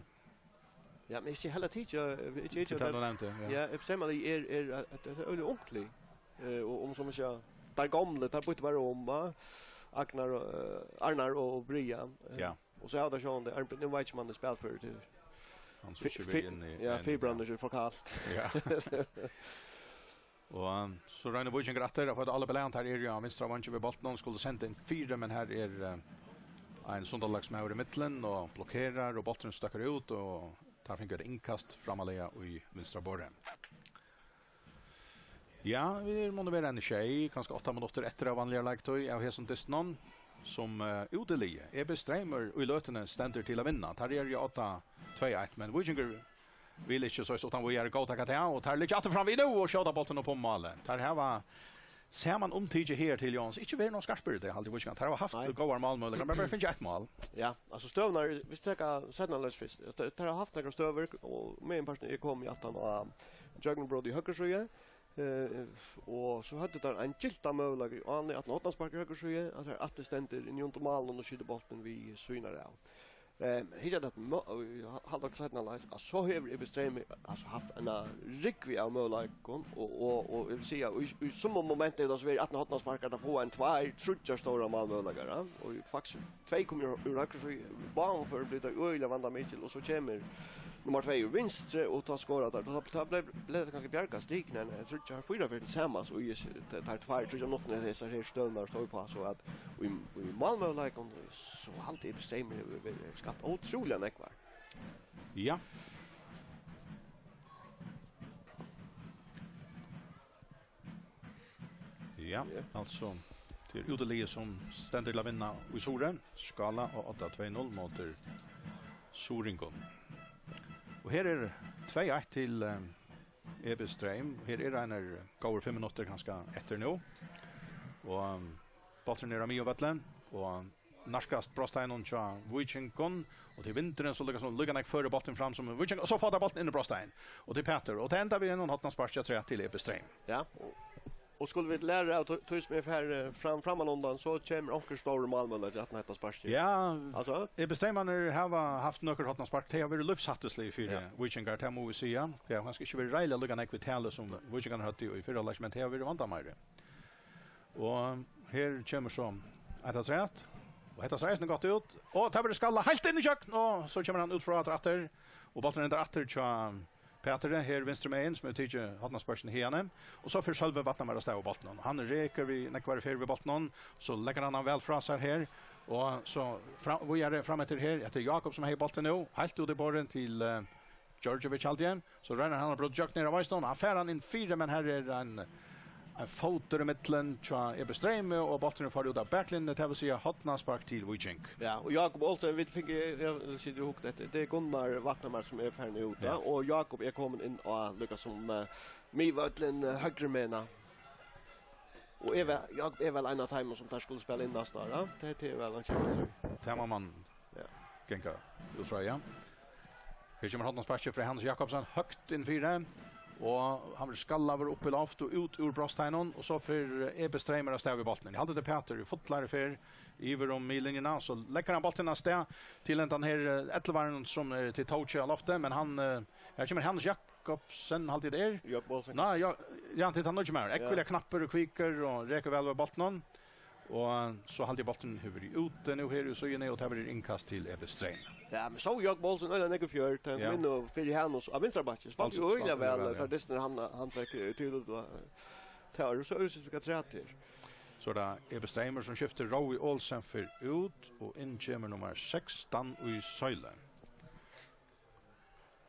Ja, men eg sé heller Tóki, eh, eg, eg, Til tann, tú nevndi, ja. Ja, Ebbe Streymur er, er, er, er øgiliga ungt lið. Eh, og um, sum eg sigi, teir gomlu, teir býta bara um, va? Agnar og, eh, Arnar og Brian. Eh, Ja. Og so hava teir sjálvandi, Arnbjørn, nú veit ikki, um hann er spælførur til Hann Fi-, sum ikki fi-, verið inni ja, enn, fibran ja. er for kalt. Ja. Og, um, so roynir Víkingur aftur, at fáa tað á belæg, her er jú á vinstra veingi við bóltin, og skuldi senda inn fyri, men her er, eh, ein Sunderlagsmaður í millum og blokkerar, og bólturin støkkur út, og teir fingu eitt innkast frammarliga í vinstra borði. Ja, vit munnu vera eini sjey, kanska átta minuttir eftir av vanligari leiktíð av hesum dystinum, sum, eh, útiliðið, Ebbe Streymur, í løtuni stendur til at vinna. Teir eru á odda tvey eitt, men Víkingur vil ikki so uttan víðari góðtaka tað, og teir liggja aftur fram við nú og skjóta bóltin upp um málið. Teir hava saman umtikið her til Jóns. Ikki verið nóg skarpir í dag, haldi eg, Víkingar. Teir hava havt Nei. góðar málmøguleikar, men bara fingið eitt mál. Ja, altso støðurnar, vit taka seinna leys fyrst. Teir, teir hava havt nakrar støður, og meginparturin er komin í aftan á gjøgnumbrot í høgru síðu. Eh, og so høvdu teir ein gyltan møguleika í áðni, at hornaspark í høgru síðu, at har Atli stendur inni undir málinum og skjýtur bóltin við síðuna av. Eh, hyggja at mø-, halda til seinna leik, at so hevur Ebbe Streymur, altso, havt eina rúgvu av møguleikum, og, og, og eg vil siga, í, í summum momenti er tað so verið, at hornaspark, at fáa ein tveir, tríggjar stórar málmøguleikar, ja, og faktiskt Tvey koma úr, úr høgru síðu, báðum førum blívur tað øgiliga vandamikil, og so kemur nummar tvey úr vinstri, og tá skorar teir. Tá, tá bleiv, bleiv tað kanska bjargað stikini, en, en tríggjar, fýra ferðir til samans, og eg, teir tveir, tríggjar minuttirnar, hesar her støðurnar stóðu uppá, so at, og í, og í málmøguleikum, so haldi eg, Ebbe Streymur hevur, hevur skapt ótrúliga nógvar. Ja. Ja, Ja. altso, tað er útiliðið sum stendur til at vinna í Suðuroy. Skála og odda tvey null móti suðuroyingum. Og her er tvey eitt til, eh, Ebbe Streym. Her er einar góðar fimm minuttir kanska eftir nú. Og, um, bólturin er á miðjuvølli, og nærkast brotsteiginum hjá Víkingum, og tað er vindurin, sum líka, sum líka nógv førir bóltin fram sum Víking, og so fáa teir bóltin inn í brotsteigin, og tað er Pætur, og tað endar við einum hornasparki afturat til Ebbe Streym. Ja, og, og skulu vit læra av tí, tí sum er farið fram, frammanundan, so kemur onkur stórur málmøguleiki aftan á hetta sparkið. Ja, Altso? Ebbe Streymarnir hava havt nøkur hornaspark, tey hava verið lívshættislig fyri Ja. Víkingar, tað má vit siga. Tey hava kanska ikki verið reiðiliga líka nógv í tali sum Víkingarnir høvdu í fyrra leiki, men tey hava verið vandameiri. Og her kemur so eitt afturat. Og hetta sær eisini gott út. Og tað verður skallað heilt inn í gjøgn, og so kemur hann út frá aftur, aftur. Og bólturin endar aftur hjá Pæturi, her vinstru megin, sum hevur tikið hornasparkið hiðani. Og so fer Sølvi Vatnamar avstað við bóltinum. Hann rekur við nógvari ferð við bóltinum, so leggur hann hann væl frá sær her. Og so fram, víðari fram eftir her, hetta er Jákup, sum hevði bóltin nú, heilt út í borðin til, eh, Djordjevic, haldi eg. So roynir hann at brjóta gjøgnum her av Eiston. Hann fær hann inn fyri, men her er ein, ein fótur í millum hjá Ebi Streymi, og bólturin fer út av baklinjuni, tað vil siga hornaspark til Víking. Ja, og Jakob Olsen, vit fingu, eg vil siga, hug, tað, tað er Gunnar Vatnamar, sum er farin út, ja, ja, og Jakob er komin inn á, líka sum, eh, miðvøllin, eh, høgru megin. Og er væl, Jakob er væl ein av teimum, sum teir skulu spæla inn næsta ár, ja? Tað, tað er væl ein kjensla. Tað má man, ja, ganga út frá, ja. Her kemur hornasparkið frá Hannes Jakobsen, høgt inn fyri, og hann verður skallaður upp í loft og út úr brotsteiginum, og so fer, eh, Ebi Streymi avstað við bóltin. Eg haldi, tað er Pætur í fullari ferð yvir um miðlinjuna, so leggur hann bóltin avstað til hendan her, eh, ellivaran, sum er til Tóki á lofti, men hann, eh, her kemur Hannes Jakobsen, haldi eg tað er. Jakob Olsen. Nei, ja, ja, tað er tann nýggi maðurin. Ja. Ógvuliga knappur og kvikur og rekur væl við bóltinum. Og so haldi eg bólturin hevur verið úti nú her í síðuni, og tað verður innkast til Ebi Streymi. Ja, men so Jakob Olsen, øgiliga nógv fjør, tað, ja, minnir fyri hann og so, á vinstra bakki. Spældi jo øgiliga væl, ja, tað dystin hann, hann fekk, eh, til, og tað er so øgiliga trætt her. So er tað Ebi Streymi, sum skiftir. Rói Olsen fer út, og inn kemur nummar sekstan í Søyle.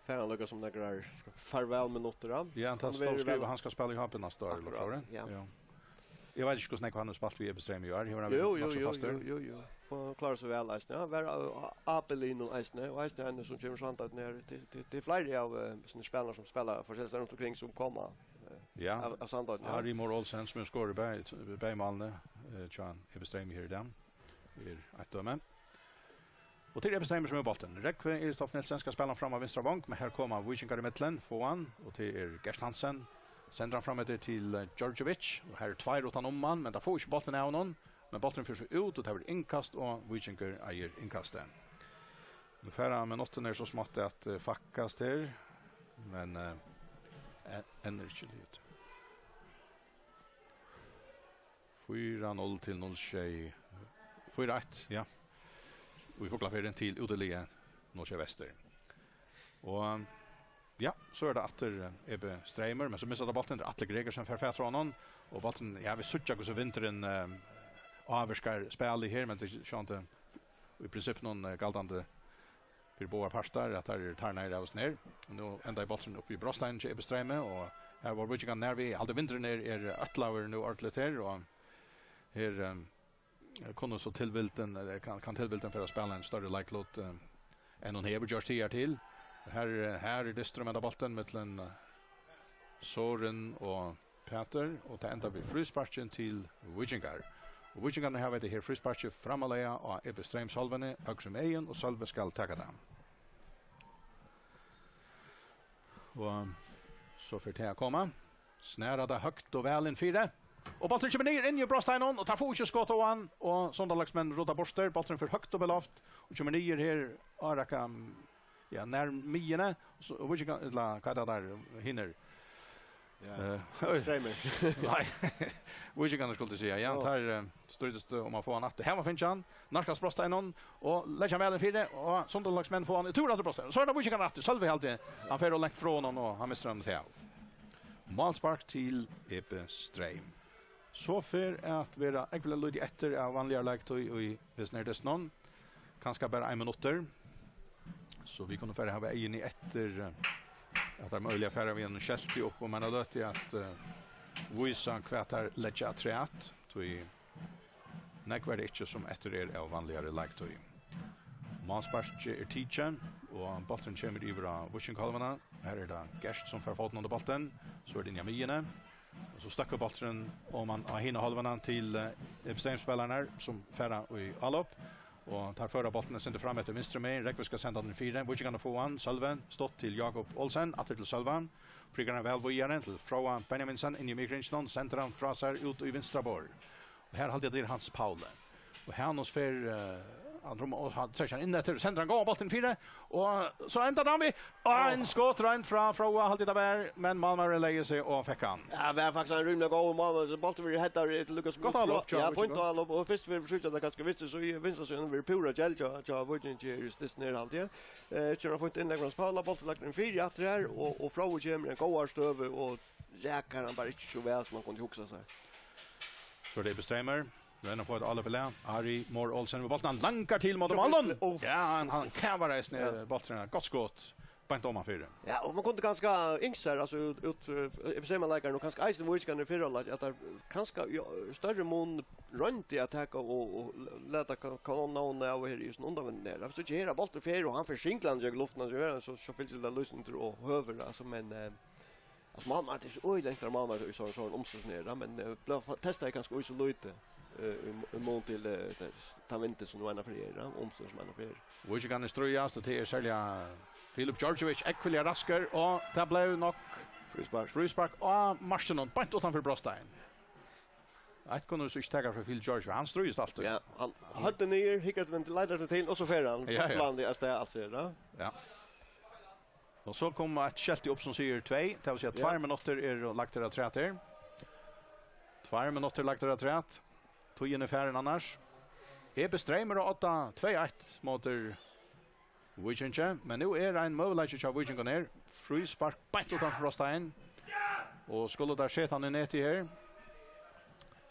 Fær hann líka sum nakrar, skal, farvælminuttir, ja? Ja, hann stóð skrivað, hann skal spæla í H B næsta ár, ella akkurát, ja. Ja. Eg veit ikki, hvussu nógv hann hevur spælt við Ebi Streymi í ár. Hevur hann verið nokk so fastur? Jú, jú, jú, jú. Hann klárar seg væl eisini, ja. Hann var á, á, á A-B-liðnum eisini, og eisini ein sum kemur standard nær til, til, til fleiri av, eh, sínum spælarum sum spæla forskellig stað rundt omkring sum koma, eh, ja, av, av standard, ja. Ari Mohr Olsen, sum hevur skorað bæði, bæði málini, eh, hjá Ebi Streymi her í dag. Er eitt dømi. Og til Ebi Streymi, sum er bóltin. Rógvi Egilsdóttir Nielsen skal spæla hann fram á vinstra vong, men her koma víkingar í millum, fáa hann, og til er Gert Hansen. Sendir hann fram eftir til, eh, Djordjevic, og her eru tveir uttan um hann, men teir fáa ikki bóltin av honum, men bólturin fer so út, og tað verður innkast, og Víkingur eigur innkastið. Nú fara minuttirnar so smátt at, eh, fakkast her, men, eh, enn, enn er ikki liðugt. Fýra null til null sjey. Fýra eitt, ja. Og í Fuglafirði til útiliðið null sjey Vestur. Og, ja, so er tað aftur, eh, Ebi Streymi, men so missir hann bóltin, tað er Atli Gregersen fær fatur á honum, og bóltin, ja, vit síggja hvussu vindurin, eh, ávirkar spælið her, men tað er sjálvandi í prinsippinum, eh, galdandi fyri báðar partar, at teir eru tarnaðir av og snær. Nú endaði bólturin uppi í brotsteiginum hjá Ebi Streymi, og her vóru víkingarnir nær við. Eg haldi, vindurin er, er øtlaður nú ordentligt her, og her, eh, kunnu so tilvildin, eh, kann, kann tilvildin fara at spæla ein størri leiklut, eh, enn hon hevur gjørt higartil. Her, eh, her er dystur um henda bóltin millum, eh, Sorin og Pætur, og tað endar við frísparki til Víkingar. Og Víkingarnir hava hetta her frísparkið framleiðað á Ebi Streyms hálvuni, høgru megin, og Sølvi skal taka tað. Og so fer tað at koma. Snara tað høgt og væl inn fyri. Og bólturin kemur niður inn í brotsteiginum, og teir fáa ikki skot á hann, og Sunderlandsmenn rudda burtur. Bólturin fer høgt upp í loft, og kemur niður her, árakka, ja, nær miðjuni, og so, og Víkingar, ella hvat er tað har, hinir? Ja. Eh, Streymi. Nei, Víkingarnir skuldi eg siga. Ja, ja. Teir, eh, stríðast um at fáa hann aftur. Her var fingið hann, nærkast brotsteiginum, og leggja hann væl inn fyri, og Sunderlandsmenn fáa hann í túr aftur brotsteiginum. So er tað Víkingarnir aftur. Sølvi haldi, hann fer ov langt frá honum, og hann missir hann til av. Málspark til Ebi Streym. So fer at vera ógvuliga lítið eftir av vanligari leiktíð í hesum her dystinum. Kanska bara ein minuttur. So vit kunnu fara at hava eyguni eftir, eh, at teir møguliga fara við einum skelti upp um eina løtu at, eh, vísa hvat teir leggja afturat. Tí nógv er tað ikki, sum eftir er av vanligari leiktíð. Málsparkið er tikið, og bólturin kemur yvir á víkingahálvuna. Her er tað Gert, sum fær fótin undir bóltin. So er tað inn á miðjuna. Og so støkkur bólturin oman á hina hálvuna til, eh, Ebi Streym-spælararnar, sum fara í álop. Og teir føra bóltin eitt sindur fram eftir vinstru megin. Rógvi skal senda hann fyri. Víkingarnir fáa hann. Sølvi, stutt til Jakob Olsen. Aftur til Sølva. Prikar hann væl víðari til Fróða Benjaminsen. Inn í miðkringilin. Sendir hann frá sær út í vinstra borð. Og her haldi eg, at tað er Hans Pauli. Og Hanus fer, eh, hann rúmar, og hann trekkir hann inn eftir, sendir hann góðan bóltin fyri, og so endar hann við, og ein skotroynd frá Fróða, haldi eg tað var, men málmaðurin legði seg og fekk hann. Ja, var faktiskt ein rímiliga góður málmaður, so bólturin verður headaður til Lukas. Gott álop, ja, ja, fínt álop, og fyrst verður forsøkt, at kanska vinstru, so í vinstra, so verður púra gel hjá, hjá Víkingi, er just dystin her, haldi eg. Eh, kemur fínt innlegg frá Hans Pauli, bólturin lagdur inn fyri aftur her, og, og Fróði kemur í eina góða støðu, og rakar hann bara ikki so væl, sum hann kundi hugsa seg. So er tað Ebi Streymur. Royna at fáa eitt álop í lag. Ari Mohr Olsen við bóltin. Hann langar til móti málið. Ó. Ja, hann, hann kavar eisini, ja, bóltin. Gott skot. beint omanfyri. Ja, og man kundi kanska ynskt sær, altso, út, út, eh, F C M-leikarin og kanska eisini víkingarnir í fyrra hálvleiki, at teir kanska í størri mun royndu at taka og, og lata ka-, kanónina av her í hesum undanvindinum her. Altso, ikki her, at bólturin fer, og hann fer singlandi gjøgnum luftina, so er hann so, so fylgir tað lýsandi og høvur, altso, men, eh, altso, málmaður, tað er so øgiliga langt frá málmaður í so, so umstøðum her, men, eh, bleiv fa-, testaður kanska í so lítið, eh, í, í mun til, eh, ta-, tann vindin sum nú einaferð er, ja, umstøðurnar sum einaferð er. Víkingarnir stríðast, og tað er serliga Filip Djordjevic, ógvuliga raskur, og tað bleiv nokk fríspark, fríspark á markinum, beint uttanfyri brotstein. Eitt kunnu vit so ikki taka frá Filip Djordjevic, hann stríðist altíð. Ja, hann heldur niður, hyggur eftir vindi, leitar eftir teimum, og so fer hann. Ja, ja. Planliga avstað, altso, ja. Ja. Og so kom eitt skelti upp sum sigur tvey, tað vil siga, ja, tveir minuttir eru lagdir afturat her. Tveir minuttir lagdir afturat. Tíðin er farin annars. E B Streymur á odda, tvey eitt móti Víkingi, men nú er ein møguleiki hjá Víkingum her. Fríspark beint uttan frá stein. Og skulu teir seta hann í netið her?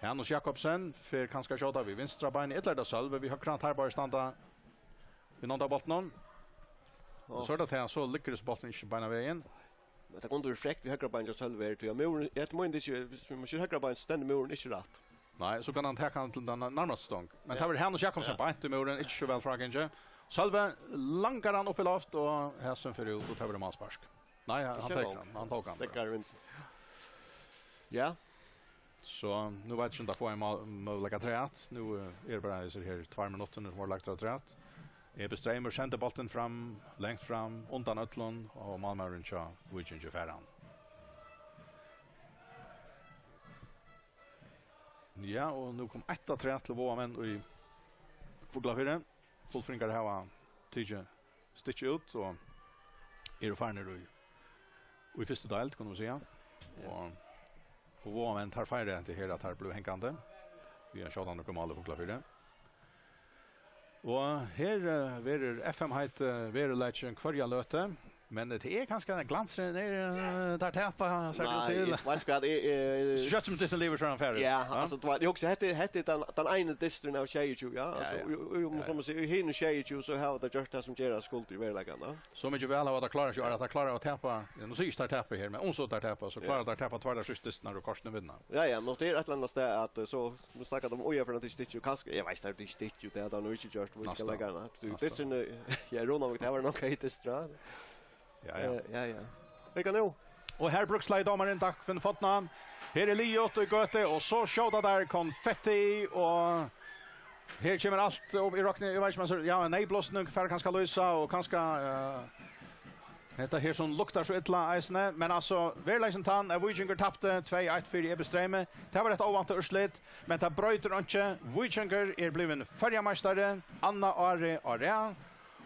Hanus Jakobsen fer kanska at skjóta við vinstra beini. Ella er tað Sølvi við høgra? Teir báðir standa við nánd á bóltinum. Og so er tað til, so liggur hesin bólturin ikki beinan vegin. Men tað kundi verið frekt við høgra beini hjá Sølvi her, tí at múrurin, eg meini ikki, hvis man skyr høgra bein, so stendur múrurin ikki rætt. Nei, so kann hann taka hann til tann nærmastu stong. Men, ja, tað var Hanus Jakobsen, ja, beint í múrin, ikki so væl frágingið. Sølvi langar hann upp í loft, og hesin fer út, og tað verður málspark. Nei, hann, hann tekur hann, hann tók hann. Steðgar vindin. Ja. So, nú veit eg ikki um teir fáa ein mál-, møguleika afturat. Nú, eh, er bara hesir her tveir minuttir, nú vóru lagdir afturat. E B Streymur sendi bóltin fram, langt fram, undan øllum, og málmaðurin hjá Víkingi fær hann. Ja, og nú kom eitt afturat til Vágamenn í Fuglafirði. Fuglfirðingar hava tikið stykkið út og eru farnir í, í fyrstu deild, kunnu vit siga. Ja. Og, og Vágamenn, teir feira hetta her, at teir blivu hangandi. Vit hava skjótað nøkur mál í Fuglafirði. Og her, eh, verður F M-heit, eh, veruleikin hvørja løtu, men, eh, tað er kanska ein glansur, eh, teir tapa, sær til. Nei, veitst tú hvat, eg, eg, so skjótt sum dystin livir, so er hann farin. Ja, ja, altso, tú veit, eg hugsi, hetta, hetta er tann, tann eini dysturin av sjeyogtjúgu, ja, ja, altso, ja, jú, jú, ja, sum man sigur, í hinum sjeyogtjúgu, so hava teir gjørt tað sum gerast skuldi í veruleikanum, ja. So mikið væl hava teir klárað seg, at teir klára at tapa, ja, nú sigi eg ikki teir tapa her, men um so teir tapa, so klára teir at tapa tveir av síðstu dystirnar og kortini vinna. Ja, ja, nú tað er eitt ella annað stað at, eh, so, nú snakka teir um ójavnføran til stykkið, og kanska, eg veit, tað er til stykkið, tað er nú ikki gjørt, vit skal leggja hana. Tú, næsta. Dysturin, eh, ja, Runavík, tað var nokk eitt dystur, ja. Ja, ja. Eh, ja, ja. Hygg nú. Og her brúkslaði dómarin Dagfinn Fodna. Her er liðugt í gøtu, og so skjóta teir konfetti, og her kemur alt upp í rokning. Eg veit ikki, men so, ja, neyðblásing fær kanska lýsa, og kanska, eh, hetta her sum luktar so illa eisini. Men altso, veruleikin tann, at Víkingur tapti tvey eitt fyri E B Streymi. Tað var eitt óvæntað úrslit, men tað broytir einki. Víkingur er blivin føroyameistari annað árið á rað.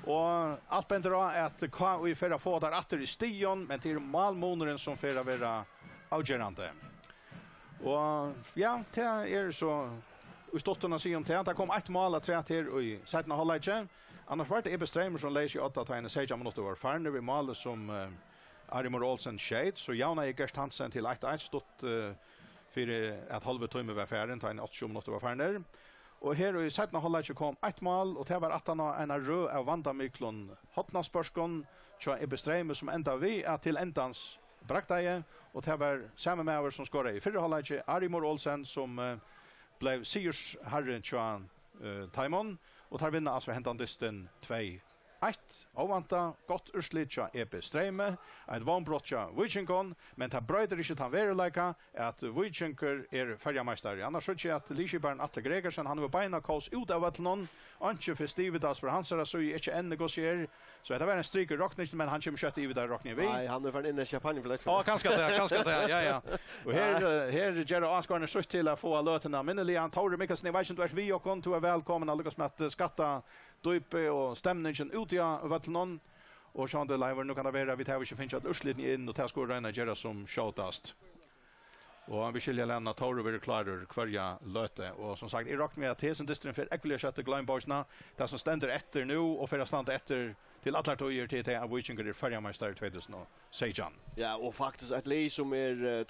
Og alt bendir á, at K I fer at fáa teir aftur í stigum, men tað er málmunurin, sum fer at vera avgerandi. Og ja, tað er so í stuttum at siga um tað. Tað kom eitt mál afturat her í seinna hálvleiki. Annars var tað E B Streymur, sum legði seg á odda, tá ið seytjan minuttir vóru farnir, við máli, sum, eh, Ari Moore Olsen skeyt. So javnaði Gert Hansen til eitt eitt, stutt, eh, fyri at hálvi tími var farin, tá ið áttaogtjúgu minuttir vóru farnir. Og her í seinna hálvleiki kom eitt mál, og tað var aftan á eina røð av vandamiklum hornaspørkum hjá E B Streymi, sum endaði við, at til endans bragdaði, og tað var sami maður, sum skoraði í fyrra hálvleiki, Ari Moore Olsen, sum, eh, bleiv sigursharri hjá, eh, teimum, og teir vinna altso hendan dystin tvey eitt. Óvæntað gott úrslit hjá E B Streymi, eitt vónbrot hjá Víkingum, men tað broytir ikki tann veruleika, at Víkingur er føroyameistari. Annars síggi eg, at liðskiparin Atli Gregersen, hann hevur beina kós út av vøllinum, einki festivitas frá hansara síðu, ikki enn, hvussu er. So hetta var ein strik í rokningini, men hann kemur skjótt yvir tað, rokni eg við. Nei, hann er farin inn í champagnefløsku. Á, kanska tað, kanska tað, ja, ja. Og her, eh, her gera áskoðararnir sítt til at fáa løtuna minniliga. Tórður Mikkelsen, eg veit ikki, um tú ert við okkum, tú ert vælkomin at lukkast við at, eh, skatta dýpið og stemningin úti á vøllinum. Og sjálvandi, Leivur, nú kann tað vera, vit hava ikki fingið øll úrslitini inn, og tað skulu vit royna at gera sum skjótast. Og vit skilja, at Tórður verður klárur hvørja løtu. Og sum sagt, eg rokni við, at hesin dysturin fer ógvuliga skjótt í gloymbókina. Tað, sum stendur eftir nú og fer at standa eftir til allar tíðir, tað er tað, at Víkingur er føroyameistari tvey túsund og seytjan. Ja, og faktiskt eitt lið, sum er, eh,